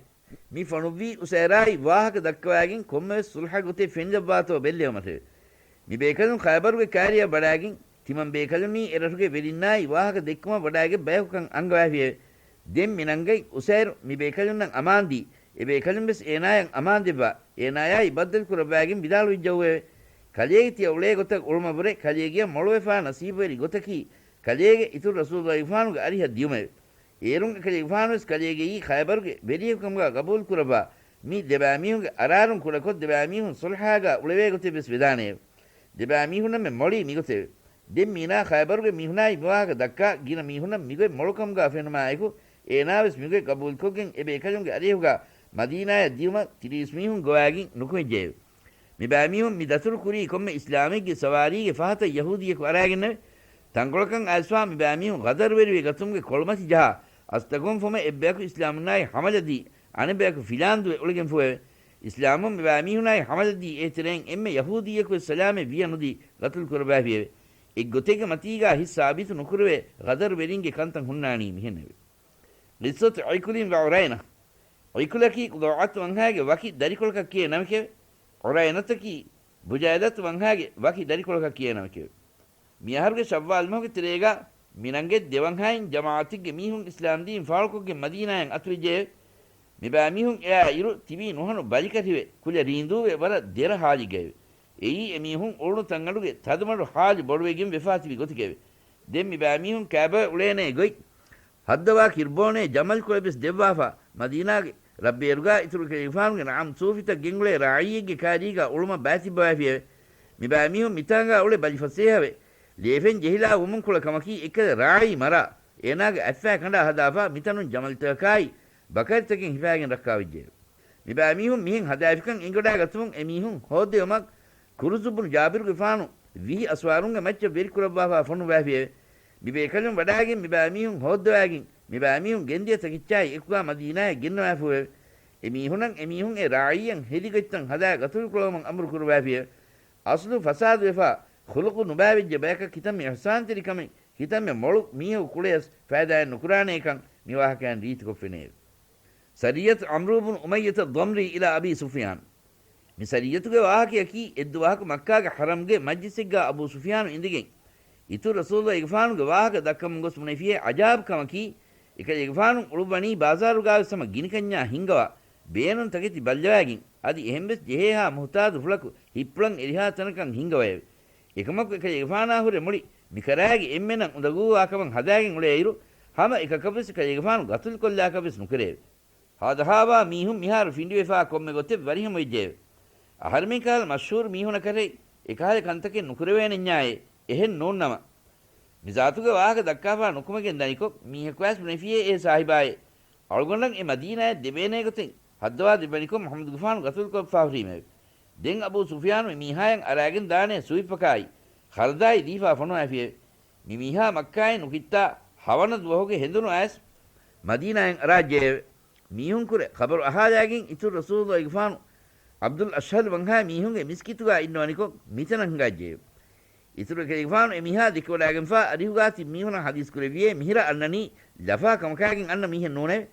މި ފޮނުއްވީ އުސައިރާއި ވާހަކަ ދައްކަވާގެން ކޮންމެވެސް ޞުލްޙަ ގޮތެއް ފެނިލައްވާތޯ ބެއްލެވުމަށެވެ. މި ބޭކަލުން ޚައިބަރުގެ ކާރިއަށް ވަޑާގެން، ތިމަން ބޭކަލުންނީ އެރަށުގެ ވެރިންނާއި ވާހަކަ ދެއްކުމަށް ވަޑާގެ ބަޔަކުކަން އަންގަވާފިއެވެ. ދެން މި ނަންގަތް އުސައިރު މި ބޭކަލުންނަށް އަމާންދީ، އެ ބޭކަލުން ވެސް އޭނާޔަށް އަމާންދެއްވާ، އޭނާޔާއި ބައްދަލުކުރައްވާގެން ވިދާޅުވެއްޖައުއެވެ. ކަލޭގެ ތިޔަ އުޅޭ ގޮތަށް އުޅުމަށްވުރެ ކަލޭގެޔަށް މޮޅުވެފާ ނަސީބުވެރި ގޮތަކީ، ކަލޭގެ އިތުރު ރަސޫލުއްލާހިގެފާނުގެ އަރިހަށް ދިޔުމެވެ. އޭރުން އެކަލޭގެފާނުވެސް ކަލޭގެއީ ޚައިބަރުގެ ވެރިޔަކު ކަމުގާ ގަބޫލުކުރައްވާ، މި ދެބައިމީހުންގެ އަރާރުން ކުޑަކޮށް ދެބައިމީހުން ޞުލްޙާގާ އުޅެވޭ ގޮތެއް ވެސް ވެދާނެއެވެ. ދެބައިމީހުންނަށްމެ މޮޅީ މިގޮތެވެ. ދެން މީނާ ޚައިބަރުގެ މީހުނާއި މިވާހަކަ ދައްކާ، ގިނަ މީހުންނަށް މިގޮތް މޮޅުކަމުގާ ފެނުމާއެކު، އޭނާވެސް މިގޮތް ގަބޫލުކޮށްގެން އެ ބޭކަލުންގެ އަރިހުގާ މަދީނާޔަށް ދިޔުމަށް ތިރީސް މީހުން ގޮވާގެން ނުކުމެއްޖެއެވެ. މިބައިމީހުން މި ދަތުރު ކުރީ ކޮންމެ އިސްލާމެއްގެ ސަވާރީގެ ފަހަތަށް ޔަހޫދީއަކު އަރާގެންނެވެ. ތަންކޮޅަކަށް އައިސްފާ މިބައިމީހުން ޣަދަރުވެރިވެ ގަތުމުގެ ކޮޅުމަތި ޖަހާ، އަސްތަކުން ފުމެ އެއްބަޔަކު އިސްލާމުންނާއި ހަމަލަދީ، އަނެއްބަޔަކު ފިލާންދުވެ އުޅެގެންފުއެވެ. އިސްލާމުން މިބައިމީހުނާއި ހަމަލަދީ އޭތެރެއިން އެންމެ ޔަހޫދީއަކުވެސް ސަލާމަތް ވިޔަނުދީ ގަތުލު ކުރައްވާފިއެވެ. އެއްގޮތެއްގެ މަތީގާ ހިތް ސާބިތު ނުކުރެވޭ ޣަދަރުވެރިންގެ ކަންތައް ހުންނާނީ މިހެންނެވެ. ޤިއްޞަތު ޢިކުލިން ވަ ޢުރައިނަ. ޢިކުލަކީ ޤުޟާޢަތު ވަންހާގެ ވަކި ދަރިކޮޅަކަށް ކިޔޭ ނަމެކެވެ. ޢުރައިނަތަކީ ބުޖައިލަތު ވަންހާގެ ވަކި ދަރިކޮޅަކަށް ކިޔޭ ނަމެކެވެ. މިއަހަރުގެ ޝައްވާލް މަހުގެ ތެރޭގާ މިނަންގެ ދެވަންހާއިން ޖަމާޢަތެއްގެ މީހުން އިސްލާމްދީން ފާޅުކޮށްގެން މަދީނާއަށް އަތުވެއްޖެއެވެ. މިބައިމީހުން އެއާ އިރު ތިބީ ނުހަނު ބަލިކަށިވެ، ކުލަ ރީނދޫވެ ވަރަށް ދެރަ ހާލިގައެވެ. އެއީ އެމީހުން އުޅުނު ތަންއަޑުގެ ތަދުމަޑު ހާލު ބޮޑުވެގެން ވެފާތިބި ގޮތެކެވެ. ދެން މިބައިމީހުން ކައިބަވެ އުޅޭނޭ ގޮތް، ހައްދަވާ ކިރުބޯނޭ ޖަމަލް ކުޅެއްވެސް ދެއްވާފާ، މަދީނާގެ ރަށްބޭރުގާ އިތުރު އެކަލޭގެފާނުގެ ނަޢަމް ސޫފިތައް ގެންގުޅޭ ރާޢީއެއްގެ ކާރީގާ އުޅުމަށް ބައިތިއްބަވާފިއެވެ. މިބައިމީހުން މިތާނގާ އުޅެ ބަލި ފަސޭހަވެ، ލޭފެން ޖެހިލާ ވުމުން ކުޅަ ކަމަކީ އެއްކަލަ ރާޢީ މަރާ، އޭނާގެ އަތްފައި ކަނޑާ ހަދާފާ މިތަނުން ޖަމަލުތަކަކާއި ބަކަރިތަކެއް ހިފާގެން ރައްކާވެއްޖެއެވެ. މިބައިމީހުން މިހެން ހަދާފިކަން އެނގިވަޑާގަތުމުން އެމީހުން ހޯއްދެވުމަށް ކުރުޒު ބުނު ޖާބިރުގެފާނު ވިހި އަސްވާރުންގެ މައްޗަށް ވެރިކުރައްވާފާ ފޮނުއްވާފިއެވެ. މިބޭކަލުން ވަޑާގެން މިބައިމީހުން ހޯއްދަވާގެން މިބައިމީހުން ގެންދިޔަ ތަކެއްޗާއި އެކުގާ މަދީނާއަށް ގެންނަވާފޫއެވެ. އެމީހުނަށް އެމީހުން އެ ރާޢީއަށް ހެދި ގޮތްތައް ހަދާ ގަތުލުކުރެވުމަށް އަމުރު ކުރުވާފިއެވެ. އަސްލު ފަސާދުވެފާ، ޚުލުޤު ނުބާވެއްޖެ ބަޔަކަށް ކިތަންމެ އިޙްސާންތެރިކަމެއް، ކިތަންމެ މޮޅު މީހަކު ކުޅެޔަސް ފައިދާއެއް ނުކުރާނޭކަން މި ވާހަކައިން ރީތިކޮށްފެނެއެވެ. ސަރިއްޔަތު ޢަމްރޫ ބުނު އުމައްޔަތަ އައްޟަމްރީ އިލާ އަބީ ސުފްޔާން. މި ސަރިއްޔަތުގެ ވާހަކަޔަކީ އެއްދުވަހަކު މައްކާގެ ޙަރަމްގެ މަޖްލިސެއްގާ އަބޫ ސުފްޔާނު އިނދެގެން އިތުރު ރަސޫލުއްލާހިގެފާނުގެ ވާހަކަ ދައްކަމުން ގޮސް ބުނެފިއޭ، އަޖާބު ކަމަކީ، އެކަލޭގެފާނު އުޅުއްވަނީ ބާޒާރުގާވެސް ހަމަ ގިނިކަންޏާ ހިންގަވާ، ބޭނުން ތަކެތި ބައްލަވާގެން، އަދި އެހެންވެސް ޖެހޭހާ މުހުތާދު ފުޅަކު ހިއްޕުޅަށް އެރިހާ ތަނަކަށް ހިންގަވައެވެ. އެކަމަކު އެކަލޭގެފާނާ ހުރެ މުޅި މިކަރާގެ އެންމެނަށް އުނދަގޫވާކަމަށް ހަދާގެން އުޅޭއިރު، ހަމަ އެކަކަށްވެސް އެކަލޭގެފާނު ގަތުލުކޮށްލާކަށްވެސް ނުކެރެއެވެ. ހާދަހާވާ މީހުން މިހާރު ފިނޑިވެފާ ކޮންމެ ގޮތެއް ވަރިހަމަވެއްޖެއެވެ. އަހަރެމެން ކަހަލަ މަޝްހޫރު މީހުނަކަށެއް އެކަހަލަ ކަންތަކެއް ނުކުރެވޭނެންޏާއޭ، އެހެން ނޫންނަމަ. މި ޒާތުގެ ވާހަކަ ދައްކާފާ ނުކުމެގެން ދަނިކޮށް، މީހަކުވެސް ބުނެފިއޭ އޭ ސާހިބާއޭ، އަޅުގަނޑަށް އެ މަދީނާއަށް ދެބޭނޭ ގޮތެއް ހައްދަވާ ދެއްވަނިކޮށް މުޙައްމަދުގެފާނު ގަތުލުކޮށްފާ ހުރީމެވެ. ދެން އަބޫ ސުފްޔާނު މި މީހާޔަށް އަރާގެން ދާނޭ ސުވިއްޕަކާއި، ޚަރަދާއި ދީފާ ފޮނުވާފިއެވެ. މި މީހާ މައްކާއިން ނުކިތާ ހަވަނަ ދުވަހުގެ ހެނދުނު އައިސް މަދީނާއަށް އަރާއްޖެއެވެ. މީހުންކުރެ ޚަބަރު އަހާލާގެން އިތުރު ރަސޫލުއްލާހިގެފާނު ޢަބްދުލް އަޝްހަލް ވަންހާ މީހުންގެ މިސްކިތުގާ އިންނަވަނިކޮށް މިތަނަށް ހިނގާއްޖެއެވެ. އިތުރު އެކަލޭގެފާނު އެ މީހާ ދެކެވަޑާގެންފާ އަރިހުގާ ތިބި މީހުނަށް ޙަދީޘް ކުރެއްވިއޭ، މިހިރަ އަންނަނީ ލަފާ ކަމަކާގެން އަންނަ މީހެއް ނޫނެވެ.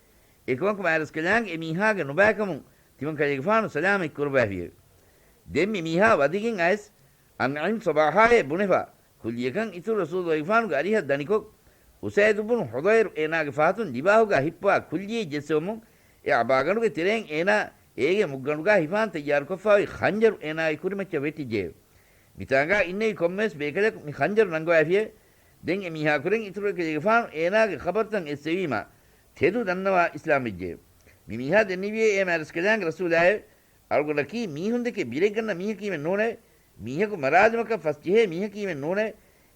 އެކަމަކު މާތްރަސްކަލާނގެ އެ މީހާގެ ނުބައިކަމުން ތިމަންކަލޭގެފާނު ސަލާމަތް ކުރައްވާފިއެވެ. ދެން މި މީހާ ވަދެގެން އައިސް، އަންޢިމް ޞަބާޙާއޭ ބުނެފާ، ކުއްލިއަކަށް އިތުރު ރަސޫލުއްލާހިގެފާނުގެ އަރިހަށް ދަނިކޮށް، އުސައިދު ބުނު ޙުޟައިރު އޭނާގެ ފަހަތުން ލިބާހުގާ ހިއްޕަވާ ކުއްލިއެއް ޖެއްސެވުމުން، އެ އަބާގަނޑުގެ ތެރެއިން އޭނާ އޭގެ މުއްގަނޑުގާ ހިފާން ތައްޔާރުކޮށްފާ އޮތް ޚަންޖަރު އޭނާގެ ކުރިމައްޗަށް ވެއްޓިއްޖެއެވެ. މިތާނގާ އިންނެވި ކޮންމެވެސް ބޭކަލަކު މި ޚަންޖަރު ނަންގަވައިފިއެވެ. ދެން އެ މީހާ ކުރެން އިތުރު އެކަލޭގެފާނު އޭނާގެ ޚަބަރުތައް އެއްސެވީމާ، ތެދު ދަންނަވާ އިސްލާމްވެއްޖެއެވެ. މި މީހާ ދެންނެވިއޭ އޭ މާތްރަސްކަލާނގެ ރަސޫލާއެވެ. އަޅުގަނޑަކީ މީހުންދެކެ ބިރެއްގަންނަ މީހަކީމެއް ނޫނެވެ. މީހަކު މަރާލުމަކަށް ފަސްޖެހޭ މީހަކީމެއް ނޫނެވެ.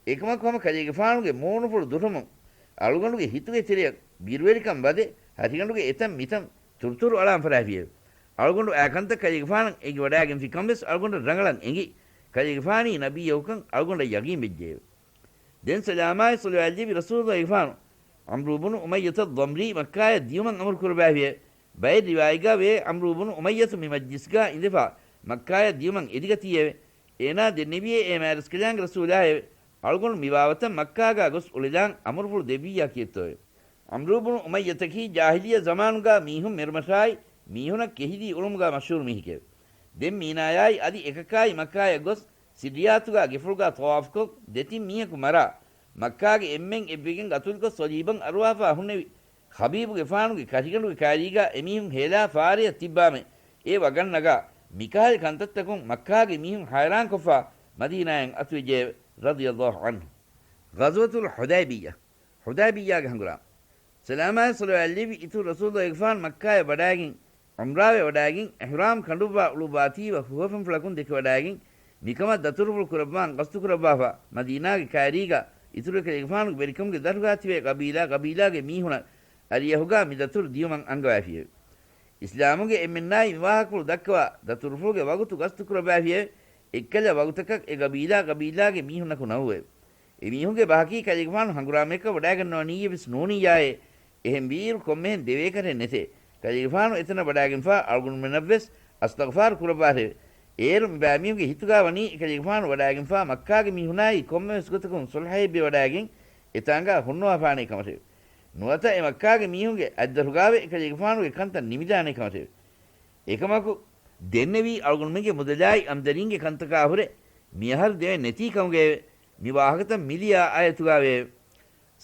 އެކަމަކު ހަމަ ކަލޭގެފާނުގެ މޫނުފުޅު ދުށުމުން، އަޅުގަނޑުގެ ހިތުގެ ތެރެއަށް ބިރުވެރިކަން ވަދެ، ހަށިގަނޑުގެ އެތަން މިތަން ތުރުތުރު އަޅާން ފަށާފިއެވެ. އަޅުގަނޑު އާ ކަންތައް ކަލޭގެފާނަށް އެނގިވަޑާގެންފި ކަންވެސް އަޅުގަނޑަށް ރަނގަޅަށް އެނގި، ކަލޭގެފާނީ ނަބިއްޔަކުކަން އަޅުގަނޑަށް ޔަގީންވެއްޖެއެވެ. ދެން ސަލާމާއި ޞަލަވާތްލެއްވި ރަސޫލުއްލާހިގެފާނު، ޢަމްރޫ ބުނު އުމައްޔަތަށް ޟަމްރީ މައްކާޔަށް ދިޔުމަށް އަމުރު ކުރައްވާފިއެވެ. ބައެއް ރިވާޔަތްގާ ވޭ، ޢަމްރޫ ބުނު އުމައްޔަތު މި މަޖްލިސްގާ އިނދެފާ، މައްކާޔަށް ދިޔުމަށް އެދިގަތީއެވެ. އޭނާ ދެންނެވިއޭ އޭ މާތްރަސްކަލާނގެ ރަސޫލާއެވެ. އަޅުގަނޑު މި ބާވަތަށް މައްކާގާ ގޮސް އުޅެލާން އަމުރުފުޅު ދެއްވިއްޔާ ކީއްތޯއެވެ؟ ޢަމްރޫ ބުނު އުމައްޔަތަކީ ޖާހިލިއްޔަ ޒަމާނުގާ މީހުން މެރުމަށާއި، މީހުނަށް ކެހިލީ އުޅުމުގާ މަޝްހޫރު މީހެކެވެ. ދެން މީނާޔާއި އަދި އެކަކާއި މައްކާޔަށް ގޮސް، ސިއްރިއްޔާތުގާ ގެފުޅުގާ ޠަވާފުކޮށް، ދެތިން މީހަކު މަރާ، މައްކާގެ އެންމެން އެއްވެގެން ގަތުލުކޮށް ޞަލީބަށް އަރުވާފާ ހުންނެވި ޚަބީބުގެފާނުގެ ކަށިގަނޑުގެ ކާރީގާ އެމީހުން ހޭލާ ފާރެއަށް ތިއްބާމެ، އެ ވަގަށް ނަގާ، މިކަހަލަ ކަންތައްތަކުން މައްކާގެ މީހުން ހައިރާންކޮށްފާ މަދީނާއަށް އަތުވެއްޖެއެވެ. ރަޟިޔަﷲ ޢަންހު. ޣަޒްވަތުލް ޙުދައިބިއްޔާ، ޙުދައިބިއްޔާގެ ހަނގުރާމަ. ސަލާމާއި ޞަލަވާތްލެއްވި އިތުރު ރަސޫލުއްލާހިގެފާނު މައްކާޔަށް ވަޑާގެން، ޢުމްރާވެ ވަޑާގެން، އިޙްރާމް ކަނޑުއްވާ އުޅުއްވާތީވެ ހުވަފެންފުޅަކުން ދެކެވަޑާގެން، މިކަމަށް ދަތުރުފުޅު ކުރައްވާން ގަސްތުކުރައްވާފަ، މަދީނާގެ ކާރީގާ އިތުރު އެކަލޭގެފާނުގެ ވެރިކަމުގެ ދަށުގާ ތިބޭ ޤަބީލާ ޤަބީލާގެ މީހުނަށް އަރިއަހުގާ މި ދަތުރު ދިޔުމަށް އަންގަވާފިއެވެ. އިސްލާމުގެ އެންމެންނާއި މި ވާހަކަފުޅު ދައްކަވާ، ދަތުރުފުޅުގެ ވަގުތު ގަސްތުކުރައްވާފިއެވެ. އެއްކަލަ ވަގުތަކަށް އެ ޤަބީލާ ޤަބީލާގެ މީހުންނަކު ނައުވެވެ. އެމީހުންގެ ބަހަކީ ކަލޭގެފާނު ހަނގުރާމަޔަކަށް ވަޑާގަންނަވަނީއެއްވެސް ނޫނިއްޔާއޭ. އެހެންވީއިރު ކޮންމެހެން ދެވޭކަށެއް ނެތޭ. ކަލޭގެފާނު އެތަނަށް ވަޑާގެންފާ އަޅުގަނޑުމެންނަށްވެސް އަސްތަޣުފާރު ކުރައްވާށެވެ. އޭރު މިބައިމީހުންގެ ހިތުގާ ވަނީ އެކަލޭގެފާނު ވަޑާގެންފާ މައްކާގެ މީހުނާއި ކޮންމެވެސް ގޮތަކުން ޞުލްޙައެއް ބޭއްވަޑާގެން އެތާނގާ ހުންނަވާފާނޭ ކަމަށެވެ. ނުވަތަ އެ މައްކާގެ މީހުންގެ އަތްދަށުގާވެ އެކަލޭގެފާނުގެ ކަންތައް ނިމިދާނޭ ކަމަށެވެ. އެކަމަކު، ދެންނެވީ އަޅުގަނޑުމެންގެ މުދަލާއި އަމްދަރީންގެ ކަންތަކާ ހުރެ މިއަހަރު ދެވެން ނެތީ ކަމުގައެވެ. މި ވާހަކަތައް މިލިޔާ އާޔަތުގާވެއެވެ.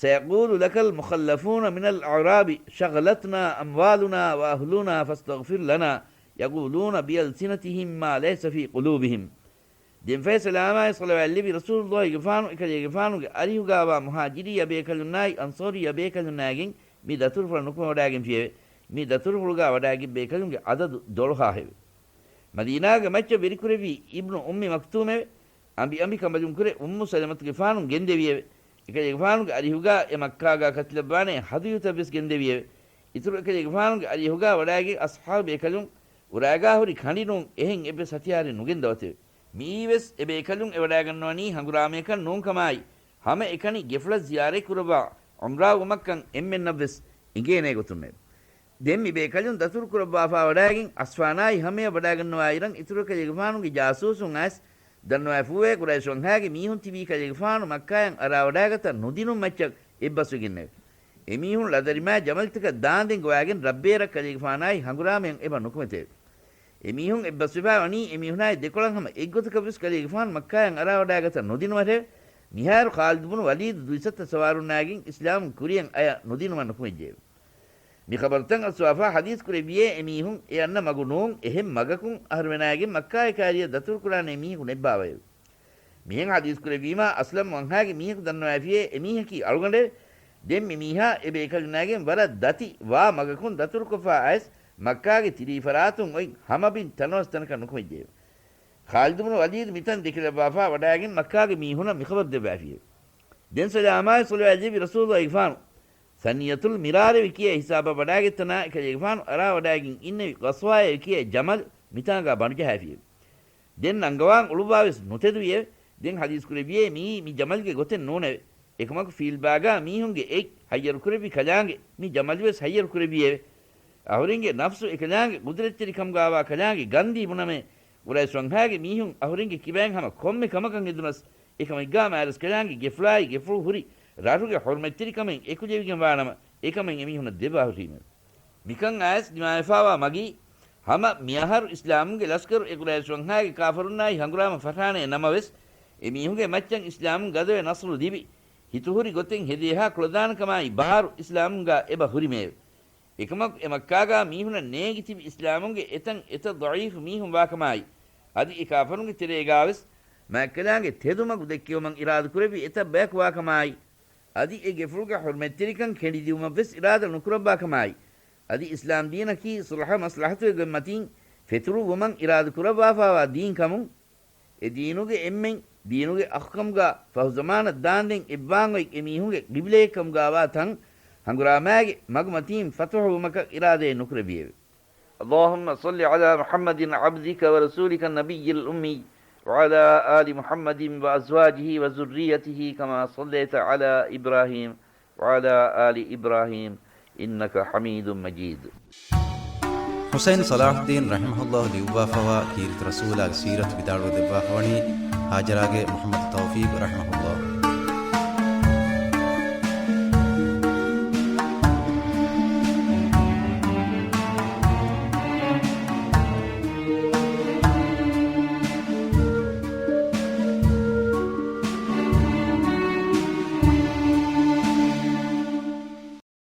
سيقول لك المخلفون من الأعراب شغلتنا أموالنا وأهلنا فاستغفر لنا يقولون بألسنتهم ما ليس في قلوبهم. ދެންފަހެ ސަލާމާއި ޞަލަވާތްލެއްވި ރަސޫލުއްލާހިގެފާނު އެކަލޭގެފާނުގެ އަރިހުގާވާ މުހާޖިރީ އަބޭކަލުންނާއި އަންޞާރީ އަބޭކަލުންނާގެން މި ދަތުރުފުޅަށް ނުކުމެވަޑާގެންފިއެވެ. މި ދަތުރުފުޅުގާ ވަޑާގެން ބޭކަލުންގެ އަދަދު ދޮޅަހާހެވެ. މަދީނާގެ މައްޗަށް ވެރިކުރެއްވީ އިބްނު އުއްމި މަކްތޫމެވެ. އަނބި އަނބި ކަނބަލުންކުރެ އުއްމު ސަލަމަތުގެފާނު ގެންދެވިއެވެ. އެކަލޭގެފާނުގެ އަރިހުގާ އެ މައްކާގާ ކަތިލައްވާނޭ ހަދުޔުތައްވެސް ގެންދެވިއެވެ. އިތުރު އެކަލޭގެފާނުގެ އަރިހުގާ ވަޑާގެން އަޞްޙާބު ބޭކަލުން އުރާގާ ހުރި ކަނޑި ނޫން އެހެން އެއްވެސް ހަތިޔާރެއް ނުގެންދަވަތެވެ. މިއީވެސް އެބޭކަލުން އެވަޑާގަންނަވަނީ ހަނގުރާމަޔަކަށް ނޫންކަމާއި، ހަމައެކަނި ގެފުޅަށް ޒިޔާރަތްކުރައްވާ ޢުމްރާ ވުމަށްކަން އެންމެންނަށްވެސް އެނގޭނޭ ގޮތުންނެވެ. ދެން މި ބޭކަލުން ދަތުރުކުރައްވާފާވަޑާގެން އަސްފާނާއި ހަމަޔަށް ވަޑާގަންނަވާއިރަށް އިތުރު ކަލޭގެފާނުގެ ޖާސޫސުން އައިސް ދަންނަވައިފޫވޭ ޤުރައިޝް ވަންހާގެ މީހުން ތިބީ ކަލޭގެފާނު މައްކާޔަށް އަރާވަޑާގަތަ ނުދިނުން މައްޗަށް އެއްބަސްވެގެންނެވެ. އެމީހުން ޅަދަރިމާ ޖަމަލްތަކަށް ދާންދެން ގޮވާގެން ރަށްބޭރަށް ކަލޭގެފާނާއި ހަނގުރާމަޔަށް އެބަ ނުކުމެތެވެ. އެމީހުން އެއްބަސްވެފާ ވަނީ އެމީހުނާއި ދެކޮޅަށް ހަމަ އެއްގޮތަކަށްވެސް ކަލޭގެފާނު މައްކާޔަށް އަރާވަޑާގަތަ ނުދިނުމަށެވެ. މިހާރު ޚާލިދު ބުނު ވަލީދު ދުއިސައްތަ ސަވާރުންނާގެން އިސްލާމުން ކުރިޔަށް އަޔަ ނުދިނުމަށް ނުކުމެއްޖެއެވެ. މި ޚަބަރުތައް އައްސަވާފާ ޙަދީޘް ކުރެއްވިޔޭ އެމީހުން އެ އަންނަ މަގު ނޫން އެހެން މަގަކުން އަހަރުމެނާގެން މައްކާއެކާއިރިއަށް ދަތުރުކުރާނޭ މީހަކު ނެއްބާވައެވެ. މިހެން ޙަދީޘް ކުރެއްވީމާ އަސްލަމް ވަންހާގެ މީހަކު ދަންނަވައިފިޔޭ އެމީހަކީ އަޅުގަނޑެވެ. ދެން މި މީހާ އެ ބޭކަލުންނާގެން ވަރަށް ދަތި ވާ މަގަކުން ދަތުރުކޮށްފާ އައިސް މައްކާގެ ތިރީފަރާތުން އޮތް ހަމަ ބިން ތަނަވަސް ތަނަކަށް ނުކުމެއްޖެއެވެ. ޚާލިދު ބުނު ވަލީދު މިތަން ދެކިލައްވާފާ ވަޑާގެން މައްކާގެ މީހުނަށް މިޚަބަރު ދެއްވައިފިއެވެ. ދެން ސަލާމާއި ޞަލަވާތް ލެއްވި ރަސޫލުއްލާހިގެފާނު ސަނިޔަތުލް މިރާރެވި ކިޔޭ ހިސާބަށް ވަޑާގަތްތަނާ އެކަލޭގެފާނު އަރާވަޑާގެން އިންނެވި ޤަޞްވާއޭ ކިޔޭ ޖަމަލް މިތާނގާ ބަނޑުޖަހައިފިއެވެ. ދެން ނަންގަވާން އުޅުއްވާވެސް ނުތެދުވިއެވެ. ދެން ޙަދީޘް ކުރެއްވިއޭ މިއީ މި ޖަމަލްގެ ގޮތެއް ނޫނެވެ. އެކަމަކު ފީލްބާގާ މީހުންގެ އެއް ހައްޔަރު ކުރެއްވި ކަލާނގެ މި ޖަމަލްވެސް ހައްޔަރު ކުރެއްވިއެވެ. އަހުރެންގެ ނަފްސު އެކަލާނގެ ގުދުރަތްތެރިކަމުގާވާ ކަލާނގެ ގަންދީ ބުނަމޭ، ޤުރައިޝް ވަންހާގެ މީހުން އަހުރެންގެ ކިބައިން ހަމަ ކޮންމެ ކަމަކަށް އެދުނަސް، އެކަމެއްގާ މާރަސް ކަލާނގެ ގެފުޅާއި ގެފުޅު ހުރި ރަށުގެ ޙުރުމަތްތެރިކަމެއް އެކުލެވިގެން ވާނަމަ، އެކަމެއް އެމީހުނަށް ދެއްވާ ހުށީމެވެ. މިކަން އައިސް ދިމާވެފާވާ މަގީ، ހަމަ މިއަހަރު އިސްލާމުންގެ ލަސްކަރު އެ ޤުރައިޝް ވަންހާގެ ކާފަރުންނާއި ހަނގުރާމަ ފަށާނޭ ނަމަވެސް، އެމީހުންގެ މައްޗަށް އިސްލާމުން ގަދަވެ ނަޞްރު ލިބި، ހިތުހުރި ގޮތެއް ހެދޭހާ ކުޅަދާނަކަމާއި ބާރު އިސްލާމުންގާ އެބަ ހުރިމެއެވެ. އެކަމަކު އެ މައްކާގާ މީހުނަށް ނޭނގި ތިބި އިސްލާމުންގެ އެތަން އެތައް ޟަޢީފު މީހުން ވާކަމާއި، އަދި އެ ކާފަރުންގެ ތެރޭގާވެސް މާތްކަލާނގެ ތެދުމަގު ދެއްކެވުމަށް އިރާދަކުރެއްވި އެތައް ބަޔަކު ވާކަމާއި، އަދި އެ ގެފުޅުގެ ޙުރުމަތްތެރިކަން ކެނޑިދިއުމަށްވެސް އިރާދަ ނުކުރައްވާކަމާއި، އަދި އިސްލާމް ދީނަކީ ޞުލްޙަ މަޞްލަޙަތުގެ ގޮތްމަތީން ފެތުރުއްވުމަށް އިރާދަކުރައްވާފާވާ ދީން ކަމުން، އެ ދީނުގެ އެންމެން ދީނުގެ އަޚުކަމުގާ ފަހުޒަމާނަށް ދާންދެން އެއްވާން އޮތް އެމީހުންގެ ޤިބްލައެއްކަމުގާވާ ތަން ހަނގުރާމާގެ މަގުމަތީން ފަތުޙުވުމަކަށް އިރާދައެއް ނުކުރެއްވިއެވެ. اللهم صل على محمد عبدك ورسولك النبي الأمي وعلى آل محمد وأزواجه وذريته كما صليت على إبراهيم وعلى آل إبراهيم إنك حميد مجيد. ޙުސައިން ޞަލާޙުއްދީން ރަޙިމަހުﷲ ލިޔުއްވާފަވާ ކީރިތި ރަސޫލާގެ ސީރަތު ވިދާޅުވެ ދެއްވާފަވަނީ ހާޖަރާގެ މުޙައްމަދު ތައުފީޤް ރަޙިމަހުﷲ.